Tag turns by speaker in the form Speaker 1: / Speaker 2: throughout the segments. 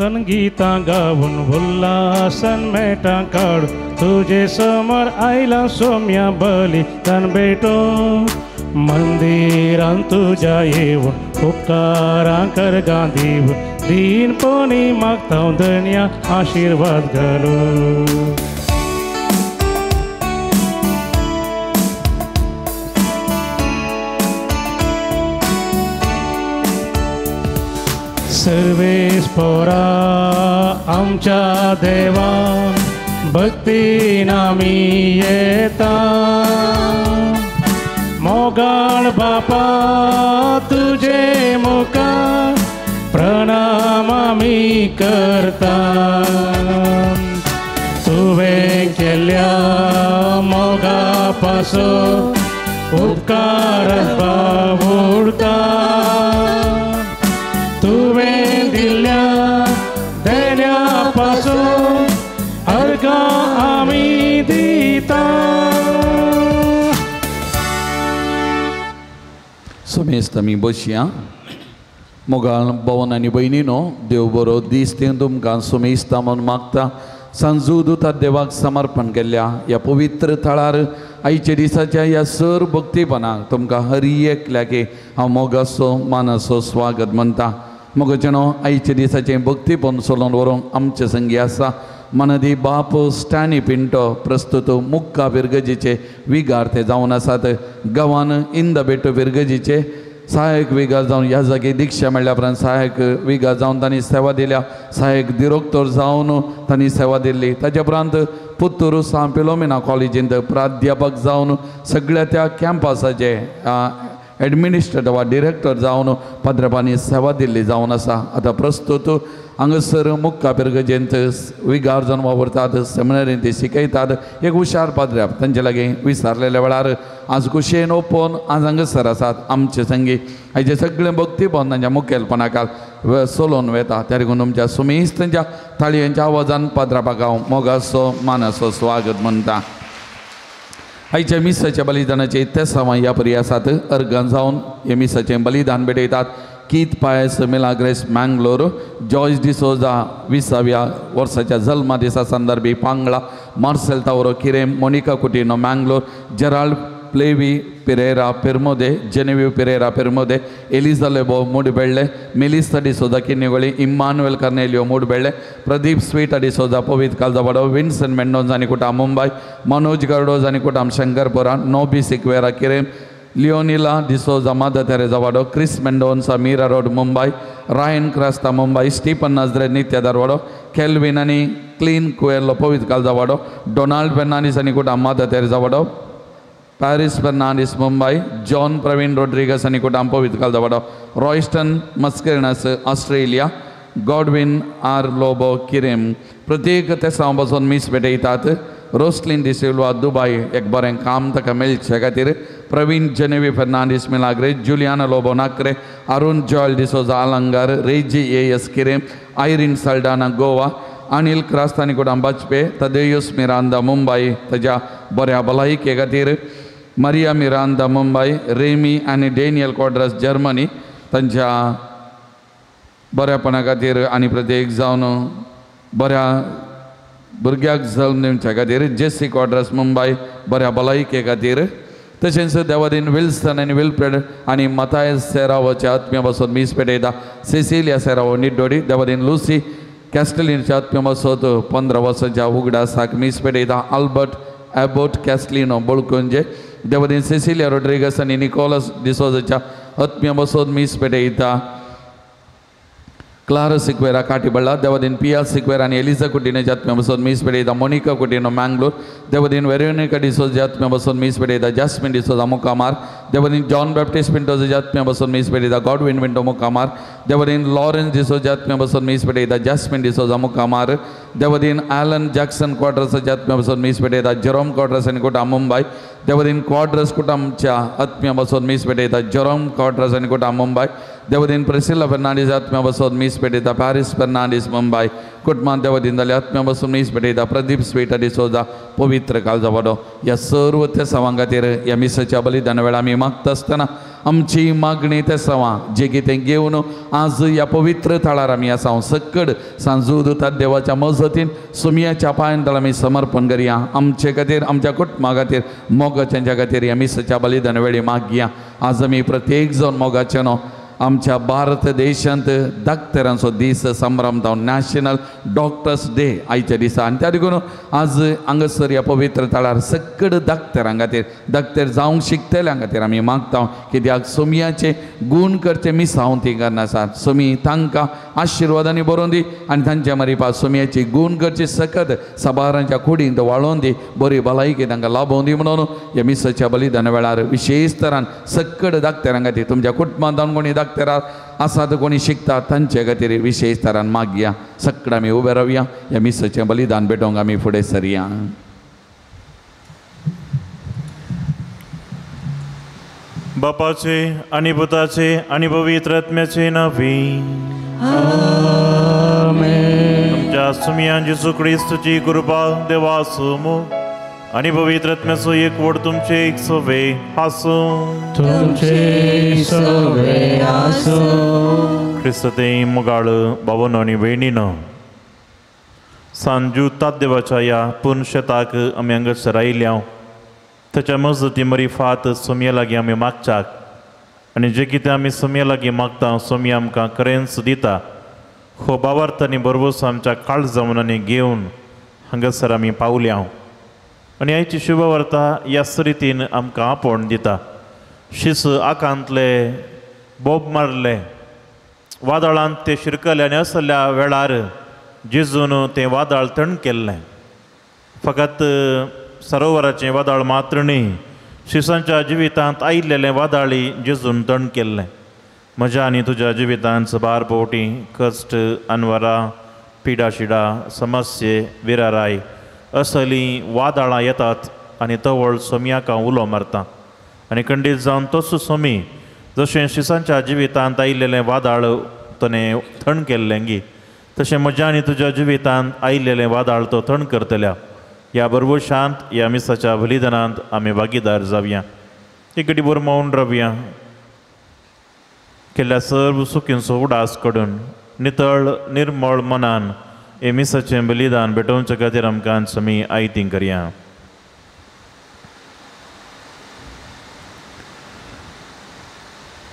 Speaker 1: संगीतां गावन उल्हासन मेटां काडून तुजे समोर आयला सोम्या बलिदान भेटो मंदिरान तुज्या येवन उपकारां करगां दिवन दीनपणी मागता धन्या आशिर्वाद घालू. सर्वेस पोरा आमच्या देवा भक्तीन आमी येता मोगाळ बापा तुजे मुखार प्रणाम आमी करता तुवें केल्ल्या मोगा पासून उपकार बावुडता तुवें दिल्ल्या देण्या पासून अर्घां आमी दिता.
Speaker 2: समेस्त आमी बसया. मोगाळ भवन आनी भयणीनो देव बरो दीस ते तुमकां सुमेस्ता म्हूण मागता. सांजू दुता देवाक समर्पण केल्ल्या ह्या पवित्र थळार आयच्या दिसाच्या ह्या सर भक्तीपणाक तुमकां हरी एकल्याके हांव मोगाचो मानाचो स्वागत म्हणटा. मोगाचेनो आयच्या दिसाचें भक्तीपण सोलोवन व्हरूंक आमचे संगी आसा मनदी बाप स्टॅनी पिंटो प्रस्तुत मुक्का फिरगजीचे विगार ते जावन आसात. गांवान इंदबेटो फिरगजीचे सहायक विगार जावन ह्या जागे दीक्षा मेळ्ळ्या उपरांत सहायक विगार जावन तांणी सेवा दिल्या. सहायक दिरोक्तोर जावन तांणी सेवा दिल्ली. ताच्या उपरांत पुत्तूर सांत फिलोमिना कॉलेजींत प्राध्यापक जावन सगळ्या त्या कॅम्पसाचे एडमिनिस्ट्रेटर वा डिरेक्टर जावन पाद्रपांनी सेवा दिल्ली जावन आसा. आतां प्रस्तुत हांगासर मुक्का पिरगजेंत विगार जावन वावुरतात, सेमिनरींत ते शिकयतात. एक हुशार पाद्र्याप तांचे लागीं विसारलेल्या वेळार आज कुशेन ओपोवन आज हांगासर आसात आमचे संगी. आयचे सगळें भक्तीपण तांच्या मुखेलपणाकाल सोलोवन वेता. त्या देखून तुमच्या सुमेस तांच्या थाळयांच्या आवाजान पाद्रापाक हांव मोगाचो मानाचो स्वागत म्हणटा. आयच्या मिसाच्या बलिदानाचे तेसांवां ह्या परी आसात. अर्गां जावन हे मिसाचें बलिदान भेटयतात. Keith Pius Milagres Mangalore, Joyce D'Souza 20व्या वर्साच्या जल्मा दिसा संदर्भी Pangla, Marcel Tauro Quirem, Monica Coutinho Mangalore, Gerald Plevy Pereira Permode, Genevieve Pereira Permode, Eliza Lobo Moodubelle, Melissa D'Souza Kinnigoli, Emmanuel Cornelio Moodubelle, Pradeep Sweeta D'Souza Pavit Kaldavado, Vincent Mendonca Anikuta Mumbai, Manoj Cardozo Anikutam Shankarpura, Nobi Sequeira Quirem, Leonila D'Souza Mother Teresa Vado, Chris Mendonca Mira Road Mumbai, Ryan Crasta Mumbai, Stephen Nazareth Nitya Dharwado, Kelvin आनी clean Coelho Pavit कालजावाडो, Donald Fernandes आनी Mother Teresa Vado, Paris Fernandes Mumbai, John Praveen Rodrigues आनी Pavit कालजावाडो, Royston Mascarenhas Australia, Godwin R Lobo Quirem. प्रत्येक तेसांव बसून मीस भेटयतात. रोसलीन डिसिल्वा दुबाय एक बरें काम ताका मेळचे खातीर, Praveen Genevieve Fernandes Milagres, Juliana Lobo Nakre, Arun Joel D'Souza Alangar, Reggie A S Quirem, Irene Saldanha Goa, Anil क्रास्तानी कुटाम Bajpe, तदेयुस Miranda Mumbai ताज्या बऱ्या भलायके खातीर, मारिया मिरांदा मुंबय, रेमी आनी डेनियल क्वाड्रस जर्मनी तांच्या बऱ्यापणा खातीर आनी प्रत्येक जावन बऱ्या भुरग्याक जल्म दिवच्या खातीर, जेसी क्वाड्रस मुंबय बऱ्या भलायके खातीर, तशेंच देवादीन विल्सन आनी विल्फ्रेड आनी मथायस सेरावोच्या आत्म्या पासून मीस पेटयता. सेसिलिया सेरावो निड्डोडी, देवादीन लुसी कॅस्टलिनच्या आत्म्या पासत 15 वर्सांच्या उगडासाक मीस पेटयता. आल्बर्ट एबोट कॅस्टलिनो बोळकुंजे, देवादीन सेसिलिया रोड्रिगस आनी निकोलस डिसोजाच्या आत्म्या पासून मीस पेटयता. क्लारा सिक्वेरा काटीबळ्ळा, देवादीन पिया सिक्वेरा आनी एलिजा कुटिनोच्या आत्म्या बसून मीस पेटयता. मोनिका कुटिनो मँगलोर, देवादीन वेरोनिका डिसोजा आत्म्या बसून मीस पेटयता. जास्मिन डिसोजा मुकामार, देवादीन जॉन बॅप्टिस्ट पिंटोजा आत्म्या बसून मीस पेटयता. गॉडविन पिंटो मुकामार, देवादीन लॉरेन्स डिसोजा आत्म्या बसून मीस पेटयता. जास्मिन डिसोजा मुकामार, देवादीन ॲलन जॅक्सन क्वाड्रसाच्या आत्म्या बसून मीस पेटयता. जेरोम क्वाड्रस आनी कुटा मुंबय, देवादीन क्वाड्रस कुटामच्या आत्म्या बसून मीस पेटयता. जेरोम क्वाड्रस आनी कुटा मुंबय, देवादीन प्रिसिला फेर्नांडीस आत्म्या बसून मीस पेटयता. पॅरिस फेर्नांडीस मुंबय, कुटुंबान देवादीन जाल्या आत्म्या बसून मीस पेटयता. प्रदीप स्वीट डिसोजा पवित्र काळजावाडो. ह्या सर्व त्या सवां खातीर ह्या मिसाच्या बलिदाना वेळार आमी मागता आसतना आमची मागणी तेसांवा जे कितें घेवन आज ह्या पवित्र थळार आमी आसा सक्कड सांजू दुतात देवाच्या मजतीन सुमयाच्या पांयान आमी समर्पण करया. आमचे खातीर आमच्या कुटुंबा खातीर मोगाच्या खातीर ह्या मिसाच्या बलिदान वेळी मागया. आज आमी प्रत्येक जावन मोगाचे न्हू आमच्या भारत देशांत डाक्टरांचो दीस संभ्रम जावन नॅशनल डॉक्टर्स डे आयच्या दिसा आनी त्या देखून आज हांगासर ह्या पवित्र थळार सक्कड डाक्टरां खातीर डाक्टर जावंक शिकतल्यां खातीर आमी मागता कित्याक सोमयाचे गूण करचे मिसांव ती करना आसात. सोमी तांकां आशिर्वादांनी बरोवन दी आनी तांच्या मरिपा सोमयाची गूण करची सकत साबारांच्या कुडींत वाळोवन दी बरी भलायकी तांकां लाभोवन दी म्हणून ह्या मिसाच्या बलिदाना वेळार विशेष तरान सक्कड डाक्टरां खातीर तुमच्या कुटुंबांत कोणी आसात कोणी शिकता तांचे खातीर विशेष तरान मागया. सगळं आमी उबे रावया ह्या मिसाचें बलिदान भेटोवंक आमी फुडें सरया.
Speaker 3: बापाचे आनी पुताचे आनी पवित्र आत्म्याचे नांवी
Speaker 1: आमेन.
Speaker 3: आमच्या सुमया जेजू क्रिस्तूची कृपा देवाचो मोग आनी पवित्र आत्म्याचो एकवट तुमचे एक सवे आसूं.
Speaker 1: तुमचे सवे आसूं.
Speaker 3: क्रिस्त ते मोगाळ बाबनो आनी भयणीनो सांजू तादेवाच्या ह्या पुनशेताक आमी हांगासर आयल्या ताच्या मजती मरी फात सोमया लागीं आमी मागच्याक आनी जे कितें आमी सोमया लागीं मागता सोमया आमकां खरेंच दिता हो बावार्थ आनी बरबस आमच्या काळजा मनांनी घेवन हांगासर आमी पावल्या आनी आयची शुभवार्ता ह्या रितीन आमकां आपोवन दिता. शिस आकांतले बोब मारले वादळांत ते शिरकले आनी असल्या वेळार जेजून तें वादळ थंड केल्लें. फकत सरोवराचें वादळ मात्र न्ही शिसांच्या जिवितांत आयिल्लें वादळी जेजून थंड केल्लें. म्हज्या आनी तुज्या जिवितांत सबार पोवटी कश्ट अनवरां पिडा शिडा समस्ये विराराय असलीं वादळां येतात आनी तवळ सोमयाक हांव उलो मारता आनी खंडीत जावन तोच सोमी जशें शिसांच्या जिवितांत आयिल्लें वादळ ताणें थंड केल्लें गी तशें म्हज्या आनी तुज्या जिवितांत आयिल्लें वादळ तो थंड करतल्या. ह्या बरोबर शांत ह्या मिसाच्या बलिदानांत आमी भागीदार जावया. एक घडी भर मौन रावया. केल्ल्या सर्व सुखींचो उडास कडून नितळ निर्मळ मनान हे मिसाचें बलिदान भेटोवचे खातीर आमकां आमी आयती करया.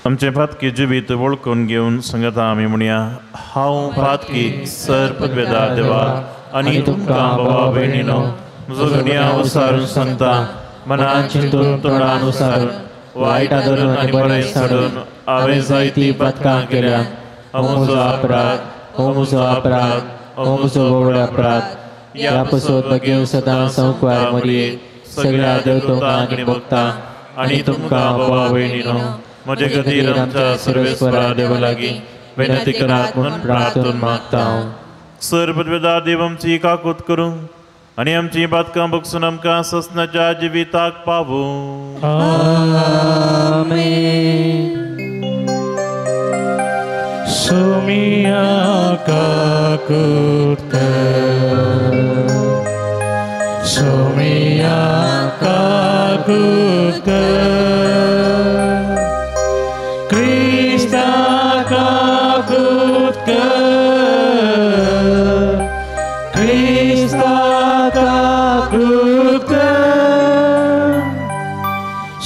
Speaker 3: आमचें पातकी जिवीत वळखून घेवन सांगता आमी म्हणया हांव पातकी सर पदवेदा देवा आनी तुमकां बाबा भयणीनो म्हजो गुन्यांव उसारून सांगता मनान चिंतून तोंडान उसारून वायट आदरून आनी बरें साडून हांवें जायतीं पातकां केल्या. हो म्हजो अपराध, हो म्हजो अपराध, हो म्हजो व्हड अपराध. ह्या पसत घेवन सदां संकवार मरये सगळ्या देवतोंका आनी भक्तां आनी तुमकां बाबा भयणीनो म्हजे खातीर आमच्या सर्वेस्वरा देवा लागीं विनंती करात म्हणून प्रार्थना मागता. सर पदवेदा देव आमची काकूत करूं आनी आमची पातकां बगसून आमकां ससनाच्या जिविताक पावूं.
Speaker 1: आमेन. सुमिया काकूत कर, सुमिया काकूत कर, क्रिस्ता काकूत कर, क्रिस्ता काकूत कर,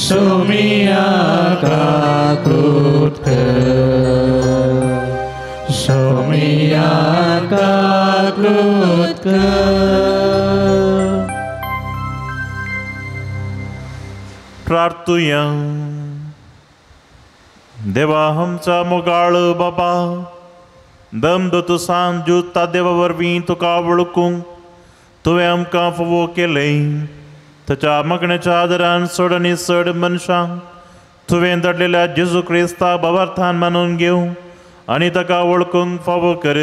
Speaker 1: सुमिया काकूत कर, सुमिया काकूत कर.
Speaker 3: प्रार्थुया. देवा आमचा मोगाळ बाबा दम दत्तू सांजू ता देवा वरवीं तुका वळखूंक तुवें आमकां फावो केलें. ताच्या मागण्याच्या आदारान चड आनी चड मनशां तुवें धाडलेल्या जेजू क्रिस्ता बाबार्थान मानून घेवं आनी ताका वळखूंक फावो कर.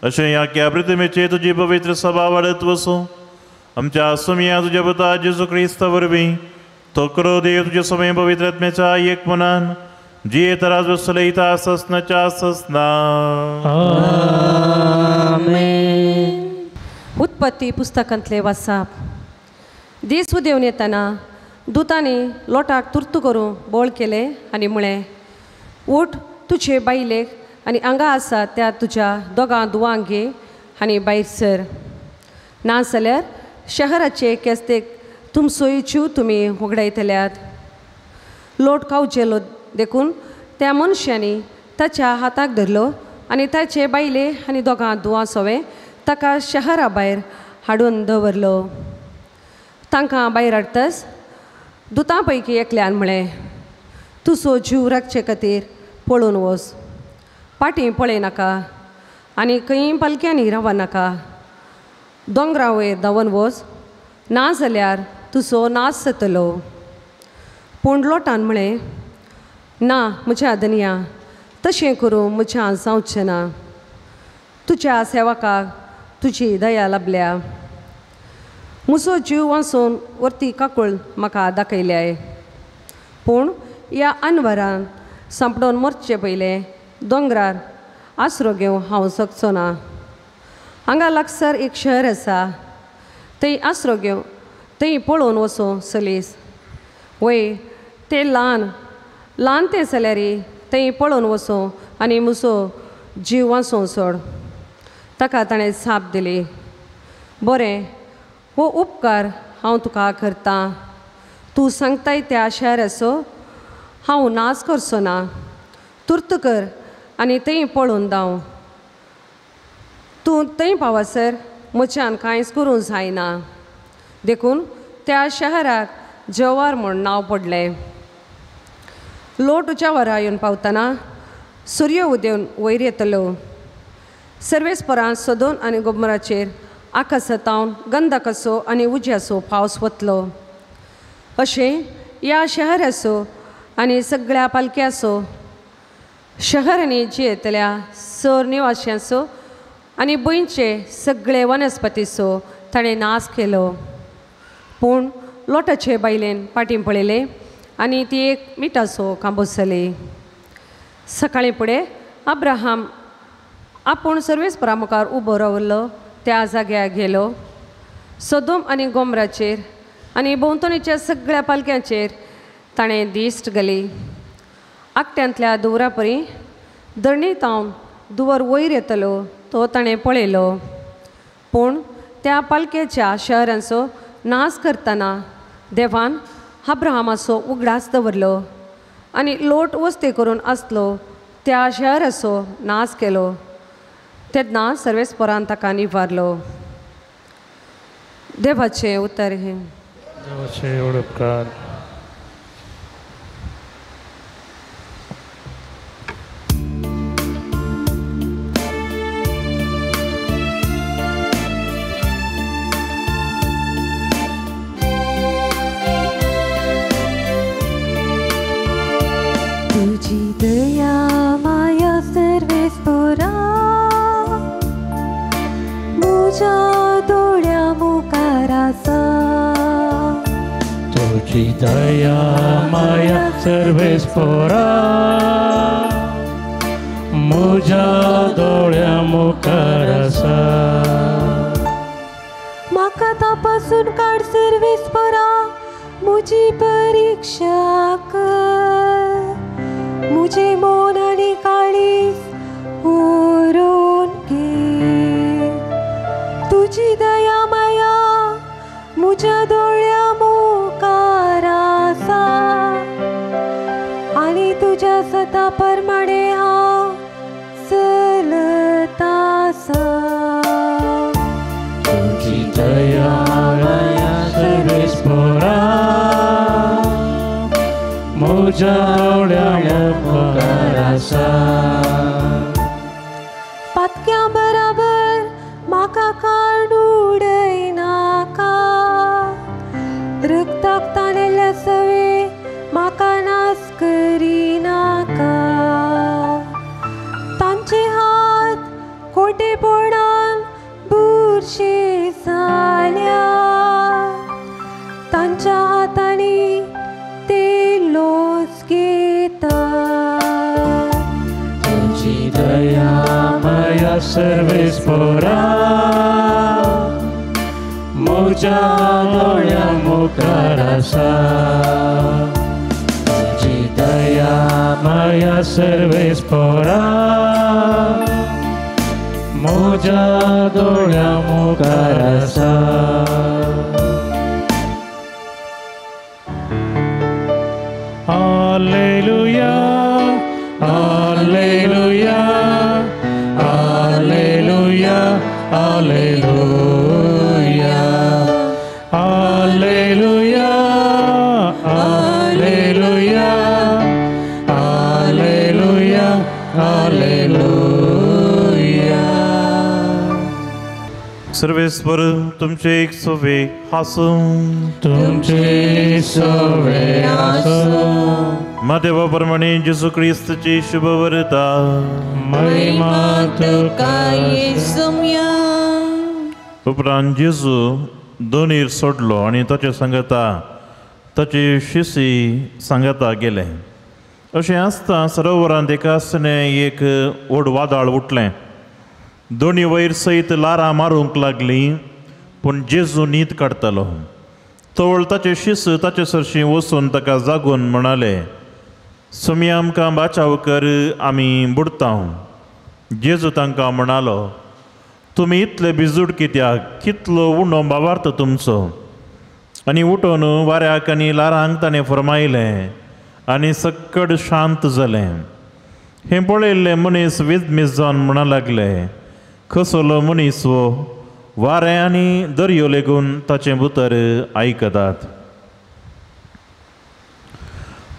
Speaker 3: अशें ह्या क्या पृथ्वीचेर तुजी पवित्र सभा वाडत वसूं. आमच्या सुमया तुज्या पुता जेजू क्रिस्ता वरवीं तो करो देव तुज्या समय पवित्र आत्म्याच्या एक मनान जियेत राज वसलयता ससनाच्या ससना.
Speaker 1: आमेन.
Speaker 4: उत्पत्ती पुस्तकांतले वाचाप. दीस उदेवन येतना दुतांनी लोटाक तुर्त करूं बोळ केलें आनी म्हळें, उठ, तुजे बायलेक आनी हांगा आसा त्या तुज्या दोगां दुवांक घे आनी भायर सर, नाजाल्यार शहराचे केस्तेक तुमचोय जीव तुमी होगडायतल्यात. लोट कावचेलो देखून त्या मनशांनी ताच्या हाताक धरलो आनी ताचे बायले आनी दोगां दुवां सोवे ताका शहरा भायर हाडून दवरलो. तांकां भायर हाडटच दुतां पैकी एकल्यान म्हळें, तुजो जीव राखचे खातीर पळून वच, पाटी पळयनाका आनी खंय पालक्यांनी रावनाका, दोंगरा वयर धांवन वच, ना जाल्यार तुजो नाश जातलो. पूण लोटान म्हळें, ना म्हज्या धनया, तशें करूं म्हज्यान जावचें ना, तुज्या सेवकाक तुजी दया लाबल्या, म्हजो जीव वाचून वरती काकूळ म्हाका दाखयल्याय. पूण ह्या अनवरान सांपडोवन मरचे पयलें दोंगरार आसरो घेवंक हांव शकचो ना. हांगा लागसार एक शहर आसा, थंय आसरो घेवं थंय पळोवन वचूं सलीस. वय तें ल्हान ल्हान तें जाल्यार थंय पळोवन वचूं आनी म्हजो जीव वाचोवं सोड. ताका ताणें जाप दिली, बरें, हो उपकार हांव तुका करतां, तूं सांगताय त्या शहराचो हांव नाश करचो ना, तुर्त कर आनी थंय पळोवन धांव. तूं थंय पावसर म्हज्यान कांयच करूंक जायना. देखून त्या शहराक जवार म्हूण नांव पडलें. लोट जवारा येवन पावतना सूर्य उदेवन वयर येतलो. सर्वेस्परान सदोन आनी गोमराचेर आकाशांतावन गंधकाचो आनी उज्याचो पावस वतलो. अशें ह्या शहराचो आनी सगळ्या पालक्याचो, शहरांनी जियेतल्या सर निवाश्यांचो आनी भंयचे सगळे वनस्पतीचो ताणें नाश केलो. पूण लोटाचे बायलेन फाटीं पळयलें आनी ती एक मिठाचो कांबो जाली. सकाळीं फुडें अब्राहम आपूण सर्वेस्परा मुखार उबो रावलो त्या जाग्यार गेलो. सदोम आनी गोमराचेर आनी भोंवतणीच्या सगळ्या पालक्यांचेर ताणें दिश्ट घाली. आकट्यांतल्या धुंवरा परी धरणी तावन धुंवर वयर येतलो तो ताणें पळयलो. पूण त्या पालकेच्या शहरांचो नाश करतना देवान अब्राहमाचो उगडास दवरलो आनी लोट वस्ती करून आसलो त्या शहराचो नाश केलो. तेन्ना सर्वेस्परान ताका निवारलो. देवाचें उतर हें.
Speaker 1: देवाचे उपकार.
Speaker 5: तुजी दया माया सर्वेस्परा म्हज्या दोळ्या मुखार आसा.
Speaker 1: तुजी दया माया सर्वेस्परा म्हज्या दोळ्या मुखार आसा.
Speaker 5: म्हाका तपासून काड सर्वेस्परा, म्हजी परिक्षा कर, म्हजें मन आनी काळीज व्हरून घे. तुजी दया माया म्हज्या दोळ्या मुखार आसा आनी तुज्या सता प्रमाणे हांव चलत आसा.
Speaker 1: तुजी दया माया सर्वेस्परा म्हज्या दोळ्या मुखार आसा.
Speaker 5: पातक्यां बराबर म्हाका काड उडयनाका, रक्ताक तानेल्ल्या सवे म्हाका नाश करिनाका. तांचे हात खोटेपणान बुरशे जाल्या, तांच्या हातांनी ते लोस घेतात.
Speaker 1: तुजी दया माया सर्वेस्परा म्हज्या दोळ्या मुखार आसा. तुजी दया माया सर्वेस्पोरा म्हज्या दोळ्या मुखार आसा. Alleluia, alleluia, alleluia, alleluia, alleluia, alleluia, alleluia, alleluia.
Speaker 3: सर्वेस्पर तुमचे एक सोवे आसूं.
Speaker 1: तुमचे सोवे आसूं.
Speaker 3: मादेवा प्रमाणे जेजू क्रिस्ताची शुभवर्ता.
Speaker 1: महिमा तुका
Speaker 6: येसुम्या.
Speaker 3: उपरांत जेजू दोनीर सोडलो आनी ताचे सांगता ताची शिसी सांगता गेले. अशें आसता सरोवरांत एकासने एक व्हड वादळ उठलें. दोनी वयर सयत लारां मारूंक लागलीं, पूण जेजू न्हीद काडटालो. तवळ ताचे शिस ताचे सरशीं वचून ताका जागून म्हणाले, सुमी आमकां बाचाव कर, आमी बुडता. जेजू तांकां म्हणालो, तुमी इतले भिजूड कित्याक? कितलो उणो भावार्थ तुमचो. आनी उठून वाऱ्याक आनी लारांक ताणें फरमायलें आनी सक्कड शांत जालें. हें पळयल्ले मनीस विजमीस जावन म्हणा लागले, कसलो मनीस हो, वारें आनी दर्यो लेगून ताचें उतर आयकतात.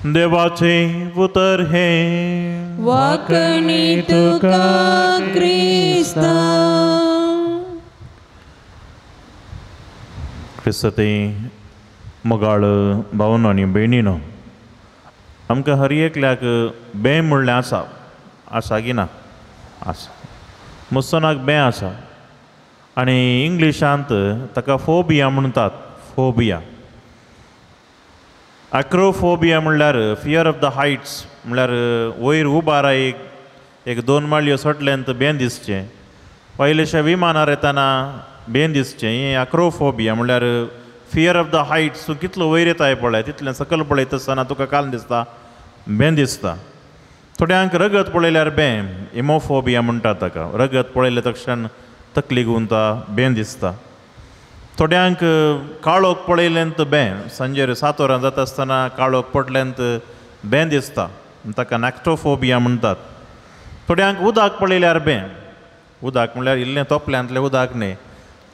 Speaker 3: देवाचें उतर हें.
Speaker 6: वाकणी तुका क्रिस्ता.
Speaker 3: क्रिस्ती मोगाळ भावनो आनी भयणीनो, आमकां हर एकल्याक बें म्हणलें आसा. आसा की ना? आसा. मुसनाक बें आसा आनी इंग्लिशांत ताका फोबिया म्हणटात. फोबिया, आक्रोफोबिया म्हणल्यार फियर ऑफ the heights, म्हणल्यार वयर उबारा एक एक दोन माळयो सोडल्यान बें दिसचें, पयलेशा विमानार येतना बें दिसचें. हें आक्रोफोबिया म्हणल्यार फियर ऑफ the heights. तूं कितलो वयर येताय पळय, तितलें सकयल पळयता आसतना तुका काल दिसता, बें दिसता. थोड्यांक रगत पळयल्यार बें, इमोफोबिया म्हणटात ताका. रगत पळयलें तक्षण तकली गुंता, बें दिसता. थोड्यांक काळोख पळयल्यान बें, सांजेर 7 वरां जाता आसतना काळोख पडल्यान बें दिसता, ताका नॅक्टोफोबिया म्हणटात. थोड्यांक उदक पळयल्यार बें, उदक म्हणल्यार इल्लें तोपल्यांतलें उदक न्हय,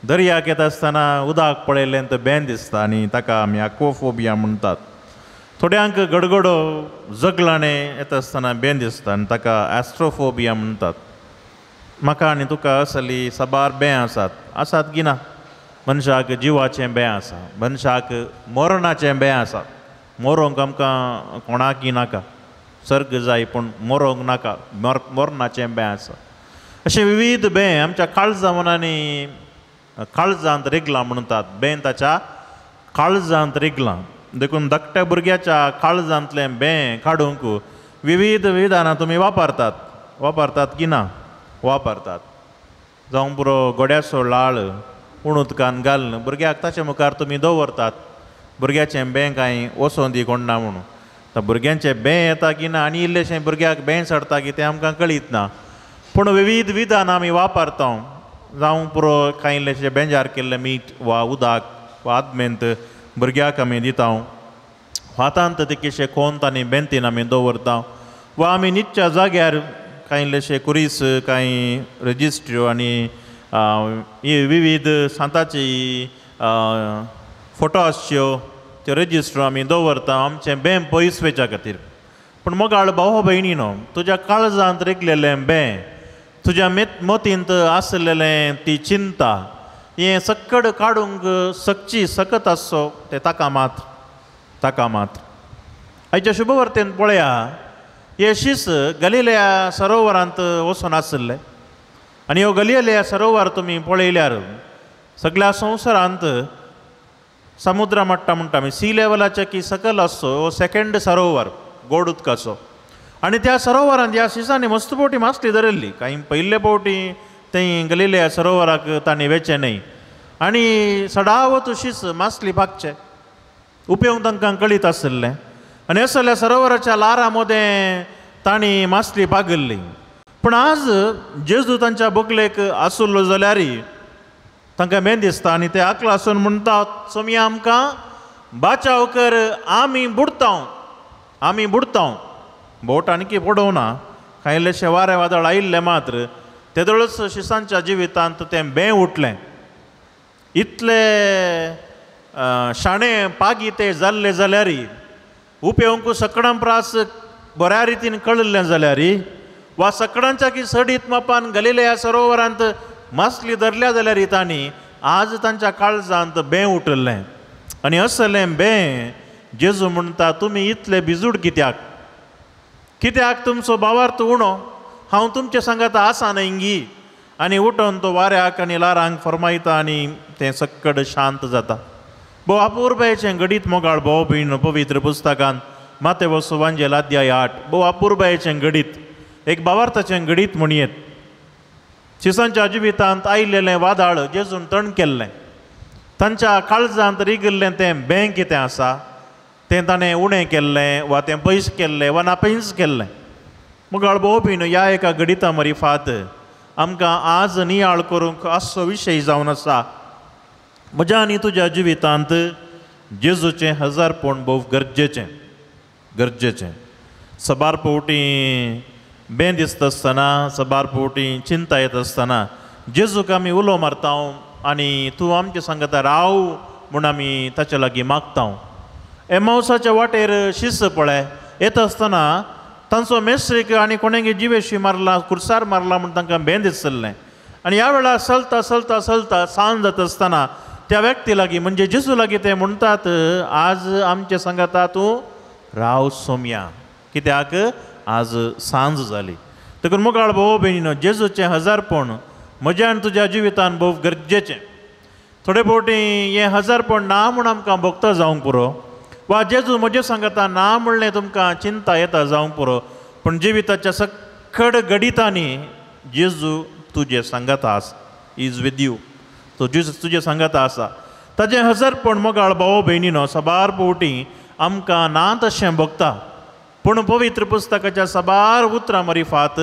Speaker 3: दर्याक येता आसतना उदक पळयलें तर बें दिसता आनी ताका आमी आक्वोफोबिया म्हणटात. थोड्यांक गडगडो जगलाणें येता आसतना बें दिसता आनी ताका एस्ट्रोफोबिया म्हणटात. म्हाका आनी तुका असली साबार बें आसात. आसात की ना? मनशाक जिवाचें बें आसा, मनशाक मरणाचें बें आसा. मरोंक आमकां कोणाकी नाका, सर्ग जाय पूण मरोंक नाका, मरणाचें बें आसा. अशें विविध बें आमच्या काळजा मनांनी काळजांत रिगलां म्हणटात. बें ताच्या काळजांत रिगलां, देखून धाकट्या भुरग्याच्या काळजांतलें बें काडूंक विविध विधानां तुमी वापरतात. वापरतात की ना? वापरतात. जावं पुरो गोड्याचो लाळ उण उदकान घालून भुरग्याक ताचे मुखार तुमी दवरतात, भुरग्याचें बें कांय वचों दी कोण ना म्हणून. आतां भुरग्यांचें बें येता की ना आनी इल्लेशें भुरग्याक बें चडटा की तें आमकां कळीत ना, पूण विविध विधानां आमी वापरता. जावं पुरो कांय इल्लेशें बेंजार केल्लें मीठ वा उदक वा आदमेंत भुरग्याक आमी दिता, हातांत तिकेशे कोंत आनी बेंतीन आमी दवरता, वा आमी न्हिदच्या जाग्यार कांय इल्लेशे कुरीस, कांय रजिस्ट्र्यो आनी विविध सांताची फोटो आसच्यो त्यो रजिस्ट्रो आमी दवरता आमचें बें पयस वयच्या खातीर. पूण मोगाळ भाव भयणीनो, तुज्या काळजांत रिगलेलें बें, तुज्या मतींत आसलेलें ती चिंता, हें सक्कड काडूंक सकची सकत आसचो तें ताका मात, ताका मात. आयच्या शुभवर्तेन पळया, हे शीस गलिलया सरोवरांत वचून आशिल्ले आनी ह्यो गलिलया सरोवर तुमी पळयल्यार सगळ्या संवसारांत समुद्र मट्टा म्हणटा आमी, सी लेवलाच्या की सकयल आसचो हो सेकेंड सरोवर गोड उदकाचो. आनी त्या सरोवरांत ह्या शिसांनी मस्त फावटी मासली धरिल्ली. कांय पयले फावटी थंय गलिलया सरोवराक तांणी वेचें न्हय. आनी सदावत शीस मासली भागचे उपयोग तांकां कळीत आशिल्लें आनी असल्या सरोवराच्या लारा मदें तांणी मासली बागिल्ली. पूण आज जेजू तांच्या बगलेक आसलो जाल्यार तांकां मेन दिसता आनी ते आकला आसून म्हणटात, सोमया आमकां बाचाव कर, आमी बुडता, आमी बुडता. बोट आणखी पडोवना, कांय इल्लेशें वारें वादळ आयिल्लें मात्र तेदोळच शिसांच्या जिवितांत तें बें उठलें. इतले शाणे पागी ते जाल्ले जाल्यार उपयोगू सकडां प्रास बऱ्या रितीन कळिल्लें जाल्यार वा सकडांच्या की सडीत मापान गलिलेया सरोवरांत मासली धरल्या जाल्यार तांणी आज तांच्या काळजांत बें उठिल्लें. आनी असलें बें जेजू म्हणटा, तुमी इतले भिजूड कित्याक, कित्याक तुमचो भावार्थ उणो, हांव तुमचे सांगात आसा न्हय गी. आनी उठोन तो वाऱ्याक आनी लारांक फरमायता आनी तें सक्कड शांत जाता. भोव अपुरबायेचें घडीत मोगाळ भोव भयण पवित्र पुस्तकान मातेवस वांजेल अध्याय 8 भोव अपुरबायेचें घडीत, एक भावार्थाचें घडीत म्हणयेत. शिसांच्या जिवितांत आयिल्लें वादळ जेजून तण केल्लें, तांच्या काळजांत रिगिल्लें तें बें कितें आसा तें ताणें उणें केल्लें वा तें पयस केल्लें वा नापयस केल्लें. मोगाळ भोव भयण ह्या एका घडिता मरिफात आमकां आज नियाळ करूंक असो विशय जावन आसा. म्हज्या आनी तुज्या जिवितांत जेजूचें हजारपण भोव गरजेचें, गरजेचें. सबार फावटी बें दिसता आसतना, सबार फावटी चिंता येता आसतना जेजूक आमी उलो मारता आनी तूं आमचे सांगता राव म्हूण आमी ताचे लागीं मागता. एमावसाच्या वाटेर शिस्त पळय येता आसतना तांचो मेस्त्रीक आनी कोणें जिवेशी मारला, कुर्सार मारला म्हूण तांकां बें दिसलें. आनी ह्या वेळार चलता चलता चलता सांज जाता आसतना त्या व्यक्ती लागीं म्हणजे जेजू लागीं ते म्हणटात, आज आमचे सांगाता तूं राव सोमया, कित्याक आज सांज जाली. देखून मोगाळ भोव भयणीनो, जेजूचें हजारपण म्हज्या आनी तुज्या जिवितान भोव गरजेचें. थोडे फावटी हें हजारपण ना म्हूण आमकां भोगता जावंक पुरो वा जेजू म्हजे सांगाता ना म्हणलें तुमकां चिंता येता जावंक पुरो, पूण जिविताच्या सक्कड घडितांनी जेजू तुजे सांगाता आसा, is with you, तो तुजे सांगाता आसा. ताजें हजारपण मोगाळ भाव भयणीनो साबार फावटी आमकां ना तशें भोगता, पूण पवित्र पुस्तकाच्या साबार उतरां मरिफात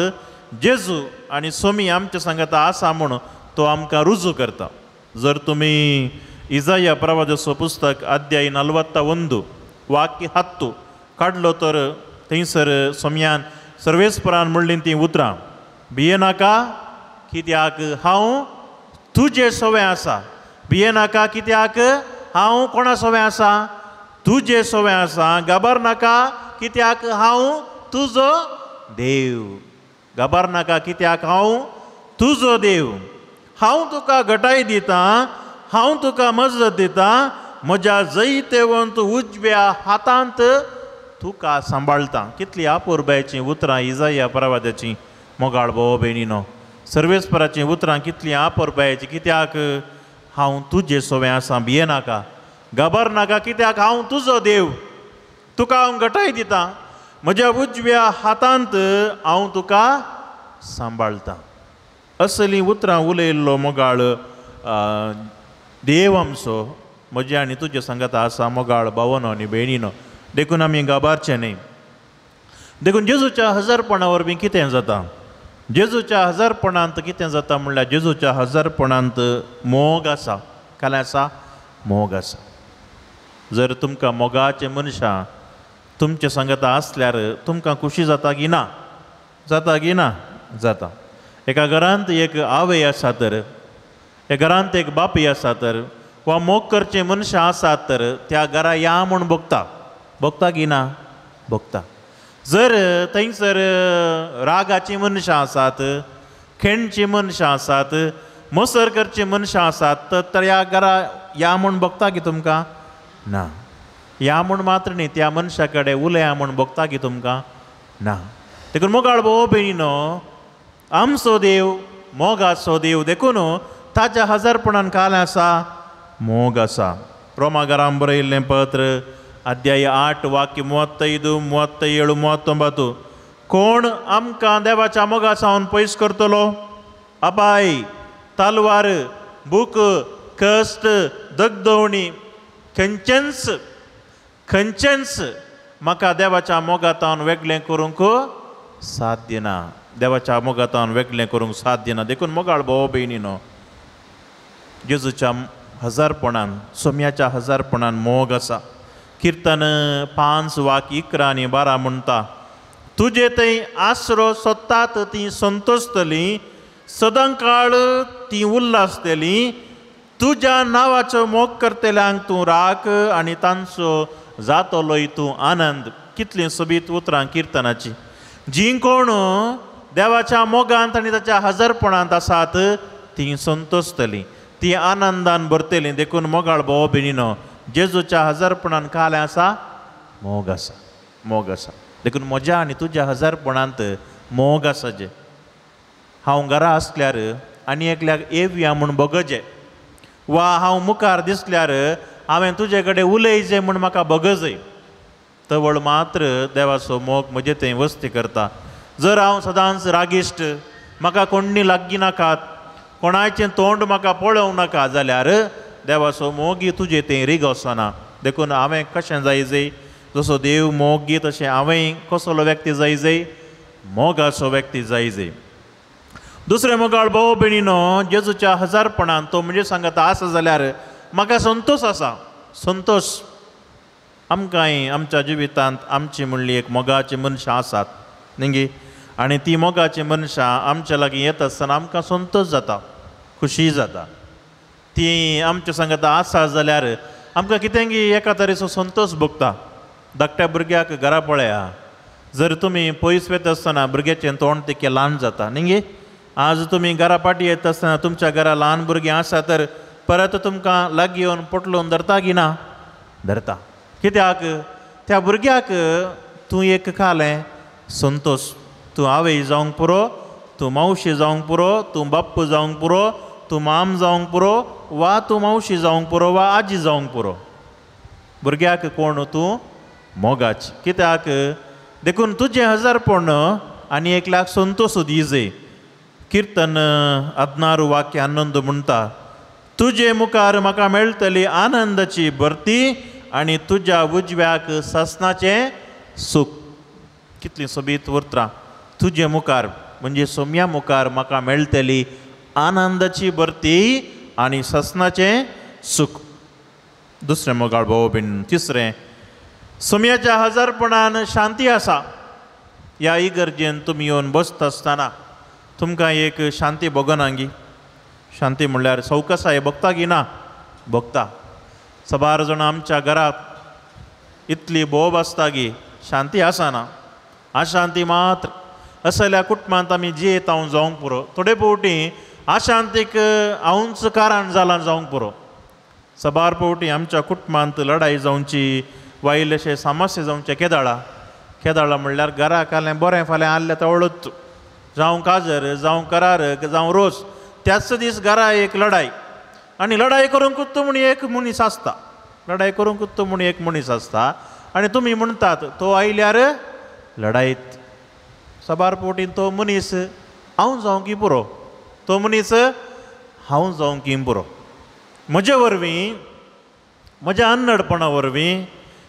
Speaker 3: जेजू आनी सोमी आमचे सांगाता आसा म्हूण तो आमकां रुजू करता. जर तुमी इजाया प्रवादाचो पुस्तक अध्याय 41 वाक्य 10 काडलो तर थंयसर सोम्यान सर्वेस्परान म्हणलीं तीं उतरां, भियेनाका कित्याक हांव तुजे सवें आसा, भियेनाका कित्याक हांव कोणा सवें आसा, तुजे सवें आसा, घाबर नाका कित्याक हांव तुजो देव, घाबर नाका कित्याक हांव तुजो देव, हांव तुका घटाय दितां, हांव तुका मजत दितां, म्हज्या जैतेवंत उजव्या हातांत तुका सांबाळटा. कितली अपुरबायेचीं उतरां इजाया प्रवादाचीं मोगाळ भोव भयणीनो, सर्वेस्पराचीं उतरां कितलीं अपुरबायेचीं, कित्याक हांव तुजे सवें आसा, भियेनाका, घाबर नाका कित्याक हांव तुजो देव, तुका हांव घटाय दितां, म्हज्या उजव्या हातांत हांव तुका सांबाळटा. असलीं उतरां उलयल्लो मोगाळ देव आमचो म्हज्या आनी तुजे सांगाता आसा मोगाळ भावनो आनी भयणीनो. देखून आमी घाबारचें न्हय. देखून जेजूच्या हजारपणा वरवीं कितें जाता, जेजूच्या हजारपणांत कितें जाता म्हणल्यार जेजूच्या हजारपणांत मोग आसा. काल आसा मोग आसा. जर तुमकां मोगाचे मनशां तुमचे सांगाता आसल्यार तुमकां खुशी जाता की ना, जाता की ना, जाता. एका घरांत एक आवय आसा तर, एका घरांत एक बापूय आसा तर, वा मोग करचे मनशां आसात तर त्या घरा या म्हूण भोगता, भोगता की ना, भोगता. जर थंयसर रागाचीं मनशां आसात, खेणचीं मनशां आसात, मसर करचीं मनशां आसात तर ह्या घरा या म्हूण भोगता की तुमकां ना, या म्हूण मात्र न्ही, त्या मनशा कडेन उलया म्हूण भोगता की तुमकां ना. देखून मोगाळ भोव भयणीनो, आमचो देव मोगाचो देव, देखून ताच्या हजारपणान काल आसा मोग आसा. रोमागारान बरयल्लें पत्र अध्याय 8 वाक्य 35, 37, 39. कोण आमकां देवाच्या मोगा सावन पयस करतलो? अपाय, तलवार, भूक, कश्ट दगदवणी खंयचेंच खंयचेंच म्हाका देवाच्या मोगातावन वेगळें करूंक साध्य ना, देवाच्या मोगातावन वेगळें करूंक साध्य ना. देखून मोगाळ भाव भयणीनो, जेजूच्या हजारपणान सोम्याच्या हजारपणान मोग आसा. किर्तन 5 वाक्य 11 आनी 12 म्हणटा, तुजे थंय आसरो सोदतात ती संतोशतली, सदांकाळ ती उल्हासतली, तुज्या नांवाचो मोग करतल्यांक तूं राख आनी तांचो जातलोय तूं आनंद. कितलीं सोबीत उतरां किर्तनाची. जीं कोण देवाच्या मोगांत आनी ताच्या हजारपणांत आसात ती संतोशतली, ती आनंदान भरतली. देखून मोगाळ भाव भयणीनो, जेजूच्या हजारपणान कालें आसा, मोग आसा, मोग आसा. देखून म्हज्या आनी तुज्या हजारपणांत मोग आसा. जे हांव घरा आसल्यार आनी एकल्याक येवया म्हूण बगजे, वा हांव मुखार दिसल्यार हांवें तुजे कडेन उलयचें म्हूण म्हाका बगजय, तवळ मात्र देवाचो मोग म्हजे थंय वस्ती करता. जर हांव सदांच रागिश्ट, म्हाका कोण्णी लागीं नाकात, कोणाचें तोंड म्हाका पळोवंक नाका जाल्यार देवाचो मोगी तुजे थंय रिगवचोना. देखून हांवें कशें जायजय, जसो देव मोगी तशें हांवें कसलो व्यक्ती जायजय, मोगाचो व्यक्ती जायजय. दुसरें मोगाळ भाव भयणीनो, जेजूच्या हजारपणान तो म्हणजे सांगता आसा जाल्यार म्हाका संतोश आसा. संतोश आमकांय आमच्या जिवितांत आमची म्हणली एक मोगाची मनशां आसात न्ही, आनी ती मोगाची मनशां आमच्या लागीं येत आसतना आमकां संतोश जाता, खुशी जाता. ती आमच्या सांगता आसा जाल्यार आमकां कितेंगी एका तरेचो संतोश भोगता. धाकट्या भुरग्याक घरा पळया, जर तुमी पयस वता आसतना भुरग्याचें तोंड तितकें ल्हान जाता न्ही. आज तुमी घरा पाटी येता आसतना तुमच्या घरा ल्हान भुरगीं आसा तर परत तुमकां लागीं येवन पोटलोवन धरता की ना? धरता. कित्याक? त्या भुरग्याक तूं एक खालें संतोश, तूं आवय जावंक पुरो, तूं मावशी जावंक पुरो, तूं बाप्पू जावंक पुरो, तूं माम जावंक पुरो, वा तूं मावशी जावंक पुरो, वा आजी जावंक पुरो. भुरग्याक कोण तूं मोगाच. कित्याक? देखून तुजें हजारपण आनी एकल्याक संतोश दिजय. किर्तन 16 वाक्य 11 म्हणटा, तुजे मुखार म्हाका मेळटली आनंदाची भरती आनी तुज्या उजव्याक सासणाचें सूख. कितलीं सोबीत उतरां. तुजे मुखार म्हणजे सोम्या मुखार म्हाका मेळटली आनंदाची भरती आनी सासणाचें सूख. दुसरें मोगाळ भाव भयण, तिसरें सोम्याच्या हजारपणान शांती आसा. ह्या इगर्जेन तुमी येवन बसता आसतना तुमकां एक शांती भोगना गी? शांती म्हणल्यार सवकसाय भोगता की ना? भोगता. सबार जाणां आमच्या घरांत इतली बोब आसता की शांती आसना, अशांती मात्र. असल्या कुटुंबांत आमी जियेता हांव जावंक पुरो. थोडे फावटी अशांतीक हांवच कारण जालां जावंक पुरो. सबार फावटी आमच्या कुटुंबांत लडाई जावची वा इल्लेशे समस्या जावचे. केदाळा केदाळा म्हणल्यार घरा कालें बरें फाल्यां आहलें तवळूच, जावं काजर, जावं करार, जावं रोस, त्याच दीस घरा एक लडाई. आनी लडाई करूंक तूं म्हूण एक मनीस आसता, लडाई करूंक तूं म्हूण एक मनीस आसता आनी तुमी म्हणटात तो आयल्यार लडायत. सबार फावटी तो मनीस हांव जावंक की पुरो, तो मनीस हांव जावंक की पुरो. म्हजे वरवीं, म्हज्या अन्नडपणा वरवीं,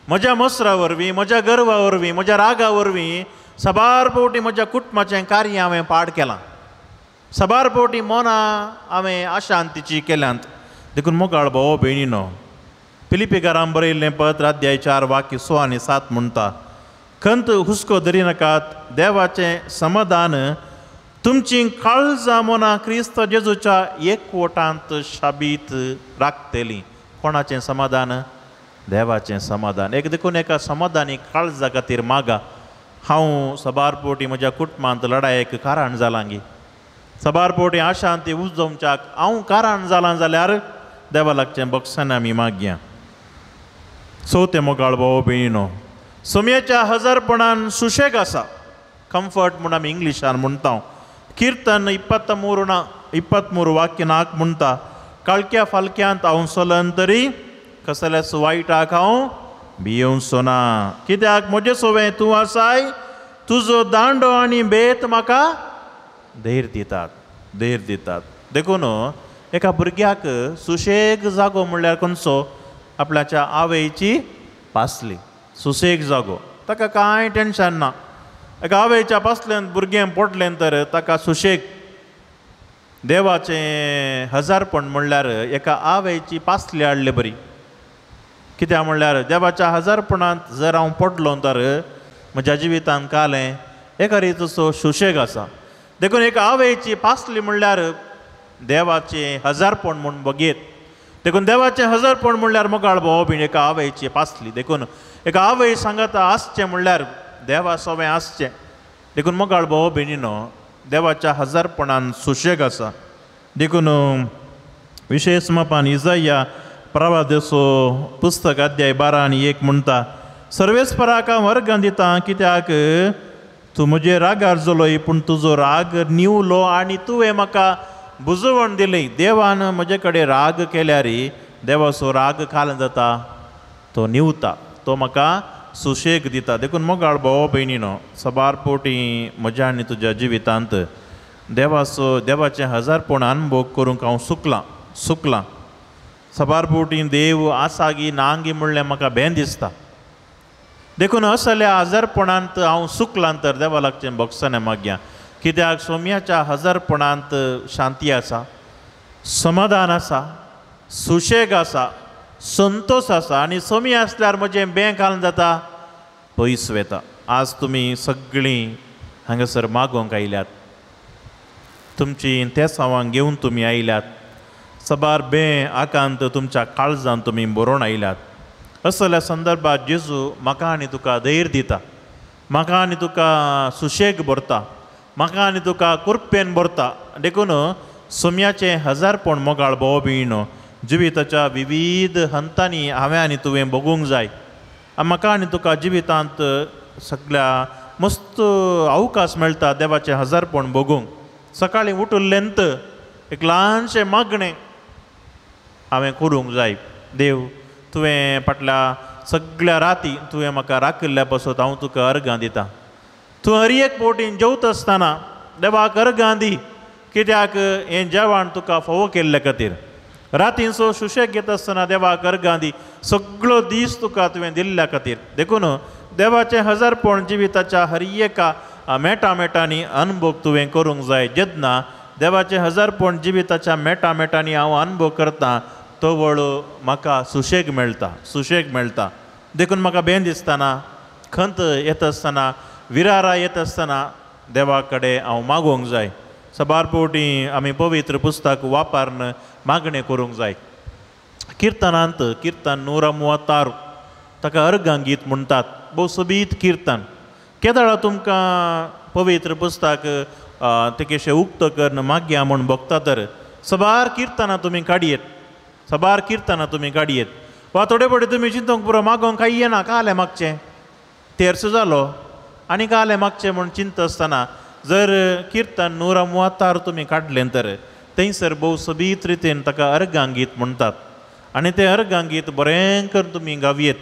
Speaker 3: म्हज्या मसरा वरवीं, म्हज्या गर्वा वरवीं, म्हज्या रागा वरवीं सबार फावटी म्हज्या कुटुंबाचें कार्य हांवें पाड केलां. सबार फावटी मनां हांवें अशांतीची केल्यांत. देखून मोगाळ भाव भयणीनो, फिलिपीकारां बरयल्लें पत्र अध्याय 4 वाक्य 6 आनी 7 म्हणटा, खंत हुस्को धरिनाकात, देवाचें समाधान तुमची काळजां मनां क्रिस्त जेजूच्या एकवटांत शाबीत राखतली. कोणाचें समाधान? देवाचें समाधान. एक देखून एका समाधानी काळजा खातीर मागा. हांव सबार फावटी म्हज्या कुटुंबांत लडायेक कारण जालां गी, सबार फावटी अशांती उजोवच्याक हांव कारण जालां जाल्यार देवा लागचें बक्षान आमी मागया. चवथें मोगाळ भाव भयणीनो, सोम्याच्या हजारपणान सुशेग आसा. कम्फर्ट म्हूण आमी इंग्लिशान म्हणटा. किर्तन 23 वाक्य 4 म्हणटा, काळक्या फालक्यांत हांव चलन तरी कसल्याच वायटाक हांव भियेवचो ना, कित्याक म्हजें सोवें तूं आसाय, तुजो दांडो आनी बेत म्हाका धैर्य दितात, धैर्य दितात. देखून एका भुरग्याक सुशेग जागो म्हणल्यार खंयचो आपल्याच्या आवयची पासली सुशेग जागो ताका कांय टेन्शन ना एका आवयच्या पासल्यान भुरगें पडलें तर ताका सुशेग देवाचें हजारपण म्हणल्यार एका आवयची पासली हाडले बरी कित्याक म्हणल्यार देवाच्या हजारपणांत जर हांव पडलो तर म्हज्या जिवितांत कालें एका रितीचो सुशेग आसा देखून एक आवयची पासली म्हणल्यार देवाचें हजारपण म्हूण बघयत देखून देवाचें हजारपण म्हणल्यार मोगाळ भाव बीन एका आवयची पासली देखून एका आवय सांगाता आसचें म्हणल्यार देवा सवें आसचें देखून मोगाळ भाव भयणीनो देवाच्या हजारपणान सुशेग आसा देखून विशेश मापान इजाया प्रवादेसो पुस्तक अध्याय 12:1 म्हणटा सर्वेस्पराक हांव अर्गां दिता कित्याक तूं म्हजेर रागार जालोय पूण तुजो राग निवलो आनी तुवें म्हाका बुजवण दिली देवान म्हजे कडेन राग केल्यार देवाचो राग काल जाता तो निवता तो म्हाका सुशेग दिता देखून मोगाळ भाव भयणीनो सबार पोटी म्हज्या आनी तुज्या जिवितांत देवाचो देवाचें हजारपण अनुभव करूंक हांव सुकलां सुकलां सबार पोटी देव आसागी नांगी म्हणलें म्हाका भें दिसता देखून असल्या हजारपणांत हांव सुकलां तर देवा लागचें भोगसणें मागया कित्याक सोम्याच्या हजारपणांत शांती आसा समाधान आसा सुशेग आसा संतोश आसा आनी सोमी आसल्यार म्हजें बें घालून जाता पयस वेता आज तुमी सगळीं हांगासर मागोवंक आयल्यात तुमची तेसांवां घेवन तुमी आयल्यात सबार बें आकांत तुमच्या काळजान तुमी बरोवन आयल्यात असल्या संदर्भात जेजू म्हाका आनी तुका धैर्य दिता म्हाका आनी तुका सुशेग भरता म्हाका आनी तुका कृपेन भरता देखून सोम्याचें हजारपण मोगाळ भाव भयणीनो जिविताच्या विविध हंतांनी हांवें आनी तुवें भोगूंक जाय म्हाका आनी तुका जिवितांत सगळ्या मस्त अवकाश मेळटा देवाचें हजारपण भोगूंक सकाळीं उठुल्लेंत एक ल्हानशें मागणें हांवें करूंक जाय देव तुवें फाटल्या सगळ्या राती तुवें म्हाका राखिल्ल्या पासत हांव तुका अर्गां दिता तूं हर एक बोटीन जेवता आसतना देवाक अर्गां दी कित्याक हें जेवण तुका फावो केल्ले खातीर रातींचो सुशेग घेता आसतना देवाक अर्गां दी सगळो दीस तुका तुवें दिल्ल्या खातीर देखून देवाचें हजारपण जिविताच्या हर एका मेटा मेटांनी अनुभव तुवें करूंक जाय जेन्ना देवाचें हजारपण जिविताच्या मेटा मेटांनी हांव अनुभव करता तवळ म्हाका सुशेग मेळटा सुशेग मेळटा देखून म्हाका बें दिसतना खंत येता आसतना विरारा येता आसतना देवा कडेन हांव मागोवंक जाय सबार फावटी आमी पवित्र पुस्तक वापरून मागणें करूंक जाय किर्तनांत किर्तन 136 ताका अर्गां गीत म्हणटात भोव सोबीत किर्तन केदळा तुमकां पवित्र पुस्तक तेकेशें उक्तो करून मागया म्हूण भोगता तर सबार किर्तनां तुमी काडयेत सबार किर्तनां तुमी काडयेत वा थोडे फावटी तुमी चिंतूंक पुरो मागोवंक कांय येना कालें मागचें तेर्स जालो आनी कालें मागचें म्हूण चिंतता आसतना जर किर्तन 136 तुमी काडलें तर थंयसर भोव सोबीत रितीन ताका अर्गां गीत म्हणटात आनी तें अर्गां गीत बरें करून तुमी गावयेत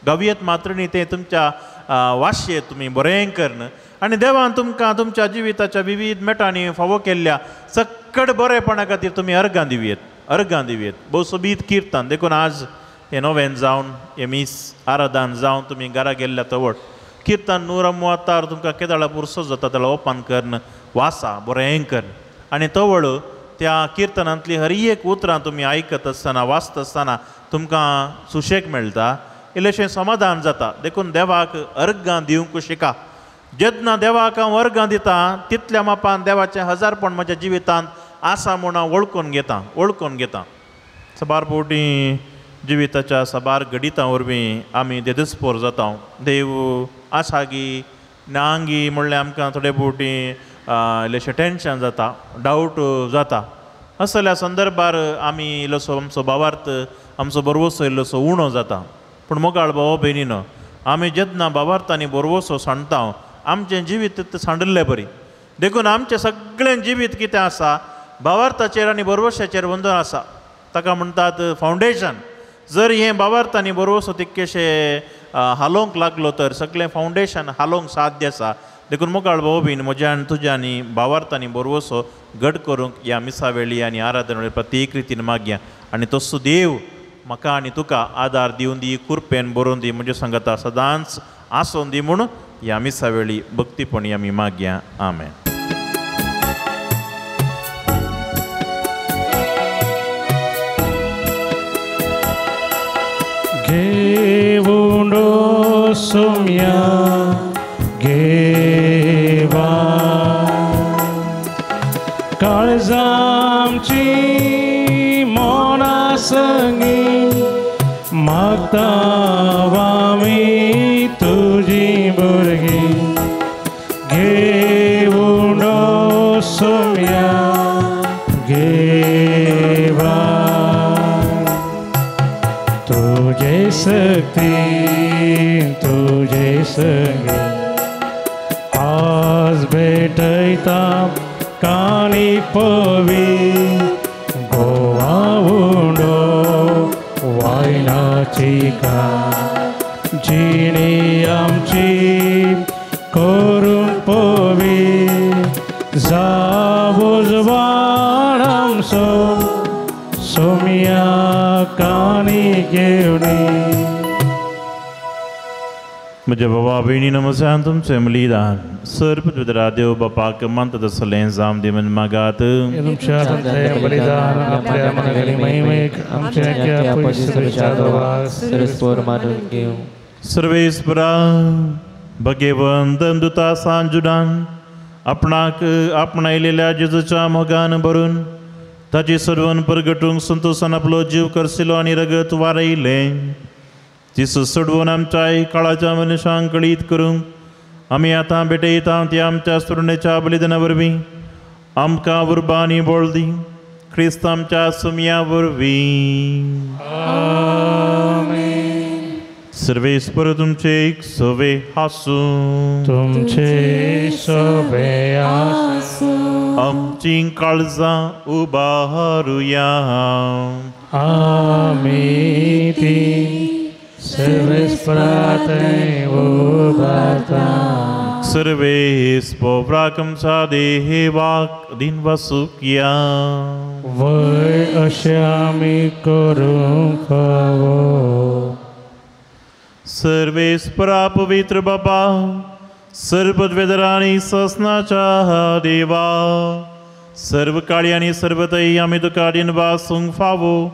Speaker 3: गावयेत मात्र न्ही तें तुमच्या वाशयेत तुमी बरें करून आनी देवान तुमकां तुमच्या जिविताच्या विविध मेटांनी फावो केल्ल्या सक्कड बरेपणा खातीर तुमी अर्गां दिवयेत अर्गां दिवयेत भोव सोबीत किर्तन देखून आज हें नोवेन जावन हें मीस आराधन जावन तुमी घरा गेल्ल्या तवळ किर्तन 136 तुमकां केदळा पुरसो जाता जाल्यार ओपन करून वासा बरें करून आनी तवळ त्या किर्तनांतली हर एक उतरां तुमी आयकत आसतना वाचता आसतना तुमकां सुशेग मेळटा इल्लेशें समाधान जाता देखून देवाक अर्गां दिवंक शिका जेन्ना देवाक हांव अर्गां दिता तितल्या मापान देवाचें हजारपण म्हज्या जिवितांत आसा म्हूण हांव वळखून घेता वळखून घेता सबार फावटी जिविताच्या साबार घडितां वरवीं आमी देदस्पोर जाता देव आसागी नांगी म्हणल्यार आमकां थोडे फावटी इल्लेशें टेंशन जाता डावट जाता असल्या संदर्भार आमी इल्लोसो आमचो भावार्थ आमचो बरवसो इल्लोसो उणो जाता पूण मोगाळ भाव भयणीनो आमी जेन्ना भावार्थ आनी बरवसो सांडता आमचें जिवीत सांडिल्लें बरी देखून आमचें सगळें जिवीत कितें आसा भावार्थाचेर आनी बरवशाचेर बंधन आसा ताका म्हणटात फावंडेशन जर हें भावार्थ आनी बरवसो तितकेशें हालोवंक लागलो तर सगळें फावंडेशन हालोवंक साध्य आसा देखून मोगाळ भाव बीन म्हज्या आनी तुज्या आनी भावार्थांनी बरवसो घट करूंक ह्या मिसा वेळी आनी आराधना वेळी प्रत्येक रितीन मागया आनी तसो देव म्हाका आनी तुका आदार दिवन दी, कृपेन बरोवन दी, म्हज्या सांगता सदांच आसोन दी म्हूण ह्या मिसा वेळी भक्तीपणी आमी मागया. आमेन.
Speaker 1: घेऊन सोम्या घेवा काळजामची मना संगी मागता आमी तुजी भुरगीं. घेऊन सोम्या घेवा तुझे शक्ती तुझे संगी आज भेटयता काणी पवी गोवा उंडो वायनाची का जिणी आमची करून पवी जावजवाड आमचो सोम्या काणी घेवणी.
Speaker 3: म्हज्या बाबा भयणी नमस्कार. तुमचें बलिदान सर पृथ्वीधरा देव बापाक मानता तसलें जावं दी म्हूण मागात.
Speaker 1: तुमच्या तुमचें बलिदान आपल्या मनागली महिमेक आमच्या
Speaker 7: पयसुल्ल्या मानून घेवं.
Speaker 3: सर्वेस्परा भगेवंत दुता सांजुडान आपणाक आपणायलेल्या जेजूच्या मोगान भरून ताची सर्वन परगटूंक संतोशान आपलो जीव करसिलो आनी रगत वारयलें. जेजू सोडवून आमच्या काळाच्या मनशांक कळीत करूंक आमी आतां भेटयता ती आमच्या सुरणेच्या बलिदाना वरवीं आमकां उर्बा आनी बळ दी, क्रिस्त आमच्या सुमया वरवीं. सर्वेस्पर तुमचे एक सवे आसूं.
Speaker 1: तुमचे सवे आसूं.
Speaker 3: आमची काळजां उबारुया.
Speaker 1: आमी ती सर्वेस्पराथंय उबारता.
Speaker 3: सर्वेस्पराक आमच्या देवाक दिनवासुया.
Speaker 1: वय अशें आमी करूंक फावो.
Speaker 3: सर्वेस्परा पवित्र बाबा सर्ववेदरा आनी ससनाच्या देवा सर्व काळी आनी सर्वतय आमी तुका दिनवासूंक फावो.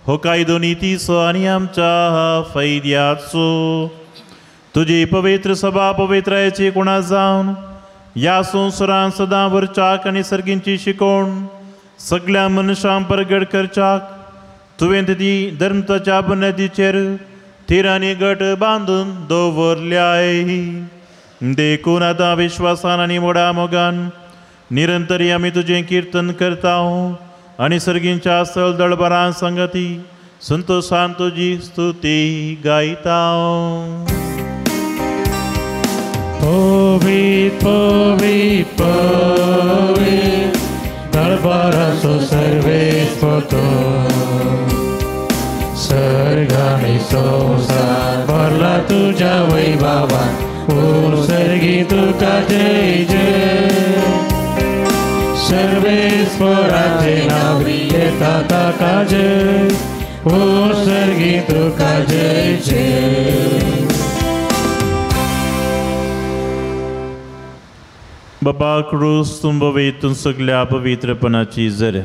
Speaker 3: हो कायदो नितीचो आनी आमच्या फैद्याचो. तुजी पवित्र सभा पवित्रायची कुणा जावन ह्या संवसारांत सदां वरच्याक आनी सर्गींची शिकोवण सगळ्या मनशां परगट करच्याक तुवें ती धर्मताच्या बुन्यादीचेर थिरांनी गट बांदून दवरल्याय. देखून आतां विश्वासान आनी मोडा मोगान निरंतरी आमी तुजें किर्तन करता आनी सर्गींच्या सल दळबरां संगती संतोशान तुजी स्तुती गायता.
Speaker 1: पवित्र पवित्र पवित्र दरबाराचो सर्वेस्पर तूं सर्ग आनी संवसार भरला तुज्या वैभवान. ओ सर्गी तुका जय जय. सर्वेस्पराचे नांव येता ताका जय. ओ सर्गी तुका जय जय.
Speaker 3: बाबा क्रूस तुंबवेतून सगल्या पवित्रपणाची जर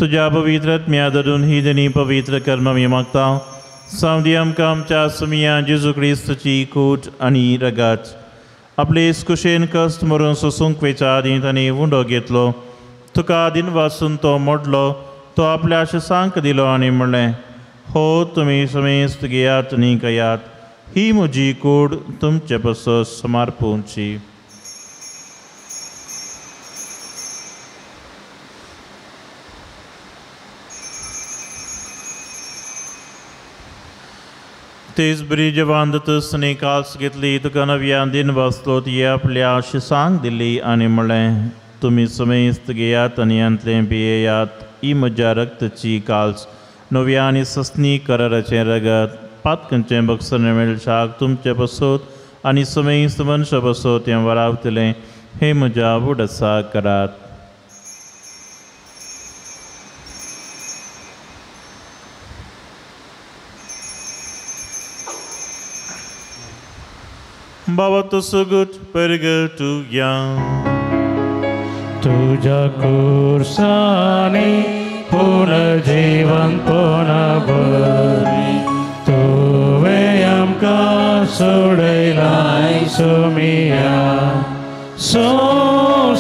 Speaker 3: तुज्या पवित्र आत्म्या धरून ही देणी पवित्र कर्म आमी मागता. सावदी आमकां आमच्या सुमिया जेजू क्रिस्तची कूट आनी रगात आपले कुशेन कश्ट मरून सोसूंक वेच्या आदीं ताणें उंडो घेतलो. तुका दिनवासून तो मोडलो, तो आपल्या शिसांक दिलो आनी म्हणलें, हो तुमी समेस्त घेयात आनी खायात, ही म्हजी कूड तुमचे पासत समर्पूंची. तेच बरी जेवान दतसनी काल्स घेतली, तुका नव्या दिन वाचलो, ती आपल्या शिसांक दिली आनी म्हणलें, तुमी समेस्त घेयात आनी हांतलें पियेयात, ही म्हज्या रक्तची काल्स नव्या आनी ससनी कराराचें रगत पातकांचें बक्षण मेळशाक तुमचे पासत आनी सुमेस्त मनशा बसो तें वरावतलें हे म्हज्या उडसा करात. बाबा तो सुगूत परगटुया
Speaker 1: तुझ्या कुर्सानी पुनर्जीवन पुनर्भरी तुवें आमकां सोडयलाय सोमिया संवसाराच्या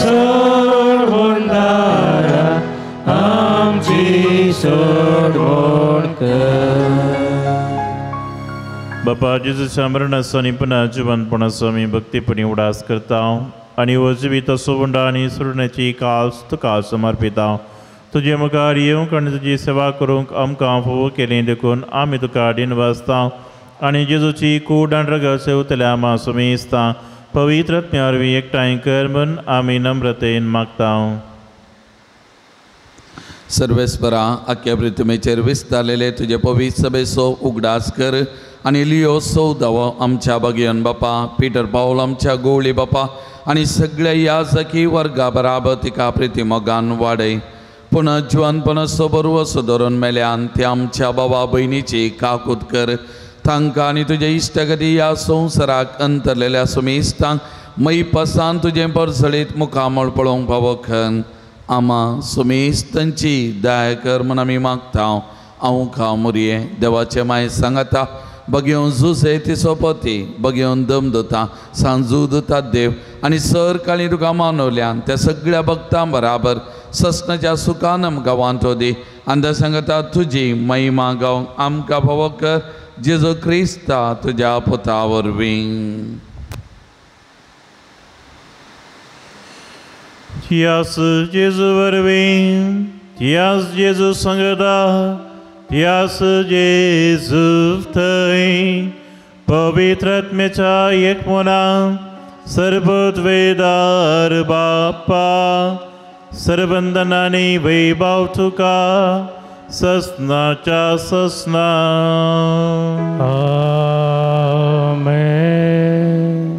Speaker 1: सोडवणदारा आमची सोडवण कर.
Speaker 3: बापा जेजूच्या मरणाचो आनी पुनः जिवंतपणाचो आमी भक्तीपणी उडास करता आनी हो जिवीत सोवंडा आनी सोडण्याची कास तुका समर्पिता. तुजे मुखार येवंक आनी तुजी सेवा करूंक आमकां फावो केली देखून आमी तुका दिनवासता आनी जेजूची कूड आनी रगत सेवतल्या आमा सुमेस्ता पवित्र आत्म्या वरवीं एकठांय कर म्हूण आमी नम्रतेन मागता.
Speaker 2: सर्वेस्परा आख्या पृथ्वीचेर विस्तारलेले तुजे पवित्र सभेचो उगडास कर आनी लियो सौदावो आमच्या बागयन बापा पीटर पावल आमच्या गोवळी बापा आनी सगळ्या याजकी वर्गा बराबर तिका प्रिती मोगान वाडय. पुनः जिवनपणाचो बरवसो धरून मेल्यान ते आमच्या बाबा भयणीची काकूत कर. तांकां आनी तुजे इश्टगती ह्या संवसाराक अंतरलेल्या सुमेस्तांक मैपासान तुजें परजळीत मुखामळ पळोवंक फावो खन आमा सुमेस्तांची दया कर म्हूण आमी मागता. हांव खाव मुरये देवाचे माय सांगाता बगेवन जुसे तिचो पती बगेवन दम दता सांजू दता देव आनी सर काळी तुका मानवल्यान त्या सगळ्या भक्तां बराबर ससनाच्या सुखान आमकां वांटो दी आनी त्या सांगता तुजी महिमा गावंक आमकां फावो कर जेजू क्रिस्ता तुज्या पुता वरवीं.
Speaker 3: त्यास जेजू वरवीं, त्यास जेजू संगता, त्यास जेजू थंय पवित्र आत्म्याच्या एकमना सर्वद्वेदार बापा सर्वंदनानी वैभव तुका ससनाच्या ससना.
Speaker 1: आमेन.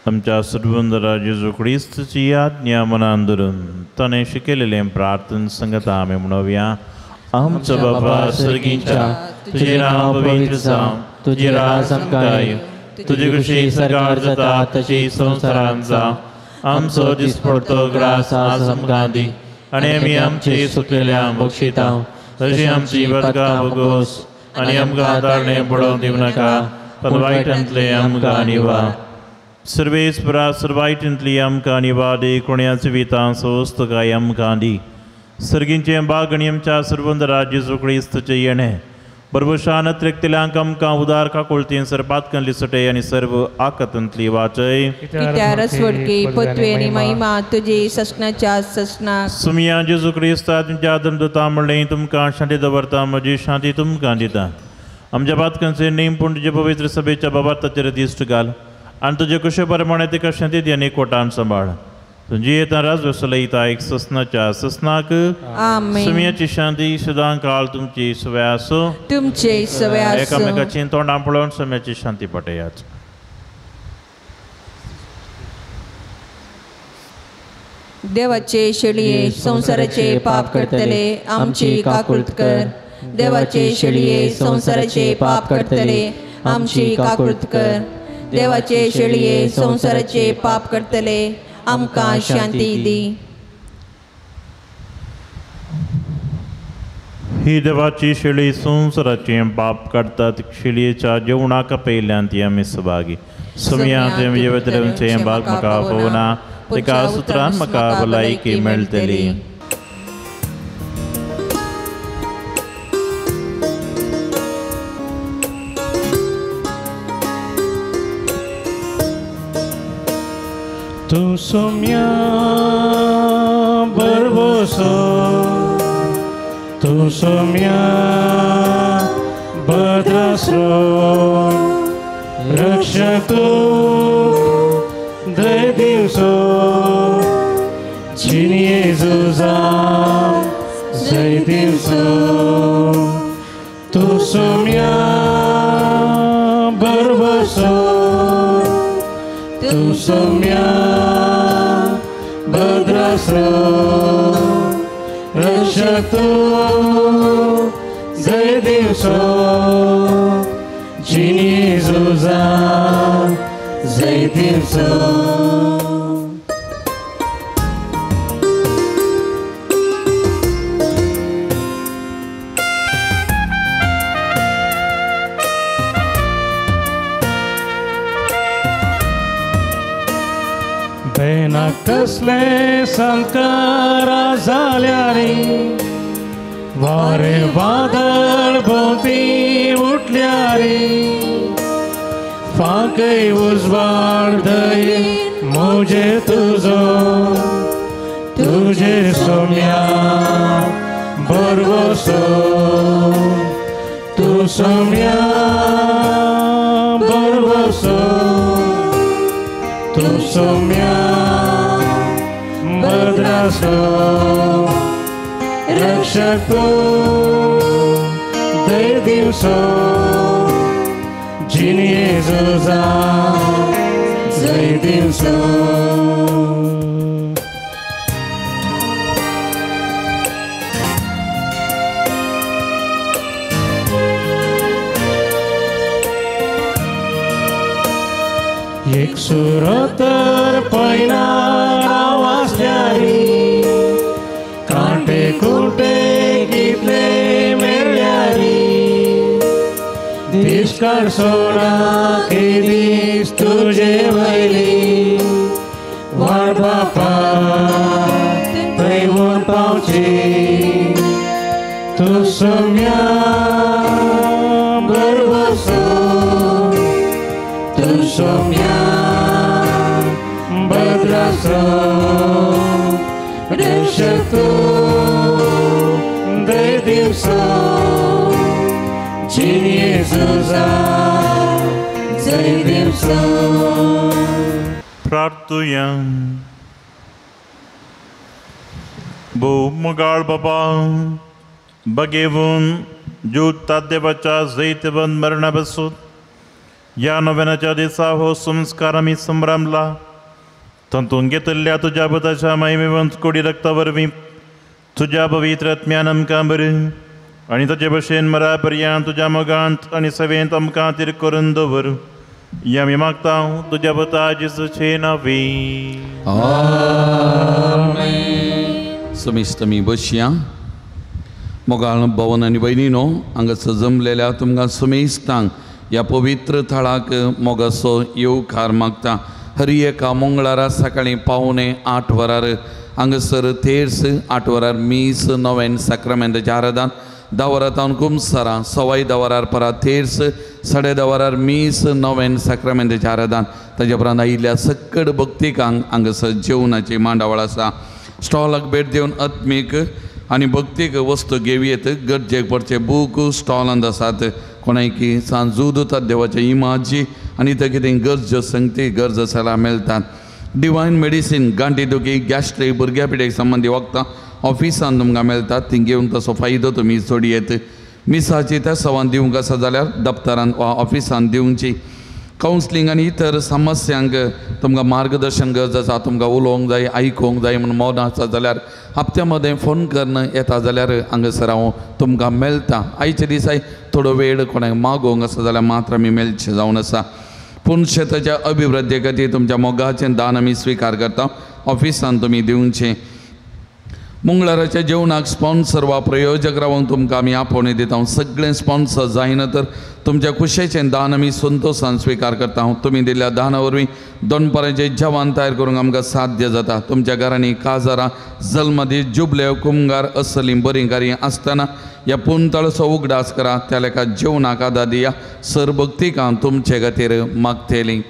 Speaker 3: आमच्या सर्वंदरा जेजू क्रिस्तची आज्ञा मनान धरून ताणें शिकयलेलें प्रार्थन संगता आमी म्हणोवया. आमचो बाबा सर्गीच्या तुजें नांव पवित्र जावं, तुजें राज आमकां येवं, तुजी खुशी सरकार जाता तशी संवसारांत जावं. आमचो दिसपडतो ग्रास आज आमकां दी आनी आमी आमची सुकलेल्या बक्षिता तशी आमची बदकां भोगोस आनी आमकां ताळणें पडोवंक दिवं नाका पण वायटांतलें आमकां निवा. सर्वेस्परा सर्वायटांतली आमकां निवा दी कोण्या जिवितां सोस्तकाय आमकां दी. सर्गींचें बाग आनी आमच्या सर्वंदरा जेजू क्रिस्तचें येणें बरबशान अतिरिक्तल्यांक आमकां उदार काकुळतीन सर्पातकनली सुटय आनी सर्व आकतांतली वाचय.
Speaker 6: पत्वे आनी महिमा तुजी ससनाच्या ससनाक.
Speaker 3: सुमिया जेजू क्रिस्ता तुमच्या दमदता म्हणलें तुमकां शांती दवरता म्हजी शांती तुमकां दिता. आमच्या पातकांचे नेम पूण तुजे पवित्र सभेच्या बाबा ताचेर दिश्ट घाल आनी तुजे कुशे प्रमाणे तिका शांती दी आनी कोटान सांबाळ. तुजी येता राज वसलयता एक ससनाच्या ससनाक. सुमियाची शांती सदां काळ तुमची सवय आसूं.
Speaker 6: तुमचे सवय आसूं.
Speaker 3: एकामेकाची तोंडां पळोवन सुम्याची शांती पटयात.
Speaker 6: देवाचे शेळये संवसाराचे पाप करतले आमची काकूळत कर. देवाचे शेळये संवसाराचे पाप करतले आमची काकूळत कर. देवाचे शेळये संवसाराचे पाप करतले आमकां शांती दी.
Speaker 3: ही देवाची शेळी संवसाराचे पाप काडटात शेळयेच्या जेवणाक पयल्यान ती आमी सभागी. सुमया तुमचें बाग म्हाका पळोवना तिका सुत्रान म्हाका भलायकी मेळटली.
Speaker 1: तूं सोम्या बरबोसो, तूं सोम्या बद्रासो, रक्षक दय दिवसो, जिणये झुजा जय दिवसो, तूं सोम्या तूं सोम्या भद्रासो रक्षक तूं जय दिवसो जिनी झुजा जय दिवसो. कसले संकारा जाल्यारी वारे वादळ भोंवती उठल्यारी फांकय उजवाड दये म्हजे तुजो तुजे सोम्या भरवसो तूं सोम्या भरवसो तूं सोम्या भद्रासो रक्षक तूं जय दिवसो जिनी झुजा जय दिवसो. एक सुरतर पैना आवाजल्यारी कांटे कुटे कितले मेळ्ळ्यारी दीस काडसोना दीस तुजे वयली वाड बापा थंय वोन पावची तूं सोम्या भरवसो तूं सोम्या भद्रासो रक्षक तूं जय दिवसो जिनी झुजा जय दिवसो.
Speaker 3: प्रार्थुया. भोव मोगाळ बाबा बगेवन ज्यूत देवाच्या जैतवंत मरणा बसून ह्या नव्यानाच्या दिसा हो संस्कार आमी संभ्रमला तातूंत घेतिल्ल्या तुज्या बुताच्या महिमेवंत कोडी रक्ता वरवीं तुज्या पवित्र आत्म्यान आमकां बरें आनी ताचे भशेन मरा पर्यंत तुज्या मोगांत आनी सेवेंत आमकां तीर करून दवर ही आमी मागता तुज्या पुता जेजूचे नांवी.
Speaker 2: आमेन. समिस्त आमी बसया. मोगाळ भवन आनी भयणीनो हांगासर जमलेल्या तुमकां समेस्तांक ह्या पवित्र थळाक मोगाचो येवकार मागता. हर एका मंगळारा सकाळीं 7:45 वरार हांगासर तेर्स 8 वरार मीस नोवेन साक्रामेंताच्या आराधान 10 वरां तावन कुमसारां 10:15 वरार परत तेर्स 10:30 वरार मीस नोवेन साक्रामेंताच्या आराधान. ताच्या उपरांत आयिल्ल्या सक्कड भक्तिकांक हांगासर जेवणाची मांडावळ आसा. स्टॉलाक भेट दिवन आत्मीक आनी भक्तीक वस्तू घेवयेत. गरजेक पडचे बूक स्टॉलांत आसात. कोणायकी सांजूद देवाचे इमाजी आनी थंय कितें गरज संगती गरज आसाल्यार मेळटात. डिवायन मेडिसीन गांठी दुखी गॅस्ट्रीक भुरग्या पिडेक संबंदी वखदां ऑफिसान तुमकां मेळटात. ती घेवन तसो फायदो तुमी जोडयेत. मिसाची त्या सवान दिवंक आसा जाल्यार दप्तरान वा ऑफिसान दिवची. कावन्सिलींग आनी इतर समस्यांक तुमकां मार्गदर्शन गरज आसा. तुमकां उलोवंक जाय आयकूंक जाय म्हूण मौन आसा जाल्यार हप्त्या मदें फोन करून येता जाल्यार हांगासर हांव तुमकां मेळटा. आयच्या दिसाय थोडो वेळ कोणाक मागोवंक आसा जाल्यार मात्र आमी मेळचें जावन आसा. पूण शेताच्या अभिवृद्धी खातीर तुमच्या मोगाचें दान आमी स्विकार करता. ऑफिसान तुमी दिवचें. मंगळाराच्या जेवणाक स्पॉन्सर वा प्रयोजक रावन तुमकां आमी आपोवणें दिता. सगळें स्पॉन्सर जायना तर तुमच्या खुशेचें दान आमी संतोशान स्विकार करता. तुमी दिल्ल्या दाना वरवीं दनपारांचें जेवण तयार करूंक आमकां साध्य जाता. तुमच्या घरांनी काजारां जल्मदीस जुबले कुमगार असलीं बरीं कार्यां आसतना ह्या पुंतळचो उगडास करा. त्या लेखा जेवणाक आदार दिया. सरभक्तिकां तुमचे खातीर मागतलीं.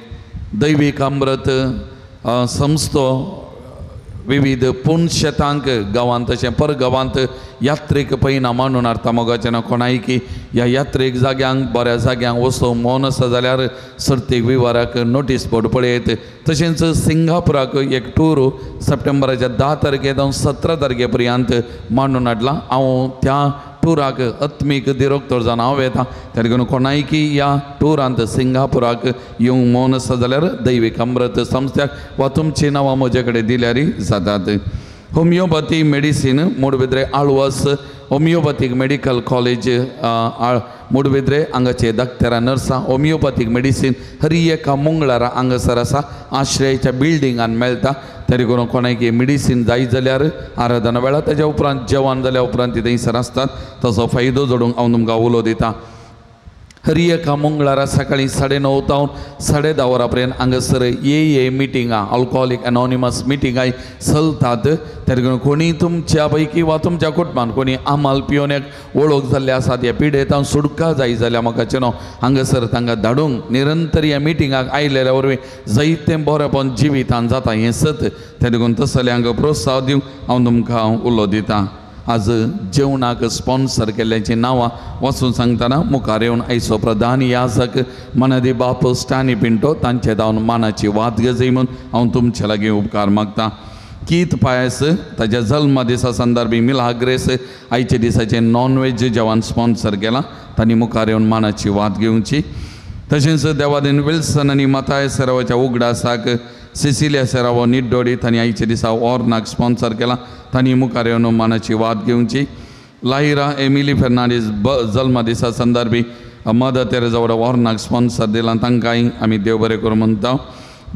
Speaker 2: दैवीक अमृत संस्थो विविध पुणशेतांक गांवांत तशें परगांवांत यात्रेक पयना मांडून हाडटा. मोगाचें ना कोणायकी ह्या यात्रेक जाग्यांक बऱ्या जाग्यांक वचूंक मौन आसा जाल्यार सर्तीक विवाराक नोटीस बोर्ड पळयत. तशेंच सिंगापुराक एक टूर सप्टेंबराच्या 10 तारखे जावन 17 तारखे पर्यंत मांडून हाडला. हांव त्या टुराक आत्मीक दिरोक्तर जावन हांव येता. त्या कोणायकी ह्या टुरांत सिंगापुराक येवंक मौन आसा जाल्यार दैवीक अमृत संस्थ्याक वा तुमची नांवां म्हजे कडेन दिल्यार जातात. Homeopathy medicine Moodbidri Alva's homeopathic medical college Moodbidri हांगाचे डॉक्टरां नर्सां होमियोपॅथीक मेडिसीन हर एका मंगळारा हांगासर आसा आश्रयाच्या बिल्डिंगान मेळटा. तरी करून कोणाकी मेडिसीन जाय जाल्यार आराधना वेळार ताज्या उपरांत जेवण जाल्या उपरांत ती थंयसर आसतात ताचो फायदो जोडूंक हांव तुमकां उलो दिता. हर एका मंगळारा सकाळीं 9:30 तावन 10:30 वरां पर्यंत हांगासर ए मिटिंगां अल्कोहोलीक एनॉनिमस मिटिंगां चलतात. तरी कोणी तुमच्या पैकी वा तुमच्या कुटुंबान कोणी आमाल पिवन एक वळख जाल्ले आसात ह्या पिडेतान सुटका जाय जाल्यार म्हाका चेनो हांगासर तांकां धाडूंक निरंतर ह्या मिटिंगाक आयलेल्या वरवीं जायतें बरेंपण जिवितान जाता हें सत. तें तसल्यांक प्रोत्साहन दिवंक हांव तुमकां उलो दिता. आज जेवणाक स्पॉन्सर केल्ल्याचीं नांवां वाचून सांगतना मुखार येवन आयचो प्रधान याजक मनादी बाप स्टानी पिंटो तांचे धांवन मानाची वाद गजय म्हूण हांव तुमचे लागीं उपकार मागता. कीत पायस ताज्या जल्म दिसा संदर्भी मिलाग्रेस आयच्या दिसाचें नॉन वेज जेवण स्पॉन्सर केलां तांणी मुखार येवन मानाची वाद घेवची. तशेंच देवादीन विल्सन आनी माताय सेरावाच्या उगडासाक सिसिलिया सेरावो निड्डोडी तांणी आयच्या दिसा ऑर्नाक स्पॉन्सर केला तांणी मुखार येवन मानाची वाद घेवची. लाहिरा एमिली फेर्नांडीस जल्म दिसा संदर्भी मदर तेरेजा ऑर्नाक स्पॉन्सर दिला तांकांय आमी देव बरें करूं म्हणटा.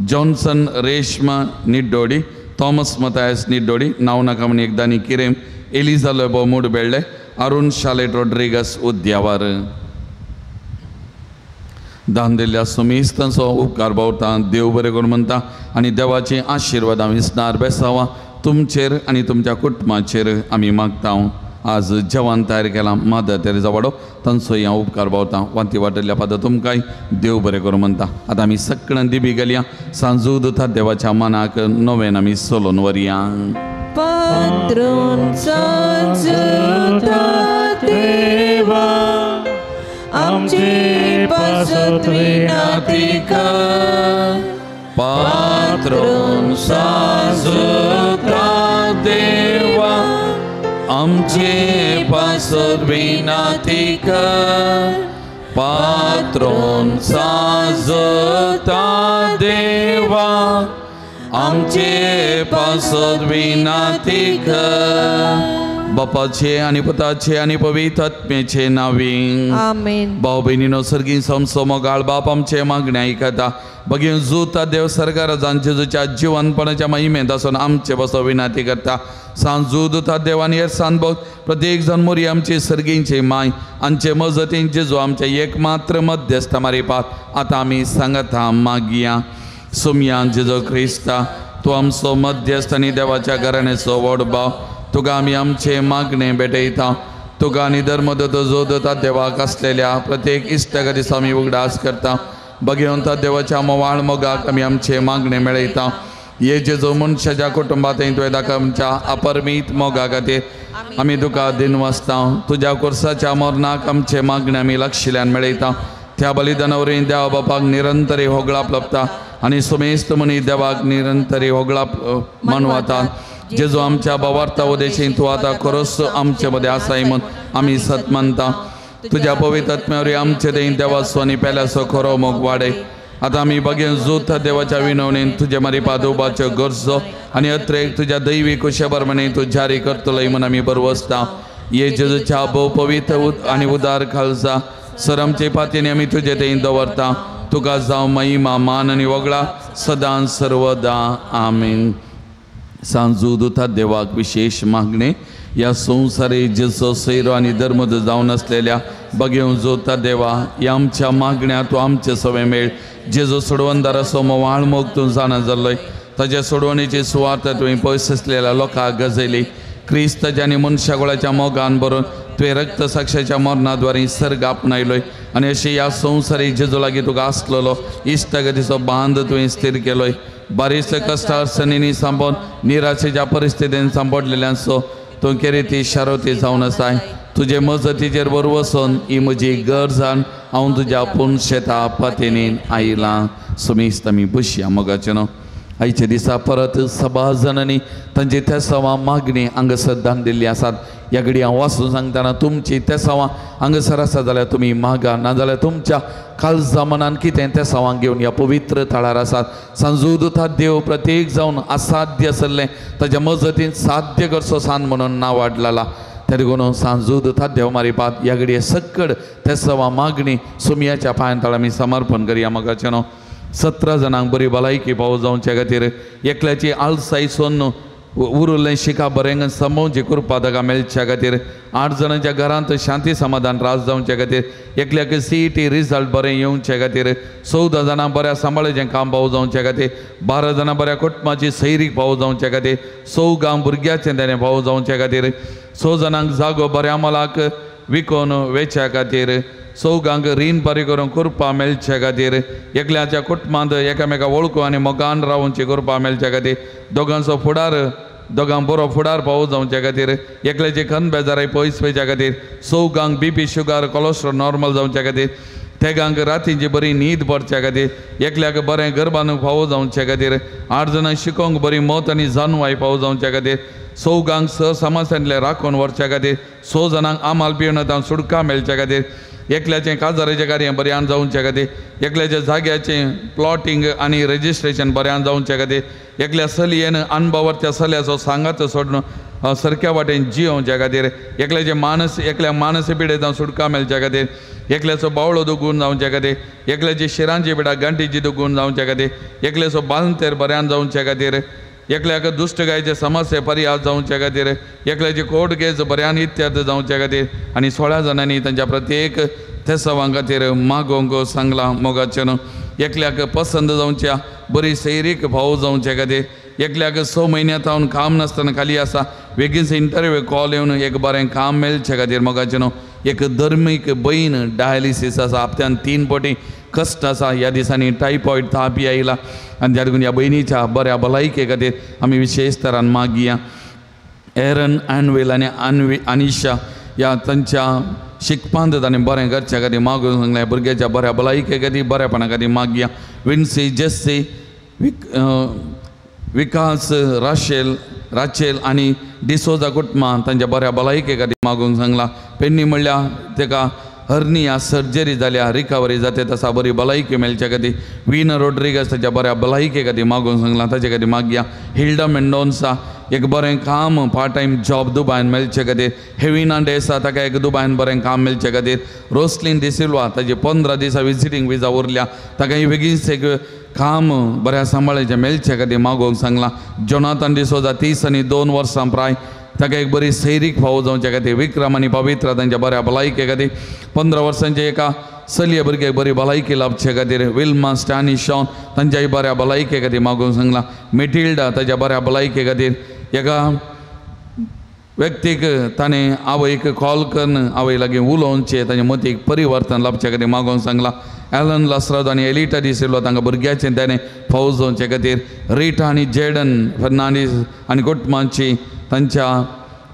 Speaker 2: जॉन्सन रेश्मा निड्डोडी थॉमस मतायस निड्डोडी नांव नाका म्हण एकदांनी किरेम एलिजा लोबो मुडबेळ्ळे अरुण शालेट रोड्रिगस उद्यावर दान दिल्ल्या सुमेस्तांचो उपकार बावता देव बरें करूं म्हणटा आनी देवाचे आशिर्वाद आमी स्नार बेसावा तुमचेर आनी तुमच्या कुटुंबाचेर आमी मागता. आज जेवण तयार केलां मदर तेरेजा वाडो तांचोय हांव उपकार बावता. वांती वाटयल्ल्या फादर तुमकांय देव बरें करूं म्हणटा. आतां आमी सगळ्यां दिबी गेल्या सांजू दुता देवाच्या मनाक नवेन आमी सोलोन वरया.
Speaker 6: पात्रून सांजुता देवा आमचे पासत विनंती कर.
Speaker 2: पात्रून साजुता देवा आमचे पासत विनंती कर. पात्रून साजुता देवा आमचे पासत विनंती कर. बापाचे आनी पुताचे आनी पवित्र आत्म्याचे नांवी
Speaker 6: आमेन.
Speaker 2: भाव भयणीनो सर्गीं समसो मोगाळ बाप आमचे मागणें आयकता बगीन जुता देव सरकार जेजूच्या जिवनपणाच्या महिमेंत आसून आमचे बसो विनंती करता. सांजू दुता देवान हे सांबोग प्रत्येक जण मोरी आमची सर्गींची माय आमचे मजतीन जेजू आमचे एकमात्र मध्यस्थ मारिपात आतां आमी सांगता मागया. सुमया जेजू क्रिस्ता तूं आमचो मध्यस्थ आनी देवाच्या घराण्याचो व्हड भाव तुका आमी आमचे मागणें भेटयता. तुका आनी धर्मदत्त जोदता देवाक आसलेल्या प्रत्येक इश्टाक दिसा आमी उगडास करता. बगेवंता देवाच्या मोवाळ मोगाक आमी आमचे मागणें मेळयता. हे जेजू मनशाच्या कुटुंबांत तुवें दाखय आमच्या अपरमीत मोगा खातीर आमी तुका दिनवासता. तुज्या कोर्साच्या मरणाक आमचे मागणें आमी लक्षिल्यान मेळयता. त्या बलिदाना वरवीं देवा बापाक निरंतरी होगळाप लपता आनी सुमेस्त मनी देवाक निरंतरी होगळाप मानवता. जेजू आमच्या भावार्था उदेशीन तूं आतां खरोच आमचे मदें आसाय म्हूण आमी सत मानता. तुज्या पवित्र आत्म्या आमचे दें देवाचो आनी पेल्याचो खरो मोग वाडय. आतां आमी बगेन जोत देवाच्या विनवणेन तुजे मारी पादोवपाच्यो गरजो आनी अत्रेक तुज्या दैवी कुशे तूं जारी करतलोय म्हूण आमी बरवसता. हे जेजूच्या भोव पवित्र आनी उदार खालसा सर आमचे पातयेनी आमी तुजे थंय दवरता. तुका जावं महिमा मान आनी वगळा सदां सर्वदा आमेन. सांजू दुता देवाक विशेष मागणें ह्या संवसारी जेजो सैरो आनी धर्म जावन आसलेल्या बगेवन जोता देवा ह्या आमच्या मागण्या तूं आमचे सवे मेळ. जेजो सोडवणदाराचो मोवाळ मोग तूं जाणा जाल्लोय ताज्या सोडवणेची सुवार्थ तुवें पयस आसलेल्या लोकांक गजयली. क्रिस्ताच्या आनी मनशागोळाच्या मोगान भरून तुवें रक्तसाक्षाच्या मरणाद्वारे सर्ग आपणायलोय आनी अशें ह्या संवसारी जेजो लागीं तुका आसलेलो इश्टागतीचो बांद तुवें स्थीर केलोय. बारीस कश्ट अडचणींनी सांबोन निराशेच्या परिस्थितीन सांपडलेल्यांचो तूं केरीती शारोती जावन आसाय. तुजे मजतीचेर बरो वचून ही म्हजी गरज हांव तुज्या पूण शेता पातेनीन आयलां. सुमेस्त आमी बसया मोगाचें न्हू. आयच्या दिसा परत सभाजनांनी तांची तेसावां मागणी हांगासर दान दिल्ली आसात. ह्या घडी हांव वाचून सांगतना तुमची तेसावां हांगासर आसा जाल्यार तुमी मागा, नाजाल्यार तुमच्या काळजा मनान कितें तेसावां घेवन ह्या पवित्र थळार आसात. सांजूदुता देव प्रत्येक जावन असाध्य आसलें ताच्या मजतीन साध्य करचो सान म्हणून नांव वाडलाला. त्या देखून सांजूदुता देव मारिपात ह्या घडये सक्कड तेसावां मागणी सुमयाच्या पांयां तळा आमी समर्पण करया. मोगाचें न्हू 17 जाणांक बरी भलायकी पावो जावच्या खातीर, एकल्याची आलसाय सोन्न उरुल्लें शिका बरें समोवची कृपा ताका मेळच्या खातीर, 8 जाणांच्या घरांत शांती समाधान राज जावच्या खातीर, एकल्याक CET result बरें येवचे खातीर, 14 जाणां बऱ्या सांबाळाचें काम पावो जावच्या खातीर, 12 जाणां बऱ्या कुटुंबाची सैरीक पावो जावच्या खातीर, 6 गांव भुरग्याचें तेणें पावो जावच्या खातीर, 6 जाणांक जागो बऱ्या मोलाक विकोन वेच्या खातीर, चौगांक रीण बरी करून कृपा मेळचे खातीर, एकल्याच्या कुटुंबांत एकामेका वळखू आनी मोगान रावोवची कृपा मेळचे खातीर, दोगांचो फुडार दोगांक बरो फुडार पावो जावचे खातीर, एकल्याची खन बेजाराय पयस वयच्या खातीर, चौगांक BP sugar cholesterol normal जावचे खातीर, तेगांक रातींची बरी न्हीद पडच्या खातीर, एकल्याक बरें घर बांदूंक फावो जावचे खातीर, 8 जाणांक शिकोवंक बरी मत आनी जानवाय फावो जावचे खातीर, चौगांक स समाजांतले राखून व्हरच्या खातीर, 6 जाणांक आमाल पिवन सुटका मेळच्या खातीर, एकल्याचें काजाराचें कार्य बऱ्यान जावचे खातीर, एकल्याच्या जाग्याचें प्लॉटींग आनी रजिस्ट्रेशन बऱ्यान जावचे खातीर, एकल्या चलयेन अणभवाच्या चल्याचो सांगात सोडून सारक्या वाटेन जियोवच्या खातीर, एकल्याचें मानस एकल्या मानसी पिडेंत सुटका मेळच्या खातीर, एकल्याचो बावळो दुगून जावच्या खातीर, एकल्याची शिरांची पिडा गांठीची दुगून जावच्या खातीर, एकल्याचो बालंतेर बऱ्यान जावच्या खातीर, एकल्याक दुश्ट गायचे समस्या परिहास जावचे खातीर, एकल्याची कोर्ट केस बऱ्यान इत्याद जावचे खातीर आनी 16 जाणांनी तांच्या प्रत्येक थेसावां खातीर मागोवंक सांगलां. मोगाचें न्हू एकल्याक पसंत जावच्या बरी सैरीक भाव जावचे खातीर, एकल्याक 6 म्हयन्या थावन काम नासतना खाली आसा बेगीनच इंटरव्यू कॉल येवन एक बरें काम मेळचे खातीर. मोगाचें न्हू एक धर्मीक बयन डायलिसीस आसा, हप्त्यान 3 पटी कश्ट आसा, ह्या दिसांनी टायफॉयड तापी आयला आनी त्या देखून ह्या भयणीच्या बऱ्या भलायके खातीर आमी विशेश तरान मागया. एरन आनवेल आनी अनिशा ह्या तांच्या शिकपांत तांणी बरें करच्या खातीर मागून सांगलें. भुरग्याच्या बऱ्या भलायके खातीर बऱ्यापणा खातीर मागया. विन्सी जेस्सी विकास राशेल राचेल आनी डिसोजा कुटुंबां तांच्या बऱ्या भलायके खातीर मागूंक सांगलां. पेडणी म्हणल्यार ताका हर्निया सर्जरी जाल्या रिकवरी जाता तसा बरी भलायकी मेळच्या खातीर. विना रोड्रिगस ताच्या बऱ्या भलायके खातीर मागूंक सांगलां, ताचे खातीर मागया. हिल्डा मेंडोन्सा एक बरें काम पार्ट टायम जॉब दुबायन मेळचे खातीर. हेविना डेसा ताका एक दुबायन बरें काम मेळचे खातीर. रोसलीन डिसिल्वा ताजी 15 दिसां विजिटींग विजा उरल्या, ताका बेगीनच एक काम बऱ्या सांबाळाचें मेळचे खातीर मागोवंक सांगलां. जोनाथन डिसोजा 30 आनी 2 वर्सां प्राय ताका एक बरी सैरीक फावो जावच्या खातीर. विक्रम आनी पवित्रा तांच्या बऱ्या भलायके खातीर. 15 वर्सांचे एका चलये भुरग्याक बरी भलायकी लाभचे खातीर. विल्मा स्टॅनी शॉन तांच्याय बऱ्या भलायके खातीर मागोवंक सांगलां. मेटिल्डा ताच्या बऱ्या भलायके खातीर. एका व्यक्तीक ताणें आवयक कॉल करून आवय लागीं उलोवचें ताच्या मतीक परिवर्तन लाभचे खातीर मागोवंक सांगलां. एलन लासराद आनी एलिटा डिसिल्वा तांकां भुरग्याचें ताणें फावो जावचे खातीर. रिटा आनी जेडन फर्नांडीस आनी कुटुंबांची तांच्या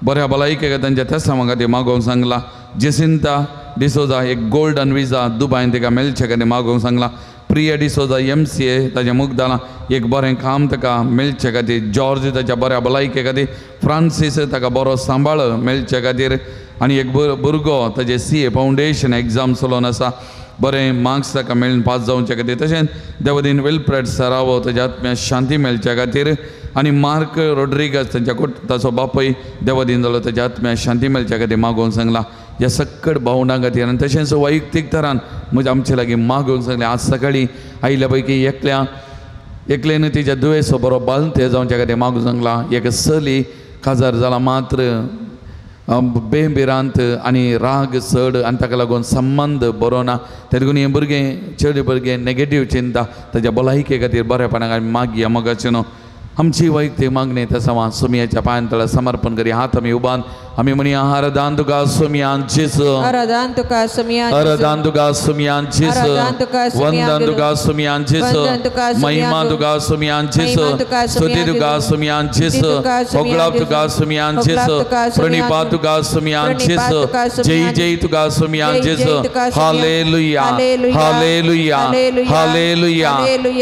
Speaker 2: बऱ्या भलायके तांच्या तेसांवा खातीर मागोवंक सांगलां. जेसिंता डिसोजा एक गोल्डन विजा दुबायन ताका मेळचे खातीर मागोवंक सांगलां. प्रिया डिसोजा MCA ताच्या मुगदालां एक बरें काम ताका मेळचे खातीर. जॉर्ज ताच्या बऱ्या भलायके खातीर. फ्रांसीस ताका बरो सांबाळ मेळचे खातीर आनी एक भुरगो ताजे CA foundation exam चलोवन आसा, बरें मार्क्स ताका मेळून पास जावचे खातीर. तशेंच देवदीन विल्फ्रेड सरावो ताच्या आत्म्याक शांती मेळच्या खातीर आनी मार्क रोड्रिगस तांच्या ताचो बापूय देवदीन जालो ताच्या आत्म्याक शांती मेळच्या खातीर मागोवंक सांगलां. ह्या सक्कड भावंडां खातीर आनी तशेंच वैयक्तीक तरान म्हज्या आमचे लागीं मागोवंक सांगलें. आज सकाळीं आयिल्ल्या पैकी एकल्यान तिच्या दुयेंसो बरो बालते जावच्या खातीर मागोवंक सांगलां. एक चली काजार जाला मात्र बेभिरांत आनी राग चड आनी ताका लागून संबंद बरो ना, ते देखून हें भुरगें चेडे भुरगें नेगेटीव चिंता ताच्या भलायके खातीर बरेपणाक आमी मागया. मोगाचें न्हू आमची वैयक्तीक मागणी तसं सुमियाच्या पायांतळा समर्पण करी हात आमी उबान आमी म्हणया आराधन तुका सुमियान जेजू
Speaker 6: आराधन तुका सुमियान
Speaker 2: आराधन तुका सुमियान जेजू वंदन तुका सुमियान जेजू महिमा तुका सुमियान जेजू स्तुती तुका सुमियान जेजू होगळाप तुका सुमियान जेजू प्रणिपात तुका सुमियान जेजू जय जय तुका सुमियान जेजू. Hallelujah hallelujah hallelujah hallelujah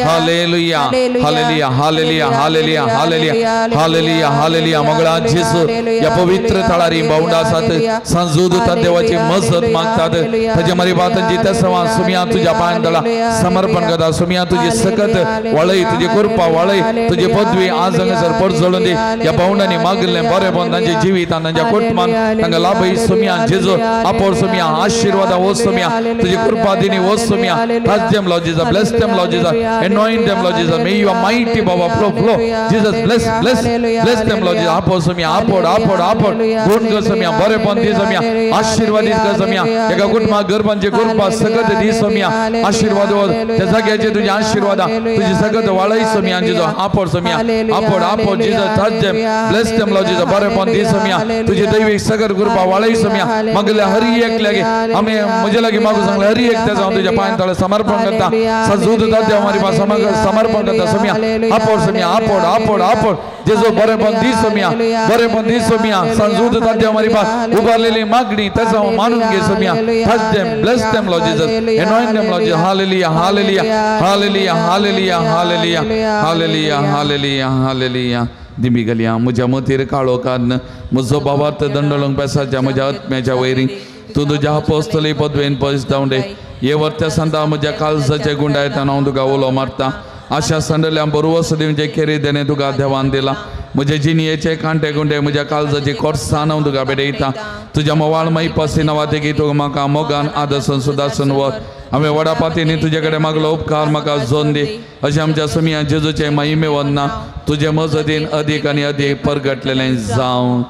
Speaker 2: hallelujah hallelujah hallelujah hallelujah hallelujah hallelujah. Mangala जेजू या पवित्र तळारी भावंडा आसात संजूद देवाची मजत मागतात ताजे मरिबातांची तेसवां सुमिया तुज्या पांयांतळा समर्पण करता. सुमिया तुजी सकत वळय तुजी कृपा वळय तुजी पदवी आज हांगासर परजळून दी. ह्या भावंडांनी मागिल्लें बरेपण तांच्या जिवितान तांच्या कुटुंबान तांकां लाभय सुमिया जेजू आपोर सुमिया आशिर्वादा वो सुमिया तुजी कृपा दिनी वो सुमिया. Touch them, Lord Jesus. Bless them, Lord Jesus. Anoint them, Lord Jesus. May your mighty power flow, flow. Jesus, bless, bless, bless them, Lord Jesus. आपोर सुमिया आपोड आपोड आपोड गुण कर सुमिया बरेपण दी सुमिया आशीर्वादीत कर सुमिया. एका कुटुंबाक गर्भांची कृपा सकत दी सुमिया आशीर्वाद हो त्या जाग्याचे तुझे आशीर्वाद तुझी सकत वाळय सुमिया जेजू आपोड सुमिया आपोड आपोड. Jesus, touch them, bless them, Lord Jesus. बरेपण दी सुमिया तुझी दैविक सकत कृपा वाळय सुमिया. मागल्या हरी एक लागी आमी म्हजे लागीं मागू सांगले हरी एक त्याचा हांव तुज्या पांयां तळा समर्पण करता. सजूद देव मारी समर्पण करता सुमिया आपोड सुमिया आपोड आपोड आपोड जेजू बरेपण दी सुमिया बरेपण दी सुमिया. संजूद देव मारी उबारलेली मागणी त्याचा हांव मानून घे सुमिया. Touch them, bless them, Lord Jesus. Anoint them, Lord Jesus. Hallelujah, hallelujah, hallelujah, hallelujah, hallelujah, hallelujah, hallelujah, hallelujah. दिमी गलया म्हज्या मतीर काळो कान्न म्हजो बाबार्थ दंडळूंक पेसाच्या म्हज्या आत्म्याच्या वैरी तूं तुज्या अपोस्तली पदवेन पयस धांवडे हे वर्त्या सांता म्हज्या काळजाचे गुंडायताना हांव तुका उलो मारता. आशा सांडल्या बरवस दिवचे खेरी देणे तुका देवान दिला. म्हजे जिणयेचे कांटे गुंडे म्हज्या काळजाची कोर्सान हांव तुका भेटयता. तुज्या मोवाळ माई पसिनवा तेगी तुका म्हाका मोगान आदसन सुदासन वर हांवें व्हडा पातींनी तुजे कडेन मागलो उपकार म्हाका जोन दी. अशें आमच्या सुमिया जेजूचे महिमे वंदना तुजे मजतीन अदीक आनी अदीक परगटलेलें जावं.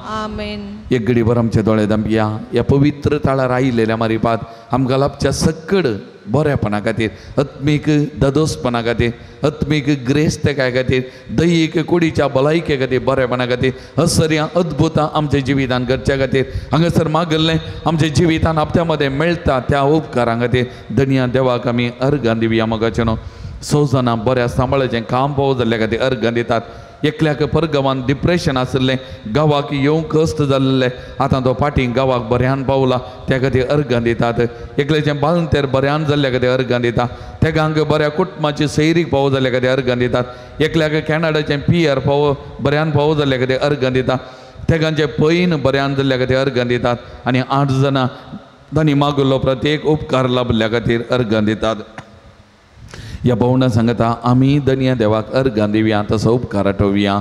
Speaker 2: एक घडीभर आमचे दोळे धांपया. ह्या पवित्र ताळार आयिल्ल्या मारिपात आमकां लाभच्या सक्कड बरेपणा खातीर आत्मीक ददोसपणा खातीर आत्मीक ग्रेस्तकाय खातीर दैहीक कुडीच्या भलायके खातीर बरेपणा खातीर असर्यां अद्भुतां आमच्या जिवितान घडच्या खातीर हांगासर मागल्लें आमच्या जिवितान आपत्या मदें मेळटा त्या उपकारां खातीर धनया देवाक आमी अर्गां दिवया. मोगाचें न्हू स जाणां बऱ्या सांबाळाचें काम पावो जाल्ल्या खातीर अर्गां दितात. एकल्याक परगांवान डिप्रेशन आशिल्लें गांवाक येवंक कश्ट जाल्लें आतां तो फाटीं गांवाक बऱ्यान पावला त्या खातीर अर्गां दितात. एकल्याचें बालंतेर बऱ्यान जाल्ल्या खातीर अर्गां दिता. तेगांक बऱ्या कुटुंबाची सैरीक पावो जाल्ल्या खातीर अर्गां दितात. एकल्याक कॅनडाचें पी आर पावो बऱ्यान पावो जाल्ल्या खातीर अर्गां दिता. तेगांचें पैन बऱ्यान जाल्ल्या खातीर अर्गां दितात. आनी 8 जाणां तांणी मागलो प्रत्येक उपकार लाभल्या खातीर अर्गां दितात. ह्या भावंडां सांगता आमी धनया देवाक अर्गां दिवया तसो उपकार आठोवया.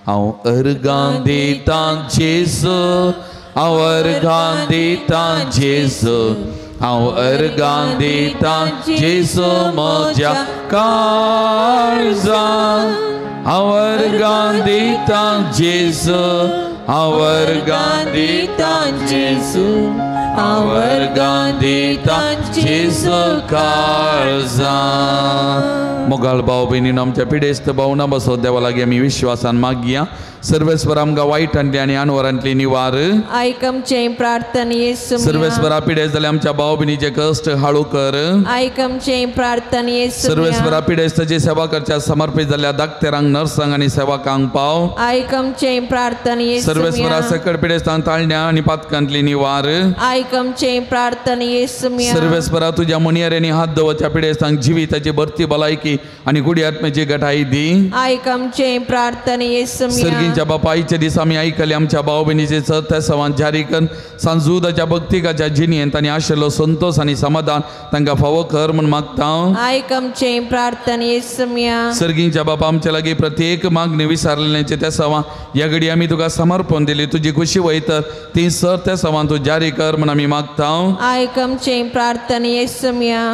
Speaker 2: हांव अर्गां दितां जेजू हांव अर्गां दितां जेजू हांव अर्गां दितां जेजू म्हज्या काळजान हांव अर्गां दितां जेजू हांव अर्गां दितां जेजू हांव अर्गां दितां जेजू काळजान. मोगाळ भाव भयणीन आमच्या पिडेस्त भावना बसो देवा लागीं आमी विश्वासान मागया. सर्वेस्वर आमकां वायटांतली आनी अनवरांतली निवार
Speaker 6: आयक आमचें प्रार्थने.
Speaker 2: सर्वेस्वरा पिडेस्त जाल्यार आमच्या भाव भयणीचे कश्ट हाळू कर
Speaker 6: आयक आमचें प्रार्थने.
Speaker 2: सर्वेस्वरा पिडेस्ताची सेवा करच्या समर्पित जाल्ल्या डाक्टरांक नर्सांक आनी सेवकांक पाव
Speaker 6: आयक आमचें प्रार्थने.
Speaker 2: सर्वेस्वरा सकड पिडेस्तांक ताळण्या आनी पातकांतली निवार
Speaker 6: आयक आमचें प्रार्थने.
Speaker 2: सर्वेस्वरा तुज्या मुनियऱ्यांनी हात दवरच्या पिडेस्तांक जिविताची भरती भलायकी आनी गुडी आत्म्याची गटाई दी
Speaker 6: आयक आमचें प्रार्थने.
Speaker 2: सर्गींच्या बापायचे दीस आमी आयकले आमच्या भाव भयणीचे तेसवान जारी कर सांजुदाच्या भक्तिकाच्या जिणेंत तांणी आशिल्लो संतोश आनी समाधान तांकां फावो कर म्हूण मागता.
Speaker 6: आयक आमचें प्रार्थने.
Speaker 2: सर्गींच्या बापा आमच्या लागीं प्रत्येक मागणी विसारलेल्याचे तेसवां ह्या घडी आमी तुका समर्पण दिली तुजी खुशी वयतर ती सर तेसवान तूं जारी कर म्हूण आमी मागता.
Speaker 6: आयक आमचें प्रार्थने.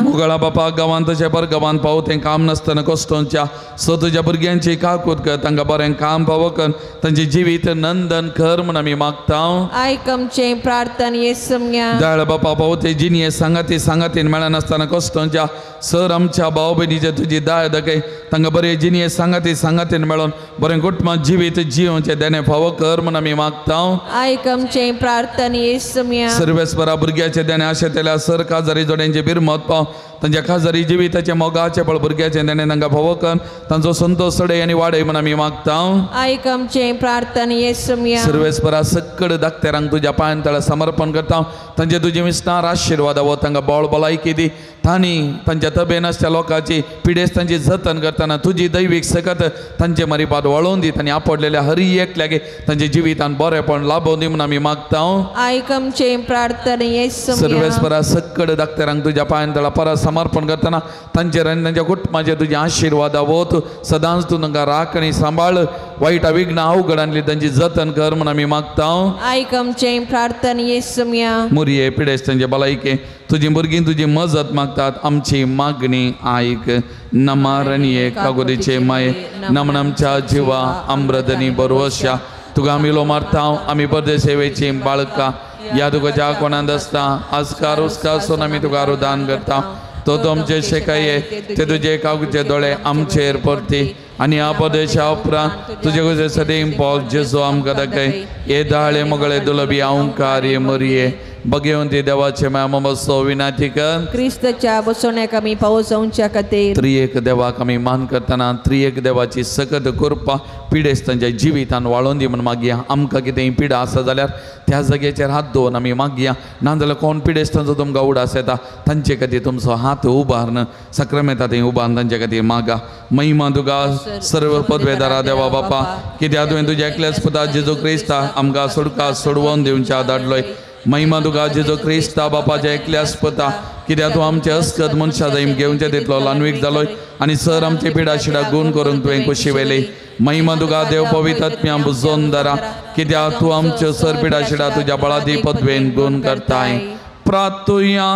Speaker 2: मुगळा बापा गांवांत तशें पर गांवांत पावो तें काम मेळनासतना कश्टोंच्या सो तुज्या भुरग्यांची काकूत कर तांकां बरें काम पावो कर तांचें जिवीत नंदन कर म्हूण आमी मागता.
Speaker 6: आयक आमचें प्रार्थने सोम्या.
Speaker 2: दयाळ बापा पावते जिणये सांगाती सांगातीन मेळनासतना कश्टोंच्या सर आमच्या भाव भयणीचे तुजी दया दाखय तांकां बरें जिणये सांगाती सांगातीन मेळोन बरें कुटुंबां जिवीत जियोवचें देणें फावो कर म्हूण आमी मागता.
Speaker 6: आयक आमचें प्रार्थने सोम्या.
Speaker 2: सर्वेस्परा भुरग्याचें देणें आशेतल्या सर काजारी जोड्यांचें बिरमत पाव तांच्या खाजारी जिविताचें मोगाचें बळ भुरग्याचें देणें तांकां फावो कर तांचो संतोश चडय आनी वाडय म्हूण आमी मागता.
Speaker 6: आयक आमचें प्रार्थने सोम्या.
Speaker 2: सर्वेस्परा सक्कड दाक्तेरांक तुज्या पांयां तळा समर्पण करता तांचे तुजे विस्तार आशिर्वाद वो तांकां बळ भलायकी दी तांणी तांच्या तबेन आसच्या लोकांची पिडेस्तांची जतन करतना तुजी दैवीक सकत तांचे मरिपात वळोवन दी तांणी आपडलेल्या हरी एकल्यागे तांच्या जिवितान बरेपण लाभोवन दी म्हूण आमी मागता.
Speaker 6: आयक आमचें प्रार्थने सोम्या.
Speaker 2: सर्वेस्परा सक्कड दाक्तेरांक तुज्या पांयां तळा परत समर्पण करतना तांचेर आनी तांच्या कुटुंबाचेर तुजे आशिर्वाद वत सदांच तूं तांकां राख आनी सांबाळ वायट विघ्न अवघडांतली तांची जतन कर म्हूण आमी मागता.
Speaker 6: आयक आमचें प्रार्थने सोम्या.
Speaker 2: मुरये पिडेस्तांचे भलायके तुजी भुरगीं तुजी मजत मागतात आमची मागणी आयक. नमारणये कागोदीचे माये नमन आमच्या जिवा अमृतनी बरवश्या तुका आमी लो मारता आमी परदेश सेवेची बाळका ह्या तुका ज्या कोणांत आसता आजकार उस्कार सोन आमी तुका आरुदान करता तो तुमचे शेकाये ते तुजे कागूचे दोळे आमचेर परती आनी ह्या परदेशा उपरांत तुजे कशें सदैव पॉल जेजू आमकां दाखय हे दाळे मोगळे दुलबी ओंकार हे मोरये भगवंती देवाचे माया बसो विनाती कर
Speaker 6: क्रिस्ताच्या बसवण्याक आमी पावस जावच्या खातीर.
Speaker 2: त्रिएक देवाक आमी मान करतना त्रिएक देवाची सकत कृपा पिडेस्तांच्या जिवितान वाळोवन दी म्हूण मागया. आमकां कितेंय पिडा आसा जाल्यार त्या जाग्याचेर हात दवरून आमी मागया नाजाल्यार कोण पिडेस्तांचो तुमकां उडास येता तांचे खातीर तुमचो हात उबारून सक्रमेता थंय उबारून तांचे खातीर मागा. महिमा तुका सर्व पदवेदारा देवा बापा कित्याक तुवें तुज्या एकल्याच पुता जेजू क्रिस्ता आमकां सोडका सोडवून दिवच्या धाडलोय. महिमा तुका जेजू क्रिस्ता बापाच्या एकल्याच पुता कित्याक तूं आमचे अस्कत मनशां जाय घेवचे तितलो ल्हानवीक जालोय आनी सर आमचे पिडा शिडा गुण करूंक तुवें खोशी वेली. महिमा तुका देव पवित्र आत्म्या बुजोवन दरा कित्याक तूं आमच्यो सर पिडा शिडा तुज्या बळादी पदवेन गुण करताय. प्रार्थुया.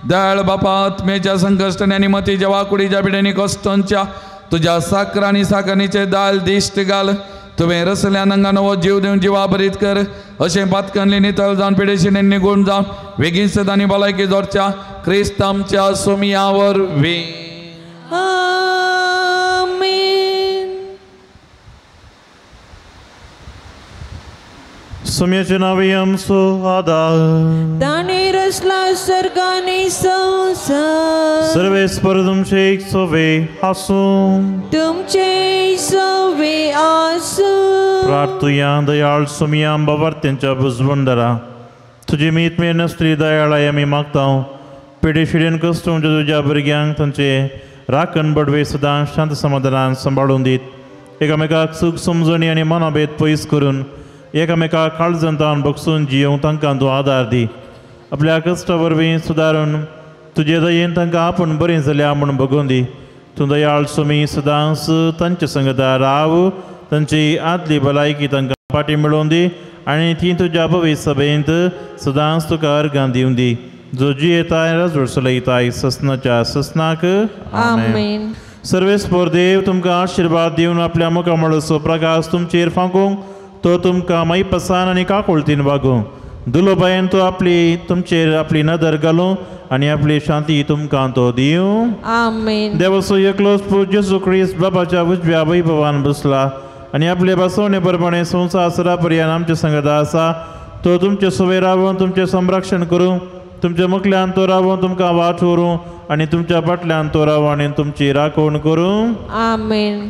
Speaker 2: दयाळ बापा आत्म्याच्या संकश्टांनी आनी मतीच्या वाकुडीच्या पिड्यांनी कश्टांच्या तुज्या साकर आनी साकरणीचे दाल दिश्ट घाल तुवें रसल्या नंगा नवो जीव दिवन जिवा भरीत कर अशें पातकनली नितळ जावन पिडेशिणेन निगूण जावन वेगीन सदांनी भलायकी जोडच्या क्रिस्त आमच्या सोमिया वरवीं.
Speaker 6: आमेन.
Speaker 3: सोम्याचे नावे आमचो आदार
Speaker 6: ताणें रचला सर्ग आनी संवसार
Speaker 3: सर्वेस्पर तुमचे एक सोवे आसूं
Speaker 6: तुमचे सोवे आसूं.
Speaker 3: प्रार्थुया. दयाळ सोमिया बाबार्थ्यांच्या बुजवंदरा तुजी मीत मेर नासली दयाळाय आमी मागता पिडेशिडेन कश्टूंच्या तुज्या भुरग्यांक तांचे राखण बडवे सदां शांत समाधानान सांबाळून दीत एकामेकाक सूख समजणी आनी मनाभेद पयस करून एकामेकाक काळजंतान बगसून जियोवंक तांकां तूं आदार दी. आपल्या कश्टा वरवीं सुदारून तुजे दयेन तांकां आपूण बरीं जाल्या म्हूण बगोवन दी. तूं दयाळ सोमी सदांच तांचे संगता राव तांची आदली भलायकी तांकां फाटी मेळोवन दी आनी ती तुज्या भवी सभेंत सदांच तुका अर्गां दिवन दी. जो जियेताय राजवट चलयताय ससनाच्या ससनाक
Speaker 6: आमेन.
Speaker 3: सर्वेस्पर देव तुमकां आशिर्वाद दिवन आपल्या मुखामळाचो प्रकाश तुमचेर फांकूंक तो तुमकां मायपसान आनी काकुळतीन वागूं. दुलोबायेन तो आपली तुमचेर आपली नदर घालूं आनी आपली शांती तुमकां तो दिवं.
Speaker 6: आमेन.
Speaker 3: देवाचो एकलोच पूत जेजू क्रिस्त बाबाच्या उजव्या वैभवान बसला आनी आपले बसवणे प्रमाणे संवसार सरा पर्यंत आमचे संगता आसा. तो तुमचे सुवे रावून तुमचें संरक्षण करूं तुमच्या मुखल्यान तो रावून तुमकां वाट व्हरूं आनी तुमच्या फाटल्यान तो रावूं आनी तुमची राखण करूं.
Speaker 6: आमेन.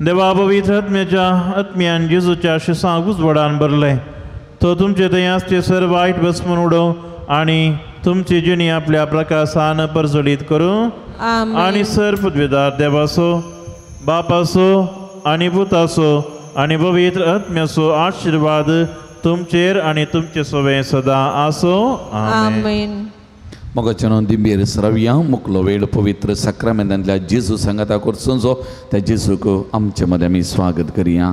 Speaker 3: देवा पवित्र आत्म्याच्या आत्म्यान जेजूच्या शिसांक उजवाडान भरलें तो तुमचे थंय आसचे सर वायट बसमून उडोवं आनी तुमची जिणी आपल्या प्रकाशान परजळीत करूं. आनी सर पदवेदार देवाचो बापाचो आनी पुताचो आनी पवित्र आत्म्याचो आशिर्वाद तुमचेर आनी तुमचे सोवे सदां आसूं.
Speaker 6: आमेन.
Speaker 2: मोगाच्यानो दिंबेर सरावया मुकलो वेळ पवित्र साक्रामेंतांतल्या जेजू सांगाता करचो त्या जेजूक आमचे मदें आमी स्वागत करया.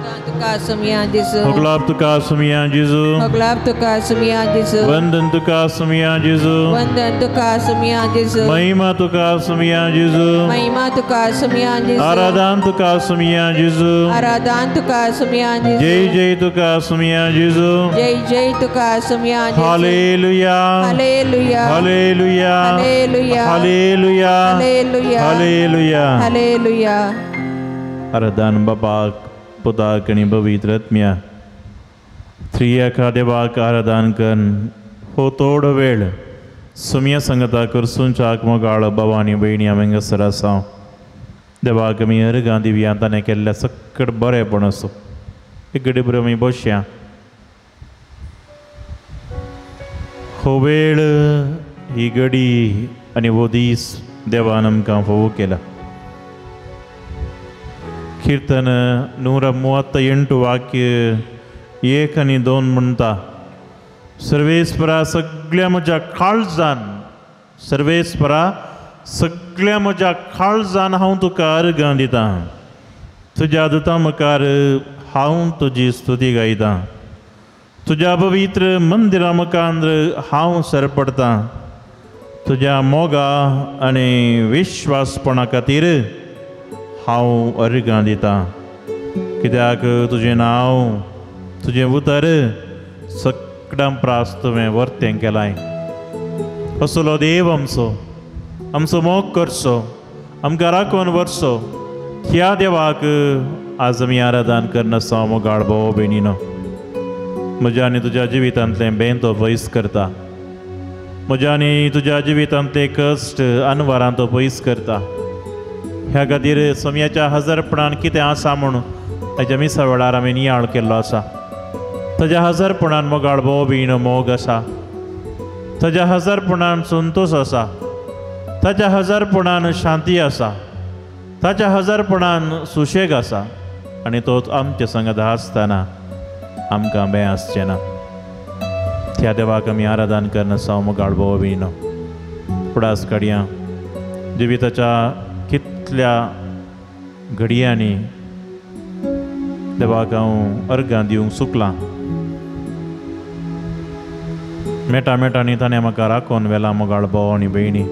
Speaker 6: तुका सुमिया जेजू.
Speaker 3: मोगलाब तुका सुमिया जेजू.
Speaker 6: मोगलाब तुका सुमिया जेजू.
Speaker 3: वंदन तुका सुमिया जेजू.
Speaker 6: वंदन तुका सुमिया जेजू.
Speaker 3: महिमा तुका सुमिया जेजू.
Speaker 6: महिमा तुका सुमिया जेजू.
Speaker 3: आराधन तुका सुमिया जेजू.
Speaker 6: आराधन तुका सुमिया जेजू.
Speaker 3: जय जय तुका सुमिया जेजू.
Speaker 6: जय जय तुका सुमिया जेजू.
Speaker 3: Hallelujah
Speaker 6: hallelujah
Speaker 3: hallelujah
Speaker 6: hallelujah
Speaker 3: hallelujah
Speaker 6: hallelujah
Speaker 3: hallelujah
Speaker 6: hallelujah.
Speaker 3: आराधन बापाक पुताक आनी पवित्र आत्म्या त्रियेका देवाक आराधन कन्न हो थोडो वेळ सुमया संगता करसूंच्याक मोगाळ बाबा आनी भयणी आमी हांगासर आसा. देवाक आमी अर्गां दिवया ताणें केल्ल्या सकट बरेंपण आसूं. एक घडी बरी आमी बसया. हो वेळ ही घडी आनी हो दीस देवान आमकां फावो केला. कीर्तन 138 वाक्य 1 आनी 2 म्हणटा, सर्वेस्परा सगळ्या म्हज्या काळजान, सर्वेस्परा सगळ्या म्हज्या काळजान हांव तुका अर्गां दितां. तुज्या दुतां मुखार हांव तुजी स्तुती गायतां. तुज्या पवित्र मंदिरा मुखार हांव सरपडटां. तुज्या मोगा आनी विश्वासपणा खातीर हांव अर्गां दितां. कित्याक तुजें नांव तुजें उतर सगळ्यां प्रास तुवें वर्तें केलां. असलो देव आमचो, आमचो मोग करचो, आमकां राखून व्हरचो ह्या देवाक आज आमी आराधन करनासता. मोगाळ भाव भयणीनो, म्हज्या आनी तुज्या जिवितांतलें बें तो पयस करता. म्हज्या आनी तुज्या जिवितांतले कश्ट अनवरां तो पयस करता. ह्या खातीर सोमयाच्या हजारपणान कितें आसा म्हूण ताच्या मिसा वेळार आमी नियाळ केल्लो आसा. ताज्या हजारपणान मोगाळ भाव भयणीनो मोग आसा. ताज्या हजारपणान संतोश आसा. ताज्या हजारपणान शांती आसा. ताज्या हजारपणान सुशेग आसा. आनी तोच आमच्या संगत आसतना आमकां बें आसचें ना. त्या देवाक आमी आराधन करनासता. मोगाळ भाव भयणीनो, फुडास काडया जिविताच्या कितल्या घडयांनी देवाक हांव अर्गां दिवंक चुकलां. मेटा मेटांनी ताणें म्हाका राखून व्हेलां. मोगाळ भाव आनी भयणी,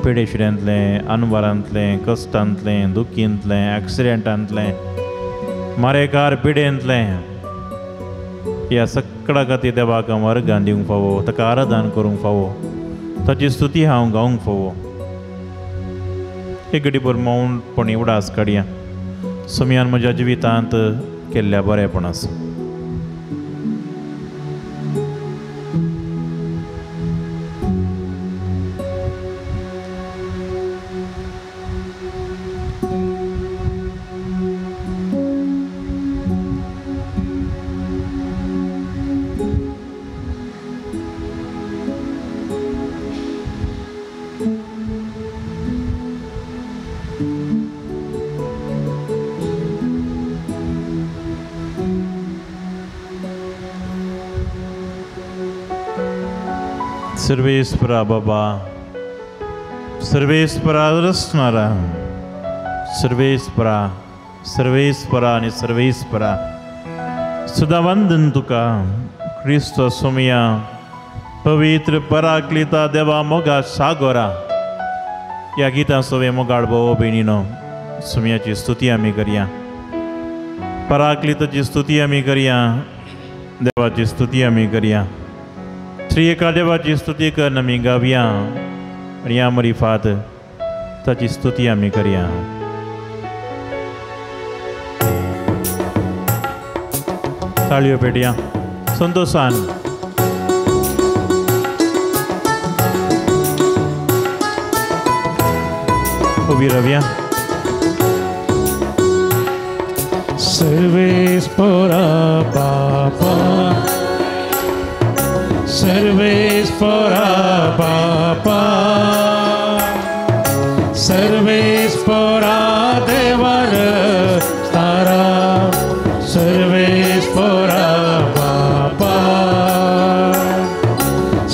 Speaker 3: पिडेशिड्यांतलें, अनवरांतलें, कश्टांतलें, दुखींतलें, एक्सिडेंटांतलें, मारेकार पिडेंतलें, ह्या सगळ्या खातीर देवाक हांव अर्गां दिवंक फावो, ताका आराधन करूंक फावो, ताची स्तुती हांव गावंक फावो. एक घडीभर मौनपणी उडास काडया सोमयान म्हज्या जिवितांत केल्ल्या बरेपणाचो. सर्वेस्परा बाबा, सर्वेस्परा रसणारा, सर्वेस्परा, सर्वेस्परा आनी सर्वेस्परा, सदां वंदन तुका क्रिस्त सोमया पवित्र पराक्लिता देवा मोगा सागोरा. ह्या गितां सोवे मोगाळ भाव भयणीनो सोमयाची स्तुती आमी करया. पराक्लिताची स्तुती आमी करया. देवाची स्तुती आमी करया. त्रिएका देवाची स्तुती करून आमी गावया आनी ह्या मरिफात ताची स्तुती आमी करया. ताळयो पेटया संतोशान. उबी रावया.
Speaker 1: सर्वेस्परा बापा, सर्वेस्परा बापा, सर्वेस्परा देवर तारा, सर्वेस्परा बापा,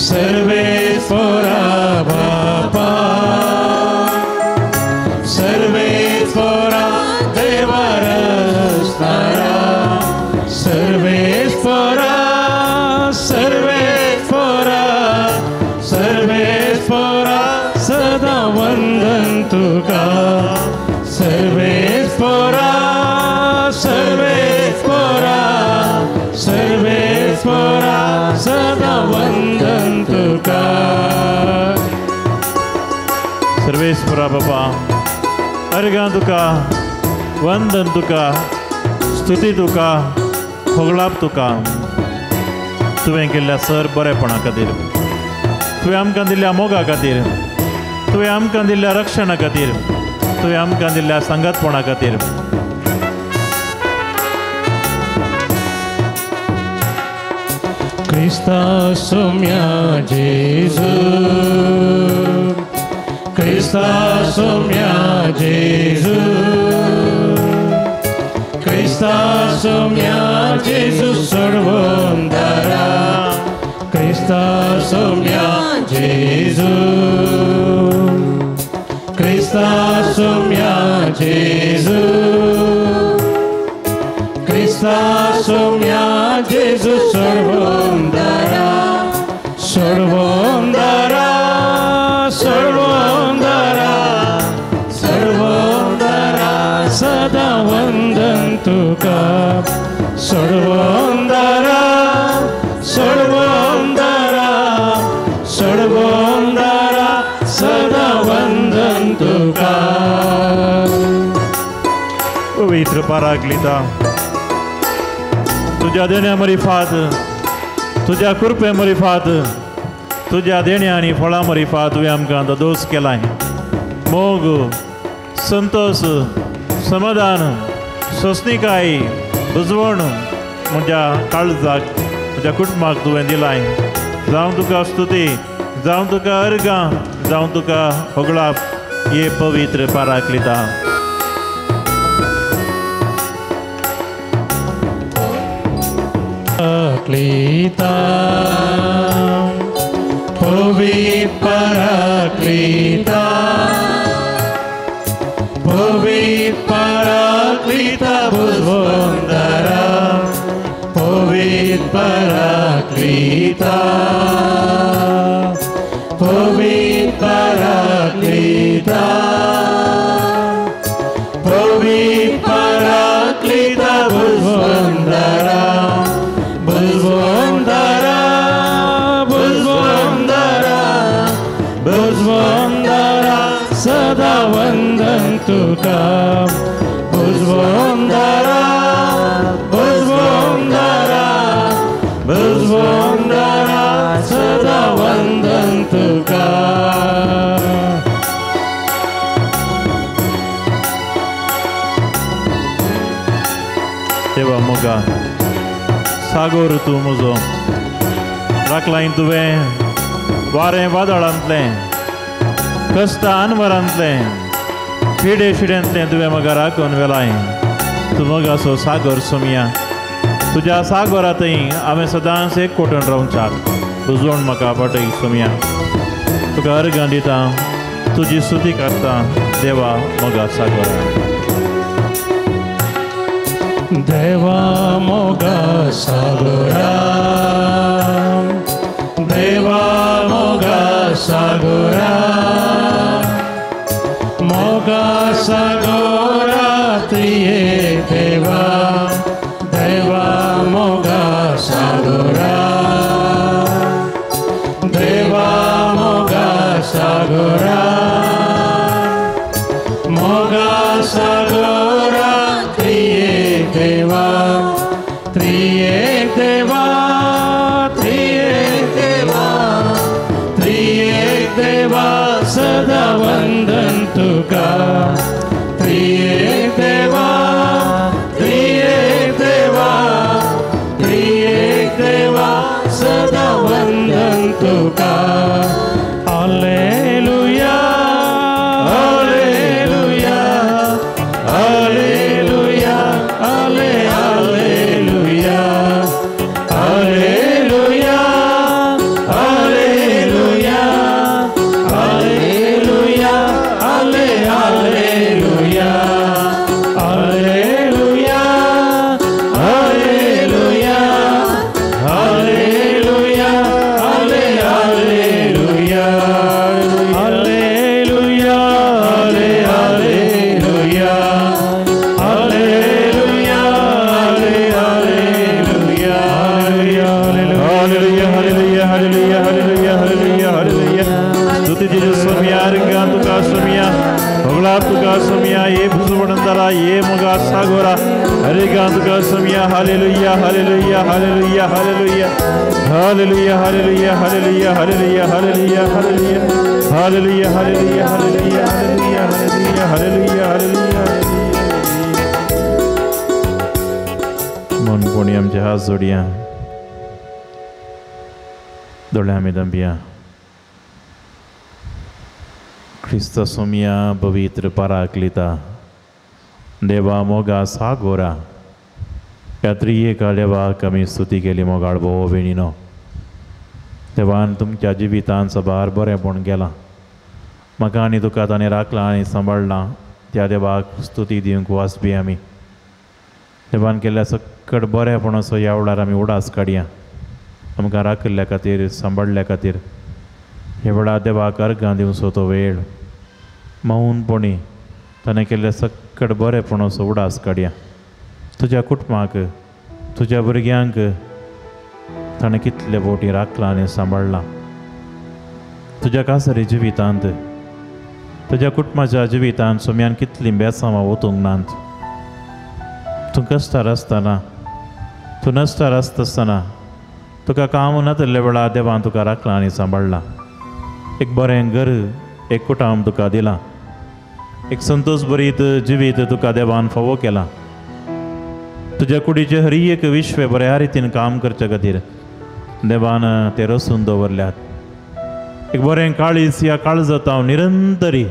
Speaker 1: सर्वेस्परा बापा, सर्वेस्परा देवर तारा। तुका सर्वेस्पोरा सर्वेस्पोरा सर्वेस्पोरा सदा वंदन तुका.
Speaker 3: सर्वेस्पोरा बाबा अर्घां तुका वंदन तुका स्तुती तुका होगळाप तुका. तुवें केल्ल्या सर बरेपणा खातीर, तुवें आमकां दिल्ल्या मोगा खातीर, तुवें आमकां दिल्ल्या रक्षणा खातीर, तुवें आमकां दिल्ल्या सांगातपणा खातीर.
Speaker 1: क्रिस्ता सोम्या जेजू क्रिस्ता सोम्या जेजू क्रिस्ता सोम्या जेजू सोडवंदारा क्रिस्ता सोम्या जेजू क्रिस्ता सोम्या जेजू क्रिस्ता सोम्या जेजू सोडवंदारा सोडवंदारा सोडवंदारा सोडवंदारा सदा वंदन तुका सोडवंदारा सोडवंदारा सोडवंदारा सदा वंदन तुका.
Speaker 3: पवित्र पाराक्लिता तुज्या देण्या मरिफात तुज्या कृपे मरिफात तुज्या देण्या आनी फळां मरिफात तुवें आमकां दोस केलाय. मोग संतोश समाधान सोंसणीकाय बुजवण म्हज्या काळजाक म्हज्या कुटुंबाक तुवें दिलाय. जावं तुका स्तुती जावं तुका अर्घां जावं तुका होगळाप ये पवित्र पाराक्लिता.
Speaker 1: पराक्लिता पवित्र पराक्लिता पवित्र पराक्लिता बुजवंदारा पवित्र पराक्लिता पवित्र पराक्लिता पवित्र पराक्लिता बुजवंदारा बुजवंदारा बुजवंदारा बुजवंदारा सदा वंदन तुका बुजवंदारा बुजवंदारा बुजवंदारा सदा वंदन तुका.
Speaker 3: देवा मोगा सागोर तूं म्हजो राखलाय तुवें वारें वादळांतलें कश्टा अनवरांतलें पिडे शिड्यांतलें तुवें म्हाका राखून वेलाय. तूं मोगासो सागोर सोमया तुज्या सागोरांतय हांवें सदांच एक कोटून रावच्याक बुजवण म्हाका पाटय सोमया. तुका अर्घां दिता तुजी स्तुती करता देवा मोगा सागोरा.
Speaker 1: देवा मोगा सागोरा देवा मोगा सागोरा मोगा सागोरा त्रिये देवा देवा मोगा सागोरा देवा मोगा सागोरा मोगा सागोरा त्रिये देवा त्रिये देवा त्रिये देवा त्रिये देवा सदा वंदन तुका त्रिये देवा त्रिये देवा त्रिये देवा सदा वंदन तुका. Hallelujah hallelujah hallelujah आले हालेलुया
Speaker 3: अर्गां तुका Somaiya hallelujah hallelujah hallelujah hallelujah hallelujah hallelujah hallelujah hallelujah hallelujah hallelujah hallelujah hallelujah hallelujah hallelujah hallelujah hallelujah hallelujah. मनपणी आमचे हात जोडया, दोळे आमी दंबिया. क्रिस्त सोमया पवित्र पराक्लिता देवा मोगा सागोरा ह्या त्रियेका देवाक आमी स्तुती केली मोगाळ भोव वेणीनो. देवान तुमच्या जिवितान सबार बरेंपण केलां, म्हाका आनी तुका ताणें राखलां आनी सांबाळ्ळां. त्या देवाक स्तुती दिवंक वाचपी आमी देवान केल्ल्या सकट बरेंपणाचो ह्या वेळार आमी उडास काडया. आमकां राखिल्ल्या खातीर, सांबाळ्ळ्या खातीर ह्या वेळार देवाक अर्गां दिवचो तो वेळ मौनपणी ताणें केल्ल्या सकट बरेंपणाचो उडास काडया. तुज्या कुटुंबाक, तुज्या भुरग्यांक ताणें कितले बोटी राखलां आनी सांबाळ्ळां. तुज्या कासरी जिवितांत, तुज्या कुटुंबाच्या जिवितांत सोम्यान कितलीं बेसांवां वतूंक नात. तूं कश्टार आसतना, तूं नश्टार आसतना, तुका काम नातिल्ल्या वेळार देवान तुका राखलां आनी सांबाळ्ळां. एक बरें घर, एक कुटुंब तुका दिलां, एक संतोश भरीत जिवीत तुका देवान फावो केलां. तुज्या कुडीचें हर एक विश्व बऱ्या रितीन काम करचे खातीर देवान ते रसून दवरल्यात. एक बरें काळीज ह्या काळजांत हांव निरंतरी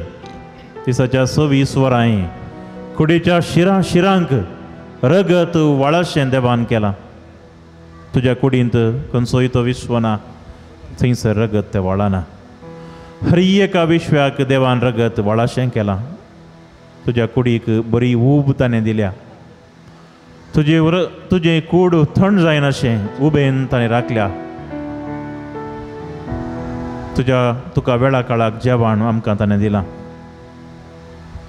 Speaker 3: दिसाच्या 24 वरां कुडीच्या शिरां शिरांक रगत वाळशें देवान केलां. तुज्या कुडींत खंयचोय तो विश्व ना, थंयसर रगत तें वाळना. हर एका विश्वाक देवान रगत वाळशें केलां. तुज्या कुडीक बरी ऊब ताणें दिल्या. तुजें कूड थंड जायनाशें उबेन ताणें राखल्या. तुज्या तुका वेळा काळाक जेवण आमकां ताणें दिलां.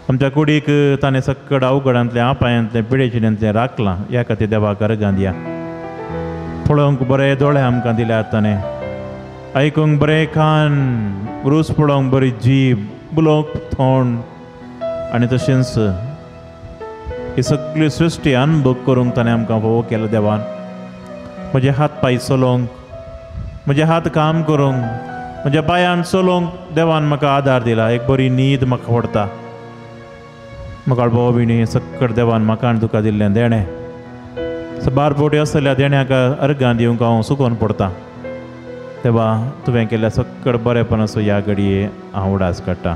Speaker 3: आमच्या कुडीक ताणें सक्कड अवघडांतलें, आपायांतलें, पिडेचिण्यांतलें राखलां. ह्या खातीर देवाक अर्गां दिया. पळोवंक बरे दोळे आमकां दिल्यात ताणें, आयकूंक बरें कान, रूच पळोवंक बरी जीब, उलोवंक तोंड, आनी तशेंच ही सगळी सृश्टी अनुभव करूंक ताणें आमकां फावो केलो देवान. म्हजे हात पांय चलोवंक, म्हजे हात काम करूंक, म्हज्या पांयान चलोवंक देवान म्हाका आदार दिला. एक बरी न्हीद म्हाका पडटा. म्हाका भाव भयणी सक्कड देवान म्हाका आनी तुका दिल्लें देणें सबार बोटी आसल्या देण्याक अर्गां दिवंक हांव सुकोवन पडटा. देवा तुवें केल्ल्या सक्कड बरेंपणाचो ह्या घडये हांव उडास काडटा.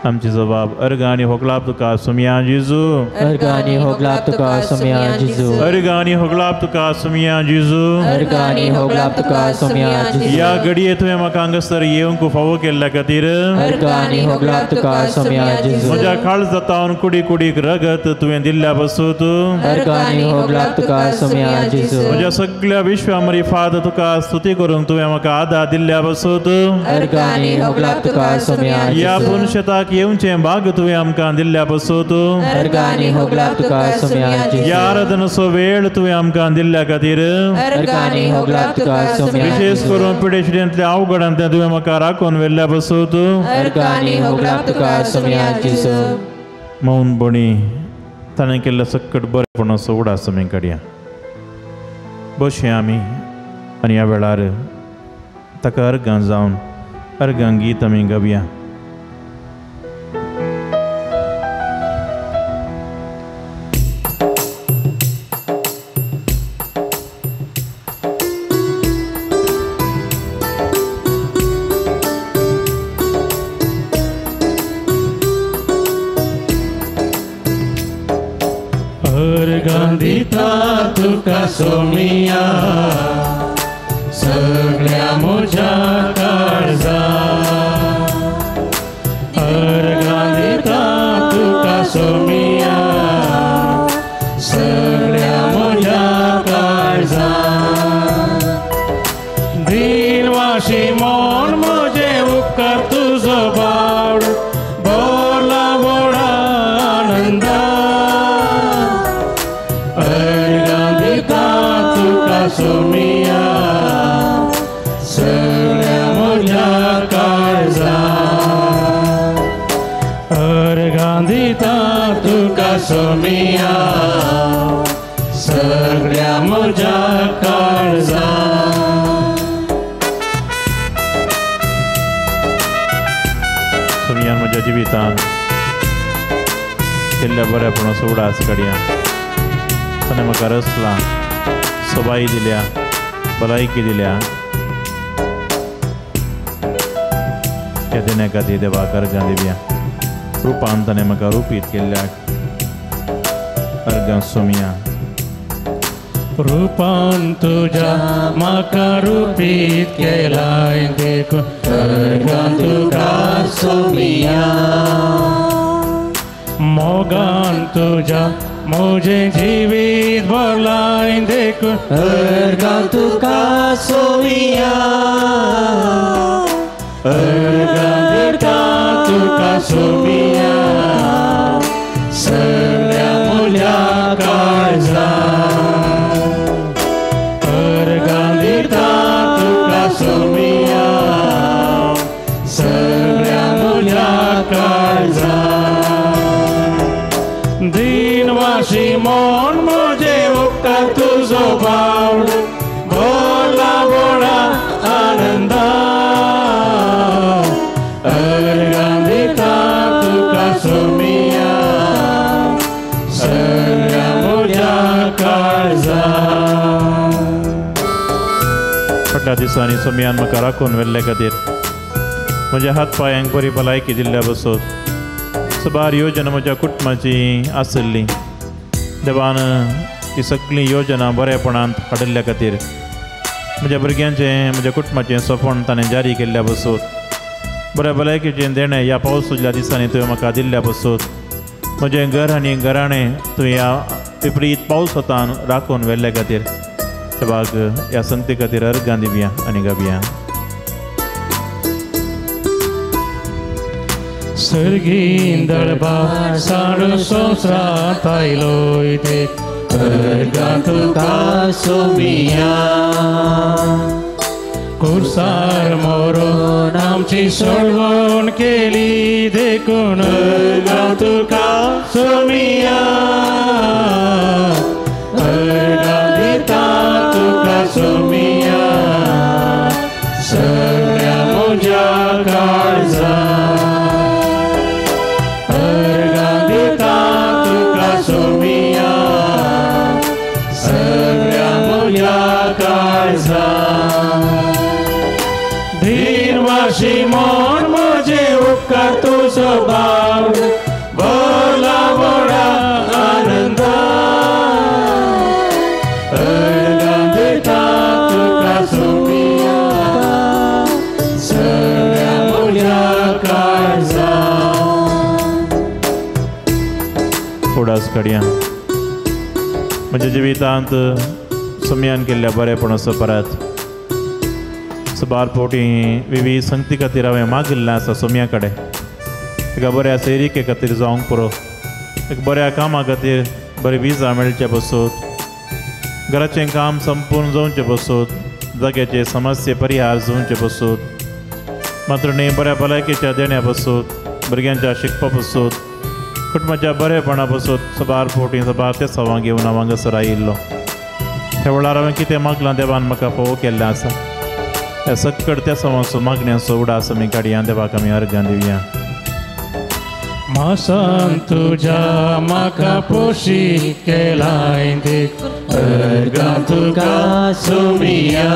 Speaker 3: आमची जबाब अर्गां आनी होगलाप तुका सोमया जेजू,
Speaker 7: अर्गां आनी होगलाप तुका सोमया जेजू,
Speaker 3: अर्गां आनी होगलाप तुका सोमया जेजू,
Speaker 7: अर्गां आनी होगलाप तुका सोमया जेजू.
Speaker 3: ह्या घडये तुवें म्हाका हांगासर येवंक फावो केल्ल्या खातीर
Speaker 7: अर्गां आनी होगलाप तुका सोमया जेजू.
Speaker 3: म्हज्या काळजांत कुडी कुडीक रगत तुवें दिल्ल्या बसूत
Speaker 7: अर्गां आनी होगलाप तुका सोमया जेजू.
Speaker 3: म्हज्या सगळ्या विश्वा मरिफाद तुका स्तुती करूंक तुवें म्हाका आदार दिल्ल्या बसूत
Speaker 7: अर्गां आनी होगलाप तुका सोमया जेजू.
Speaker 3: ह्या पुनशताक येवचें भाग तुवें आमकां दिल्ल्या बसूत
Speaker 7: अर्गां आनी होगलाप तुका सोमया जेजू.
Speaker 3: ह्या आराधनाचो वेळ तुवें आमकां दिल्ल्या खातीर
Speaker 7: अर्गां आनी होगलाप तुका सोमया
Speaker 3: विशेष करून पिडेशिडेंतल्या अवघडांतल्या तुवें म्हाका राखून व्हेल्ल्या बसूत
Speaker 7: अर्गां आनी होगलाप तुका सोमया जेजू.
Speaker 3: मौनपणी ताणें केल्ल्या सक्कट बरेपणाचो उडास आमी काडया. बसया आमी आनी ह्या वेळार ताका अर्गां जावन अर्गां गीत आमी गावया.
Speaker 1: अर्गां तुका सोमिया सगळ्या म्हज्या काळजा, अर्गां दिता तुका सोमिया सगळ्या म्हज्या काळजा. दिनवाशी म्हूण म्हजें उपकार तुजो बावड बोला बोला आनंदा, अर्गां दिता तुका सोमिया सगळ्या म्हज्या काळजा, अर्गां दिता तुका सोमिया म्हज्या काळजा.
Speaker 3: सोमयान म्हज्या जिवितान केल्ल्या बऱ्यापणाचो उडास काडया. ताणें म्हाका रचला, सोबाई दिल्या, भलायकी दिल्या. त्या देण्या खातीर देवाक अर्गां दिवया. रुपान ताणें म्हाका रुपीत केल्ल्याक अर्गां सोमया.
Speaker 1: रुपान तुज्या म्हाका रुपीत केलाय देखून अर्गां तुका सोमया. मोगान तुज्या म्हजें जिवीत भरलाय देखून
Speaker 5: अर्गां तुका सोमया.
Speaker 1: अर्गां दिता तुका सोमया सगळ्या म्हज्या काळजा. अर्गां दिता तुका सोमया सगळ्या म्हज्या काळजा. दिनवाशी म्हूण म्हजें उपकार तुजो बावड भोला भोळा आनंदा. अर्गां दिता तुका सोमया सगळ्या म्हज्या काळजा.
Speaker 3: फाटल्या दिसांनी सोमयान म्हाका राखून व्हेल्ले खातीर म्हज्या हात पांयांक बरी भलायकी दिल्ल्या बसत साबार योजना म्हज्या कुटुंबाची आशिल्ली. देवान ती सगळी योजना बरेपणांत हाडिल्ल्या खातीर म्हज्या भुरग्यांचें म्हज्या कुटुंबाचें सपन ताणें जारी केल्ल्या बसत बऱ्या भलायकेचें देणें ह्या पावसाच्या दिसांनी तुवें म्हाका दिल्ल्या बसत म्हजें घर आनी घराणें तुवें ह्या विपरीत पावसांत राखून व्हेल्ल्या खातीर देवाक ह्या संगती खातीर अर्गां दिवया आनी गावया.
Speaker 1: सर्गीन दळबा साडू संवसारांत आयलोय देख अर्गां तुका सोमया. कुर्सार मरून आमची सोडवण केली देखून अर्गां तुका सोमया. अर्गां दिता तुका सोमया सगळ्या म्हज्या काळजा. अर्गां दिता तुका सोमया सगळ्या म्हज्या काळजा. दिनवाशी म्हूण म्हजें उपकार तुजो बावड भोला भोळा आनंदा. अर्गां दिता तुका सोमया सगळ्या म्हज्या काळजा.
Speaker 3: उडास काडया. म्हज्या जिवितांत सोमयान केल्ल्या बरेपणाचो परत साबार फावटी विवीध संगती खातीर हांवें मागिल्लें आसा सोमया कडेन. एका बऱ्या सैरिके खातीर जावंक पुरो, एक बऱ्या कामा खातीर बरी विजा मेळचे बसत, घराचें काम संपूर्ण जावचें बसत, जाग्याचे समस्ये परिहार जावचे बसत, मात्र न्ही बऱ्या भलायकेच्या देण्या बसत, भुरग्यांच्या शिकपा बसत, कुटुंबाच्या बरेपणा बसत साबार फावटी साबार ते सवां घेवन हांव हांगासर आयिल्लो. ह्या वेळार हांवें कितें मागलां देवान म्हाका फावो केल्लें आसा. ह्या सक्कड त्या सवांचो मागण्यांचो उडास आमी काडया. देवाक आमी अर्गां दिवया.
Speaker 1: मासान तुज्या म्हाका पोशीत केलाय देख अर्गां तुका सोमया.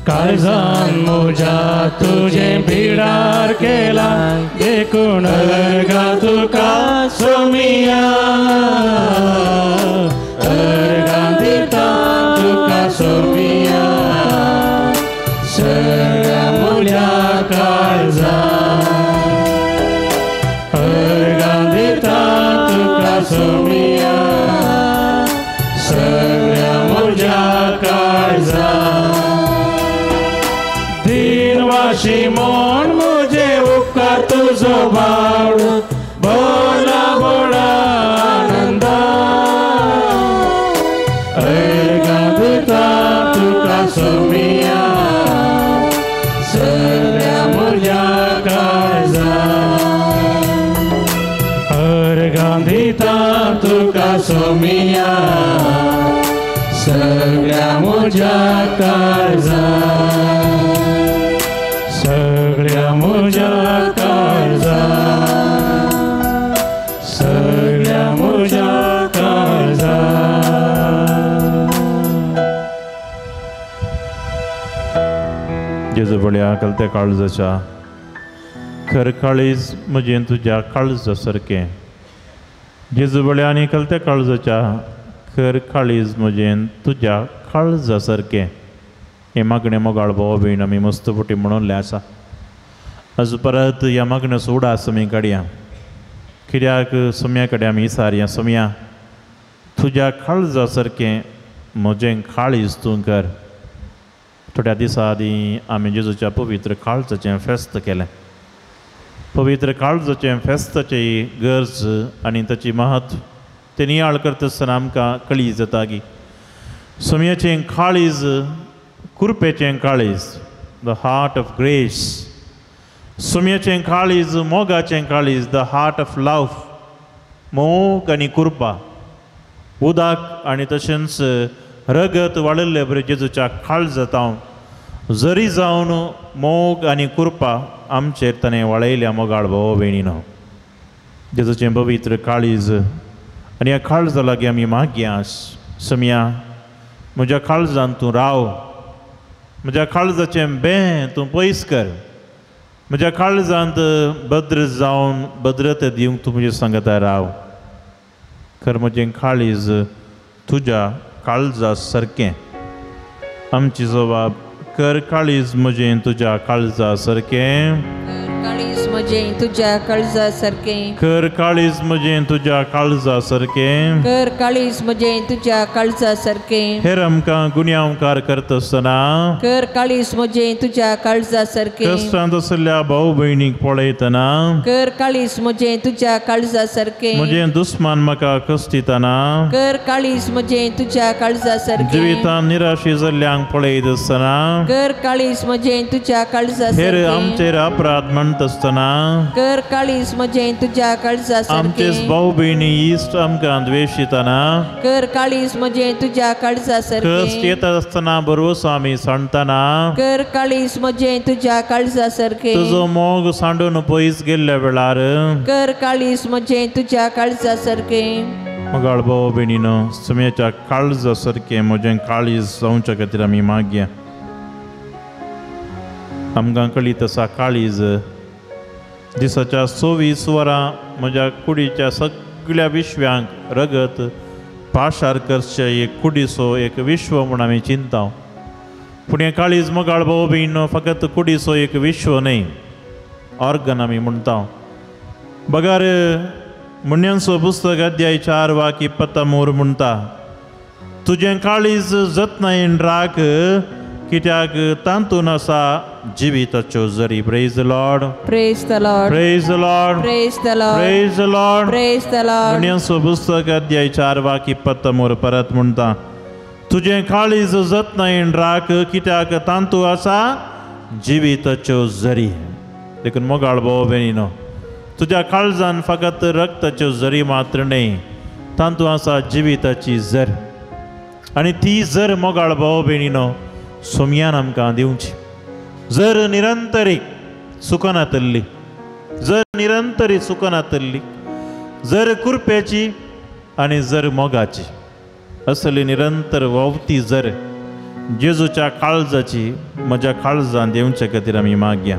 Speaker 1: काळजान म्हज्या तुजें बिडार केलाय देखून अर्गां तुका सोमया. अर्गां दिता तुका सोमया सगळ्या म्हज्या काळजा. अर्गां दिता तुका सोमया सगळ्या म्हज्या काळजा. दिनवाशी म्हूण म्हजें उपकार तुजो बावड भोला भोळा आनंदा. अर्गां दिता तुका सोमया सगळ्या म्हज्या काळजा. अर्गां दिता तुका सोमया
Speaker 5: सोमिया सगळ्या म्हज्या काळजा
Speaker 1: सगळ्या म्हज्या काळजा सगळ्या म्हज्या काळजा.
Speaker 3: जेजू बळ्या कलत्या काळजाच्या खर काळीज म्हजें तुज्या काळजा सारकें. जेजू बळ्या आनी कलत्या काळजाच्या खर काळीज म्हजें तुज्या काळजा सारकें हें मागणें मोगाळ भाव भयण आमी मस्त फुटी म्हणिल्लें आसा. आज परत ह्या मागण्याचो उडास आमी काडया कित्याक सोम्या कडेन आमी विचारया सोम्या तुज्या काळजा सारकें म्हजें काळीज तूं कर. थोड्या दिसां आदीं आमी जेजूच्या पवित्र काळजाचें फेस्त केलें. पवित्र काळजाचें फेस्ताची गरज आनी ताची महत्व तें नियाळ करता आसतना आमकां कळी जाता की सोम्याचें काळीज कुरपेचें काळीज the heart of grace, सोम्याचें काळीज मोगाचें काळीज the heart of love, मोग आनी कुरपा उदक आनी तशेंच रगत वाडिल्ले बरें जेजूच्या काळजांत जरी जावन मोग आनी कुरपा आमचेर ताणें वाळयल्या मोगाळ भाव भयणीनो. जेजूचें पवित्र काळीज आनी ह्या काळजा लागीं आमी मागया सोम्या म्हज्या काळजान तूं राव, म्हज्या काळजाचें बें तूं पयस कर, म्हज्या काळजांत भद्र जावन भद्रता दिवंक तूं म्हजें सांगता राव. खर म्हजें काळीज तुज्या काळजा सारकें. आमची जबाब कर काळीज म्हजें तुज्या काळजा सारकें.
Speaker 6: काळीज म्हजें तुज्या काळजा सारकें.
Speaker 3: कर काळीज म्हजें तुज्या काळजा सारकें.
Speaker 6: कर काळीज म्हजें तुज्या काळजा सारकें.
Speaker 3: हेर आमकां गुन्यांवकार करता आसतना
Speaker 6: कर काळीज म्हजें तुज्या काळजा सारकें.
Speaker 3: कश्टांत आशिल्ल्या भाव भयणीक पळयतना
Speaker 6: कर काळीज म्हजें तुज्या काळजा सारकें.
Speaker 3: म्हजें दुस्मान म्हाका कश्टितना
Speaker 6: कर काळीज म्हजें तुज्या काळजा सारकें.
Speaker 3: जिवितांत निराशी जाल्ल्यांक पळयत आसतना
Speaker 6: कर काळीज म्हजें तुज्या काळजा सारकें.
Speaker 3: हेर आमचेर अपराध म्हणटा आसतना
Speaker 6: कर काळीज म्हजें तुज्या काळजा सारकें.
Speaker 3: आमचेच भाव भयणी इश्ट आमकां द्वेशितना
Speaker 6: कर काळीज म्हजें तुज्या काळजा सारकें.
Speaker 3: कश्ट येता आसतना भरवसो आमी सांडतना
Speaker 6: कर काळीज म्हजें तुज्या काळजा सारकें.
Speaker 3: तुजो मोग सांडून पयस गेल्ल्या वेळार
Speaker 6: कर काळीज म्हजें तुज्या काळजा सारकें.
Speaker 3: मोगाळ भाव भयणीनो सुम्याच्या काळजा सारकें म्हजें काळीज जावच्या खातीर आमी मागया. आमकां कळीत आसा काळीज दिसाच्या 24 वरां म्हज्या कुडीच्या सगळ्या विश्व्यांक रगत पाशार करचें एक कुडीचो एक विश्व म्हूण आमी चिंता. पूण हें काळीज मोगाळ भाव भयणीनो फकत कुडीचो एक विश्व न्हय, ऑर्गन आमी म्हणटा. बगर म्हणण्यांचो पुस्तक अध्याय 4 वाक्य 23 म्हणटा तुजें काळीज जतनायेन राख कित्याक तातूंत आसा जिविताच्यो जरी. Praise the Lord.
Speaker 6: Praise the Lord.
Speaker 3: Praise the Lord.
Speaker 6: Praise the Lord.
Speaker 3: Praise the Lord.
Speaker 6: Praise the Lord.
Speaker 3: म्हणण्यांचो पुस्तक अध्याय 4 वाक्य 23 परत म्हणटा तुजें काळीज जतनायेन राख कित्याक तातूंत आसा जिविताच्यो जरी. देखून मोगाळ भाव भयणीनो तुज्या काळजान फकत रक्ताच्यो जरी मात्र न्हय, तातूंत आसा जिविताची जर आनी ती जर मोगाळ भाव भयणीनो सोम्यान आमकां दिवची. जर निरंतरीक सुकनातल्ली, जर निरंतरी सुकनातल्ली, जर कुरपेची आनी जर मोगाची असली निरंतर व्हांवती जर जेजूच्या काळजाची म्हज्या काळजान दिवचे खातीर आमी मागया.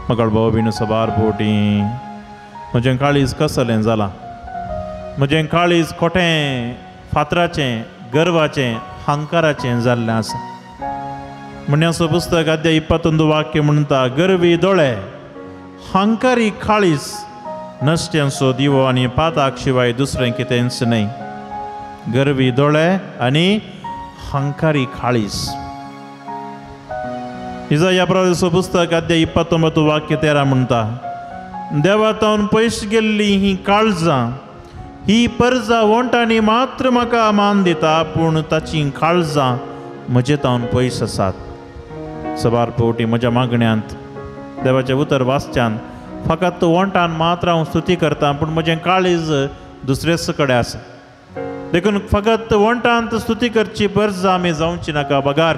Speaker 3: मोगाळ भाव भयणीनो सबार पोटी म्हजें काळीज कसलें जालां, म्हजें काळीज खोटें फातराचें गर्वाचें हंकाराचें जाल्लें आसा. म्हणण्याचो पुस्तक अध्याय 21 वाक्य म्हणटा गर्वी दोळे हंकारी काळीज नश्ट्यांचो दिवो आनी पाताक शिवाय दुसरें कितेंच न्हय. गर्वी दोळे आनी हंकारी काळीज. इजाया प्रवासाचो पुस्तक अध्याय 29 वाक्य 13 म्हणटा देवातावन पयस गेल्ली ही काळजां ही परजा वोंटांनी मात्र म्हाका मान दिता पूण ताची काळजां म्हजे तावन पयस आसात. सबार पवटी म्हज्या मागण्यांत देवाचें उतर वाचच्यान फकत वोंटान मात्र हांव स्तुती करता पूण म्हजें काळीज दुसरेच कडेन आसा. देखून फकत वंटांत स्तुती करची परज आमी जावची नाका, बगार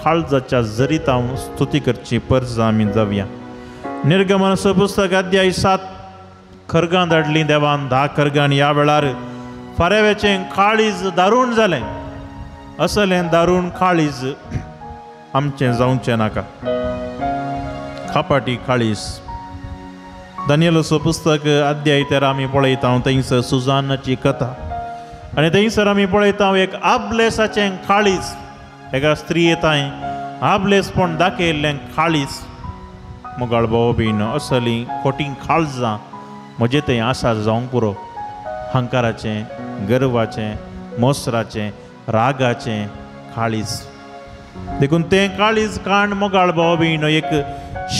Speaker 3: काळजाच्या जरितां स्तुती करची परज आमी जावया. निर्गमनाचो पुस्तक अध्याय 7 खरगां धाडलीं देवान 10 खरगां. ह्या वेळार फारेव्याचें काळीज दारूण जालें. असलें दारूण काळीज आमचें जावचें नाका, खापाटी काळीज. दानियेलाचो पुस्तक अध्याय 13 आमी पळयता, थंयसर सुजानाची कथा आनी थंयसर आमी पळयता एक आबलेसाचें काळीज, एका स्त्रिये थंय आबलेसपण दाखयल्लें काळीज. मोगाळ भाव भयण, असलीं खोटी काळजां म्हजे थंय आसा जावंक पुरो. हंकाराचें, गर्वाचें, मोसराचें, रागाचें काळीज. देखून तें काळीज काण मोगाळ भाव भयण, एक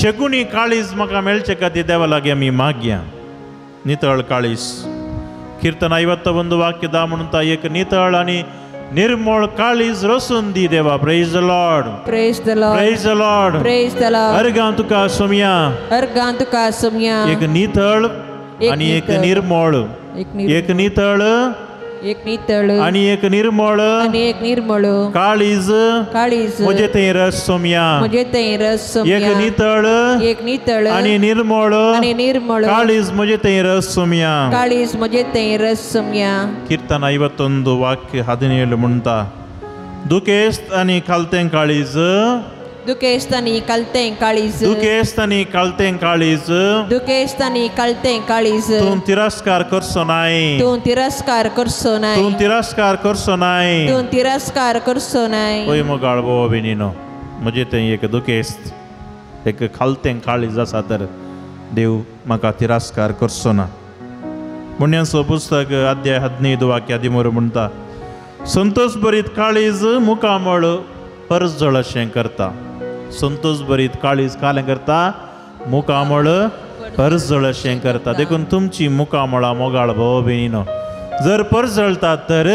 Speaker 3: शगुणी काळीज म्हाका मेळचे खातीर देवा लागीं आमी मागया. नितळ काळीज. किर्तन 51 वाक्य 10 म्हणटा, एक नितळ आनी निर्मळ काळीज रसून दी देवा. Praise the Lord,
Speaker 6: praise the Lord,
Speaker 3: praise the Lord,
Speaker 6: praise the Lord.
Speaker 3: अर्गां तुका सोमया,
Speaker 6: अर्गां तुका सोमया.
Speaker 3: एक नितळ आनी एक निर्मळ, एक नितळ,
Speaker 6: एक नितळ
Speaker 3: आनी एक निर्मळ,
Speaker 6: आनी एक निर्मळ
Speaker 3: काळीज,
Speaker 6: काळीज
Speaker 3: म्हजे थंय रस सोमया,
Speaker 6: म्हजे थंय रस सोमया.
Speaker 3: एक नितळ,
Speaker 6: एक नितळ
Speaker 3: आनी निर्मळ,
Speaker 6: आनी निर्मळ
Speaker 3: काळीज म्हजे थंय रस सोमया,
Speaker 6: काळीज म्हजे थंय रस सोमया.
Speaker 3: कीर्तन 51 वाक्य 17 म्हणटा, दुखेस्त आनी खालतें काळीज,
Speaker 6: दुखेस्त आनी कलतें काळीज,
Speaker 3: दुखेस्त आनी कलतें काळीज,
Speaker 6: दुखेस्त आनी कलतें काळीज.
Speaker 3: तूं तिरस्कार करचो नाय,
Speaker 6: तूं तिरस्कार करचो नाय,
Speaker 3: तूं तिरस्कार करचो नाय,
Speaker 6: तूं तिरस्कार करचो नाय.
Speaker 3: पळय मोगाळ भाव भयणीनो, म्हजें तें एक दुखेस्त, एक खालतें काळीज आसा तर देव म्हाका तिरस्कार करचो ना. पुण्याचो पुस्तक अध्याय 15 वाक्य 13 म्हणटा, संतोष भरीत काळीज मुखामळ परजळ अशें करता. संतोष भरीत काळीज कालें करता, मुखामळ परजळ अशें करता. देखून तुमची मुखामळां मोगाळ भाव भयणीनो जर परजळतात तर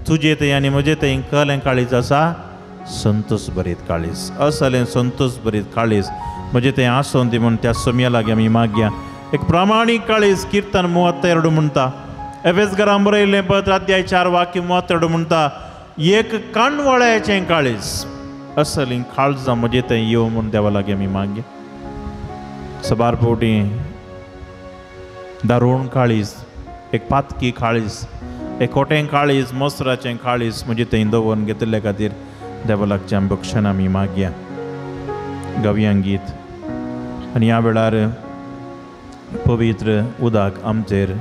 Speaker 3: तुजे थंय आनी म्हजे थंय कलें काळीज आसा, संतोष भरीत काळीज. असलें संतोष भरीत काळीज म्हजे थंय आसून दी म्हूण त्या सोमया लागीं आमी मागया. एक प्रामाणीक काळीज. किर्तन 32 म्हणटा, एफेसकारांक बरयल्लें पत्र अध्याय 4 वाक्य 32 म्हणटा, एक काणवळ्याचें काळीज. असलीं काळजां म्हजे थंय येवं म्हूण देवा लागीं आमी मागया. सबार फावटी दारूण काळीज, एक पातकी काळीज, एक खोटें काळीज, मोसराचें काळीज म्हजे थंय दवरून घेतिल्ले खातीर देवा लागचें बक्षण आमी मागया. गावया गीत आनी ह्या वेळार पवित्र उदक आमचेर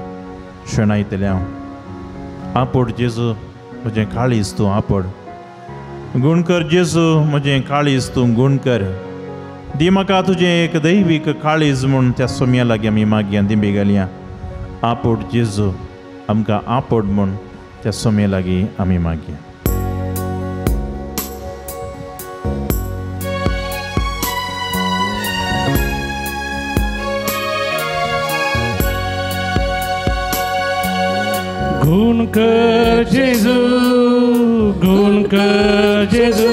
Speaker 3: शेणायतलें हांव. आपोड जेजू म्हजें काळीज तूं आपोड, गुण कर जेजू म्हजें काळीज तूं गुण कर, दी म्हाका तुजें एक दैवीक काळीज म्हूण त्या सोमया लागीं आमी मागया. दिंबी घालया. आपोड जेजू आमकां आपोड म्हूण त्या सोमया लागीं आमी मागया.
Speaker 1: गुण कर जेजू, गुण कर जेजू,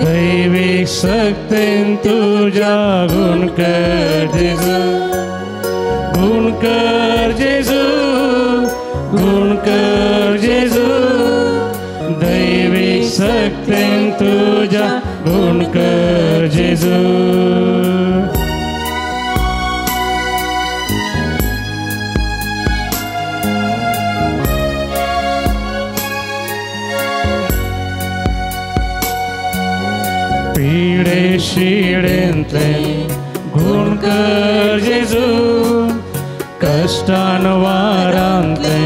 Speaker 1: दैवीक शक्तीन तुज्या गुण कर जेजू, गुण कर जेजू, गुण कर जेजू, दैवीक शक्तीन तुज्या गुण कर जेजू. पिडे शिडेंतले गुण कर जेजू, कश्टान वारांतले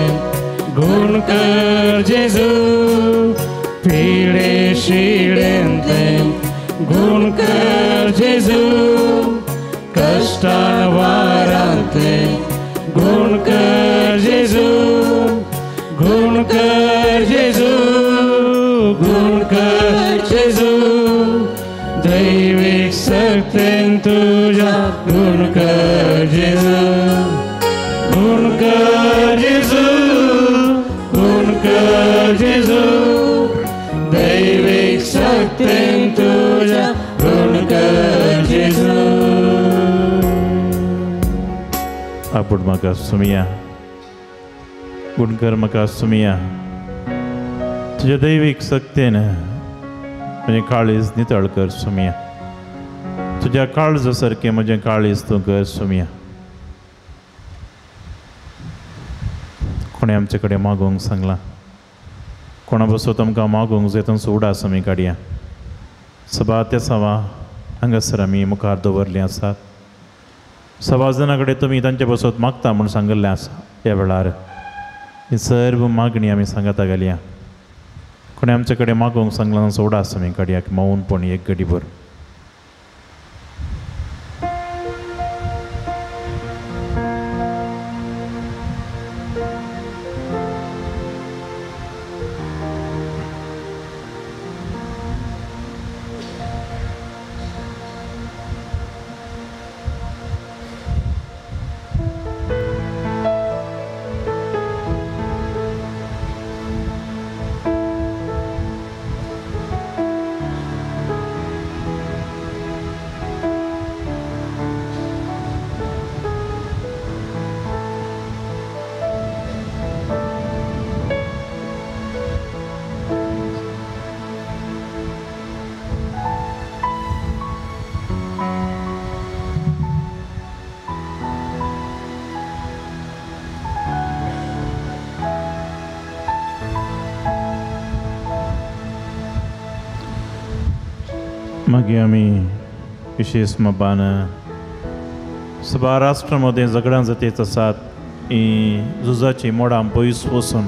Speaker 1: गुण कर जेजू, पिडे शिडेंतले गुण कर जेजू, कश्टान वारांतले गुण कर जेजू, गुण कर जेजू, गुण कर जेजू, दैवीक शक्तीन तुज्या गुण कर जेजू, गुण कर जेजू, गुण कर जेजू, दैवीक शक्तीन तुज्या गुण कर जेजू.
Speaker 3: आपूण म्हाका सुमया. गुणकर म्हाका सुमिया तुज्या दैवीक शक्तेन म्हजें काळीज नितळ कर सुमिया तुज्या काळजा सारकें म्हजें काळीज तूं कर सुमिया. कोणें आमचे कडेन मागूंक सांगलां कोणा बसो आमकां मागूंक जाय तांचो उडास आमी काडया. सभा ते सवा हांगासर आमी मुखार दवरलीं आसात. सभा जाणां कडेन तुमी तांचे बसत मागता म्हूण सांगिल्लें आसा. ह्या वेळार ही सर्व मागणी आमी सांगता घालया. कोणें आमचे कडेन मागूंक सांगलां तांचो उडास आमी काडया मौनपणी एक घडीभर. मागीर आमी विशेश मबान सभा राष्ट्रा मदें झगडां जातीच आसात ही झुजाची मोडां पयस वचून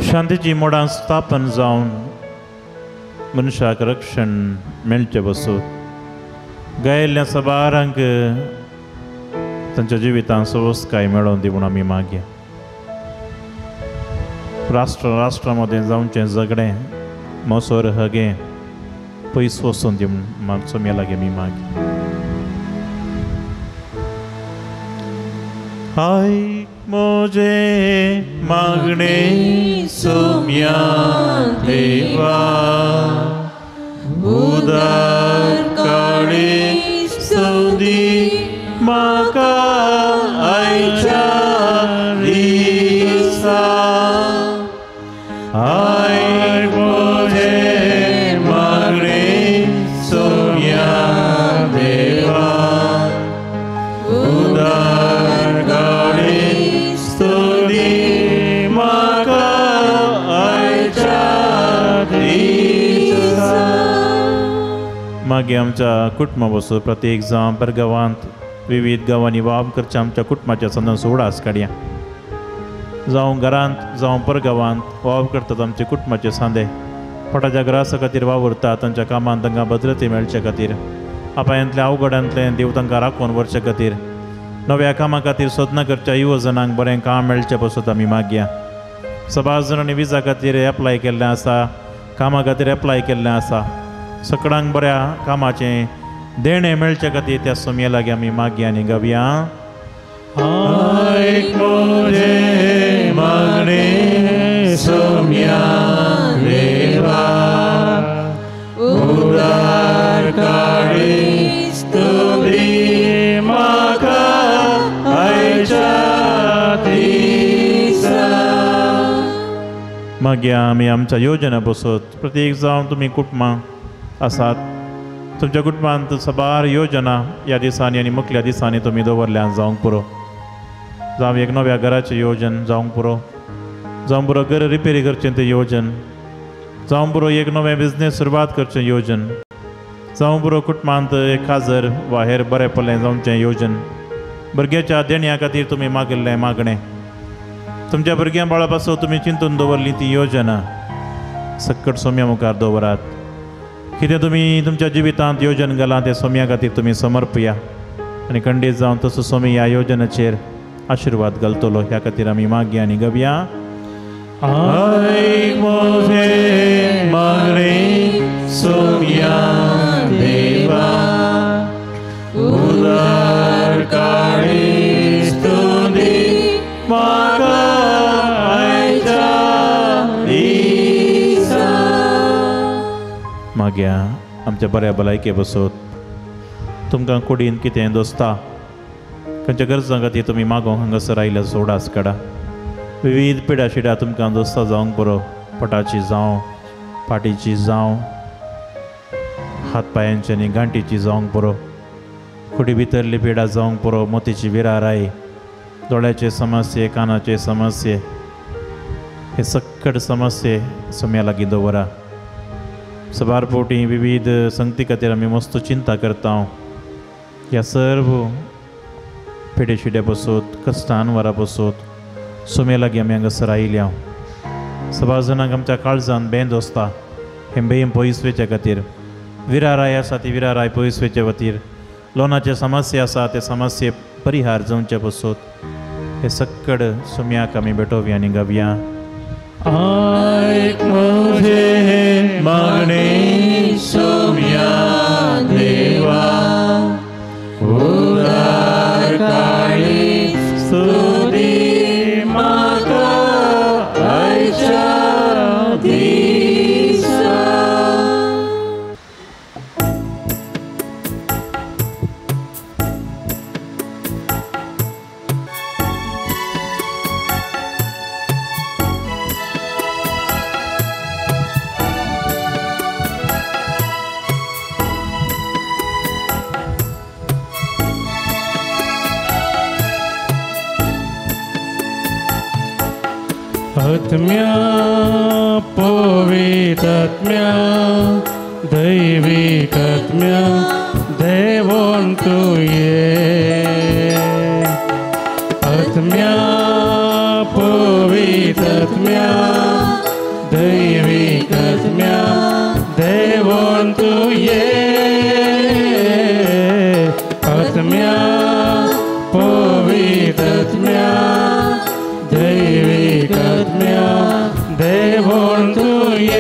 Speaker 3: शांतीची मोडां स्थापन जावन मनशाक रक्षण मेळचें बसून गायिल्ल्या सबारांक तांच्या जिवितांत सवस्काय मेळोवन दी म्हूण आमी मागया. राष्ट्र राष्ट्रा मदें जावचें झगडें मोसोर हगें पयस वचून दी म्हूण सोम्या लागीं आमी मागया. आयक म्हजें मागणें सोम्या देवा उदार काळी स्तुती म्हाका आयच्या दिसा. आयक म्हजें मागणें सोम्या देवा उदार काळी स्तुती म्हाका आयच्या दिसा. मागीर आमच्या कुटुंबा बसून प्रत्येक जावं परगांवांत विविध गांवांनी वावर करच्या आमच्या कुटुंबाच्या संदर्भ उडास काडया. जावं घरांत जावं परगांवांत वावर करतात आमच्या कुटुंबाचे सांदे पोटाच्या ग्रासा खातीर वावुरतात तांच्या कामांत तांकां भद्रते मेळचे खातीर अपायांतलें अवघडांतलें देव तांकां राखून व्हरचे खातीर नव्या कामा खातीर सोदना करच्या युवजनांक बरें काम मेळचें पसून आमी मागया. सबार जाणांनी विजा खातीर एप्लाय केल्लें आसा कामा खातीर एप्लाय केल्लें आसा. सकडांक बऱ्या कामाचें देणें मेळचे खातीर त्या सोमये लागीं आमी मागया आनी गावया. आयक म्हजें मागणें सोम्या देवा उदार काळी स्तुती म्हाका आयच्या दिसा. मागीर आमी आमच्या योजना बसत प्रत्येक जावन तुमी कुटुंबां आसात तुमच्या कुटुंबांत साबार योजना ह्या दिसांनी आनी मुखल्या दिसांनी तुमी दवरल्यान जावंक पुरो. जावं एक नव्या घराचें योजन जावंक पुरो, जावं पुरो घर रिपेरी करचें तें योजन, जावं पुरो एक नवें बिजनेस सुरवात करचें योजन, जावं पुरो कुटुंबांत एक खाजर वा हेर बरें पडलें जावचें योजन. भुरग्याच्या देण्या खातीर तुमी मागिल्लें मागणें तुमच्या भुरग्यां बाळा पासून तुमी चिंतून दवरली ती योजना सक्कट सोम्या मुखार दवरात. कितें तुमी तुमच्या जिवितांत योजन घालां तें सोम्या खातीर तुमी समर्पया आनी खंडीत जावन तसो सोमी ह्या योजनाचेर आशिर्वाद घालतलो ह्या खातीर आमी मागया आनी गवया. आयक म्हजें मागणें सोम्या देवा उदार काळी स्तुती म्हाका आयच्या दिसा. मागया आमच्या बऱ्या भलायके बसत तुमकां कुडीन कितें दोसता खंयच्या गरजां खातीर तुमी मागोंक हांगासर आयल्या सोडास काडा. विविध पिडा शिडा तुमकां दोस्ता जावंक बरो, पोटाची जावं, फाटीची जावं, हात पायांची आनी गांठीची जावंक पुरो, कुडी भितरली पिडा जावंक पुरो, मोतीची विराराय, दोळ्याचे समस्ये, कानाचे समस्ये, हे सक्कट समस्ये सोम्या लागीं दवरा. सबार पोटी विविध संगती खातीर आमी मस्त चिंता करता. ह्या सर्व पेडे शिड्या बसोत, कश्टान वरा बसोत सोम्या लागीं आमी हांगासर आयल्या. सबार जाणांक आमच्या काळजान बेंद आसता, हें बेम पयस वयच्या खातीर, विराराय आसा ती विराराय पयस वयचे खातीर, लोनाचे समस्या आसा ते समस्ये परिहार जावचे बसोत, हे सक्कड सोम्याक आमी भेटोवया आनी गावया.
Speaker 5: आयक म्हजें मागणें सोम्या देवा, उदार काळीज स्तुती म्हाका आयच्या दिसा. आत्म्या पवित्रात्म्या दैवीक आत्म्या देवोन तुये. आत्म्या पवित्रात्म्या दैवीक आत्म्या देवोन तुये. आत्म्या पवित्रात्म्या दैवीक आत्म्या देवोन तुये.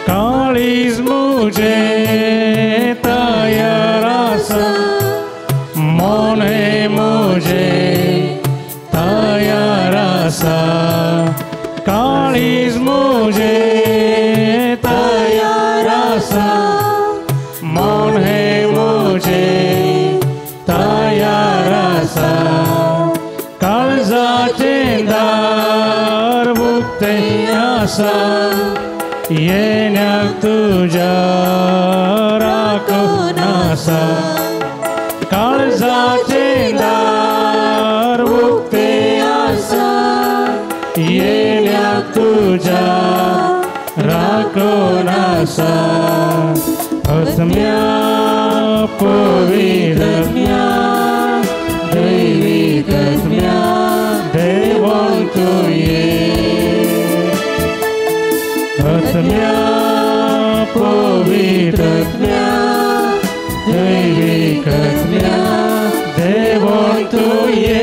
Speaker 5: काळीज मुझे तयार आसा, मोने मुझे तयार आसा. काळीज मुझे तयार आसा, मोने मुझे तयार आसा. काळजाचें दार उक्तें आसा, येण्याक तुज्या राखून आसा. काळजाचें दार उक्तें आसा, येण्याक तुज्या राखून आसा. आत्म्या पवित्रात्म्या दैवीक आत्म्या देवोन तुये. आत्म्या पवित्रात्म्या दैवीक आत्म्या देवोन तुये.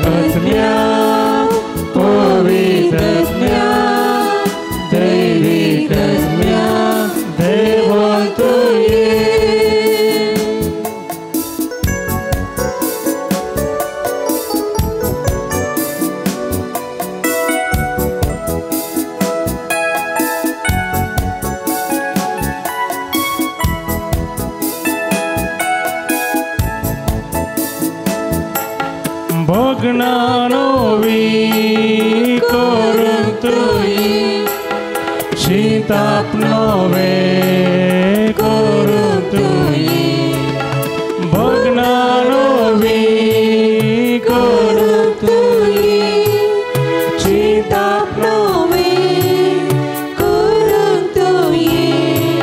Speaker 5: आत्म्या पवित्रात्म्या दैवीक आत्म्या देवोन तुये. भोगणानोवी करूंक तुयें, शिताप नवे करूंक तुयें. भोगणानोवी करूंक तुयें,
Speaker 6: चिंताप नवे करूंक तुयें.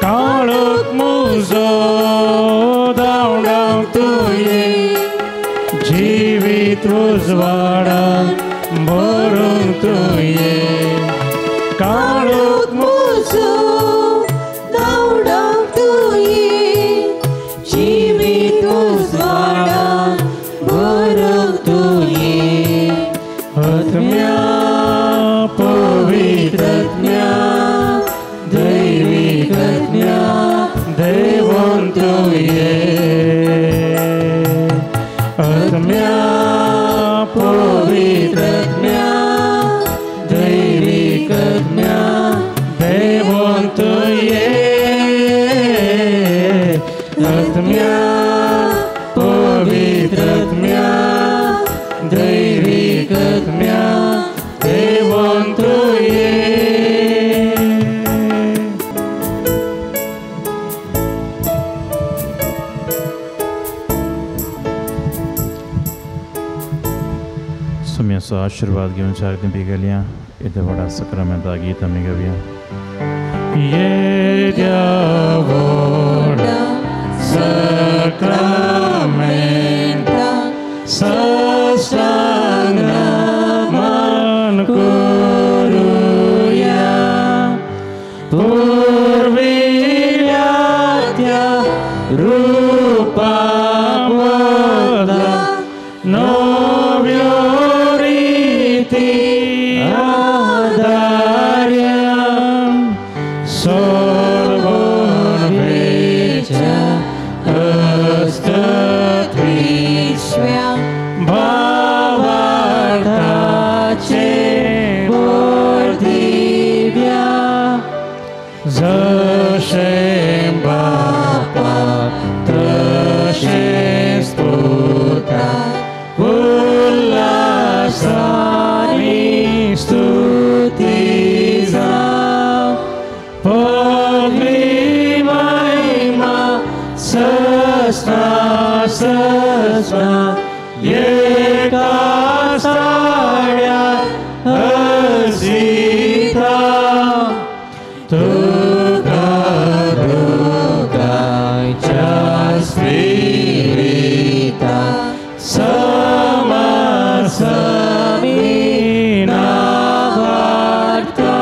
Speaker 5: काळोख मुजो धांवडावंक तुयें, जिवीत उजवाडान भरूंक तुयें. काळोख
Speaker 6: मुजो धांवडावंक तुयें, जिवीत उजवाडान भरूंक तुयें.
Speaker 5: आत्म्या पवित्रात्म्या दैवीक आत्म्या देवोन तुये. आत्म्या पवित्रत्म्या दैविकत्म्या देवंत ये आत्म्या पवित्रत्म्या दैविकत्म्या देवंत ये.
Speaker 3: सुम्याचो आशीर्वाद घेवन चार पिगेल्या येद्या व्हडा सक्रामेंता गीत आमी घेवया.
Speaker 5: येद्या व्हडा सक्रामेंता साष्टांग नमन करूया पुर्विल्या त्या रूपा बदला नव्यो रीती आदार्या सोडून वेच्या हस्तत्विश्व्या भावार्थाचे बोल दिव्या जशें बापा तशेंच पुता उल्हासानी स्तुती जावं पदवी महिमा सस्ना सस्ना एका साड्या हसीता तुका दुःखाच्या स्पिरिता समासमीना वार्ता.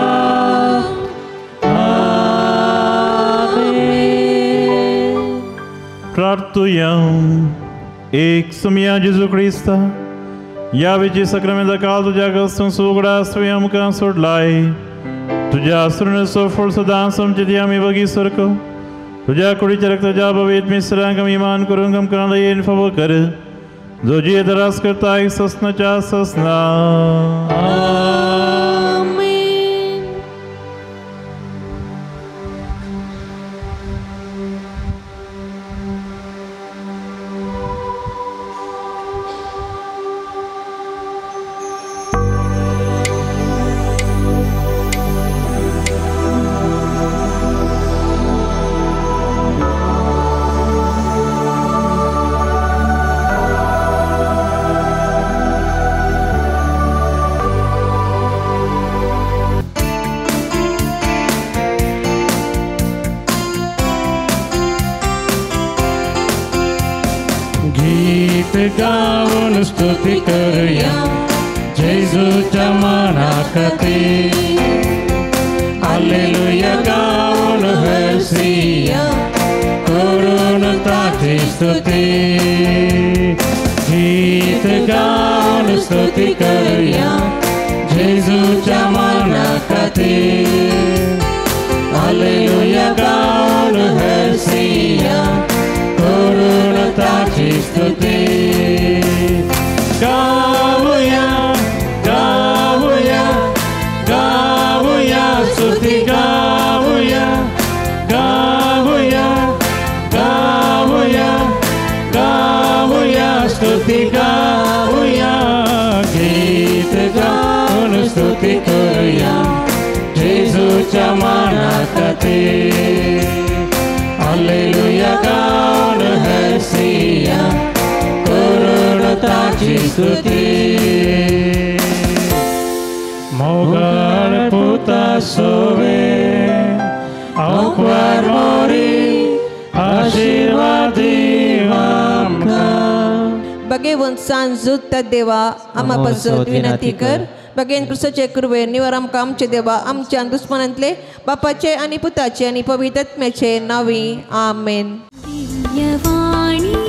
Speaker 5: आमेन.
Speaker 3: प्रार्थुया. एक सुमया जेजू क्रिस्ता ह्या वेची सक्रामेंता काल तुज्या गस्तून सुगडास तुवें आमकां सोडलाय तुज्या सुरणचो फळ सदां आमचे ती आमी बगी सारको तुज्या कुडीच्या रक्ताच्या भवेत मिश्रांक आमी मान करूंक आमकां दयेन फावो कर जो जियेत रास करता एक ससनाच्या ससना.
Speaker 6: आमेन.
Speaker 5: गीत गाऊन स्तुती करूया जेजूच्या मानाखातीर हालेलुया गाऊन हसिया करून ताची स्तुती. गीत गाऊन स्तुती करूया जेजूच्या मानाखातीर हालेलुया गाऊन हसिया करून ताची स्तुती. गाऊया गाऊया गाऊया स्तुती गाऊया गाऊया गाऊया गाऊया स्तुती गाऊया. गीत गाऊन स्तुती करूया जेजूच्या मानाखातीर हालेलुया गाऊन हसिया करून ताची स्तुती. मोगाळ पुता सोवे आवकार मोरी आशीर्वाद आमकां.
Speaker 6: बगेवन सांजूत देवा आमा पासत विनंती कर बगेन क्रिस्ताचे कृपेन निवार आमकां आमचे देवा आमच्या दुस्मनांतले बापाचे आनी पुताचे आनी पवित्र आत्म्याचे नांवी. आमेन.
Speaker 8: दिव्यवाणी.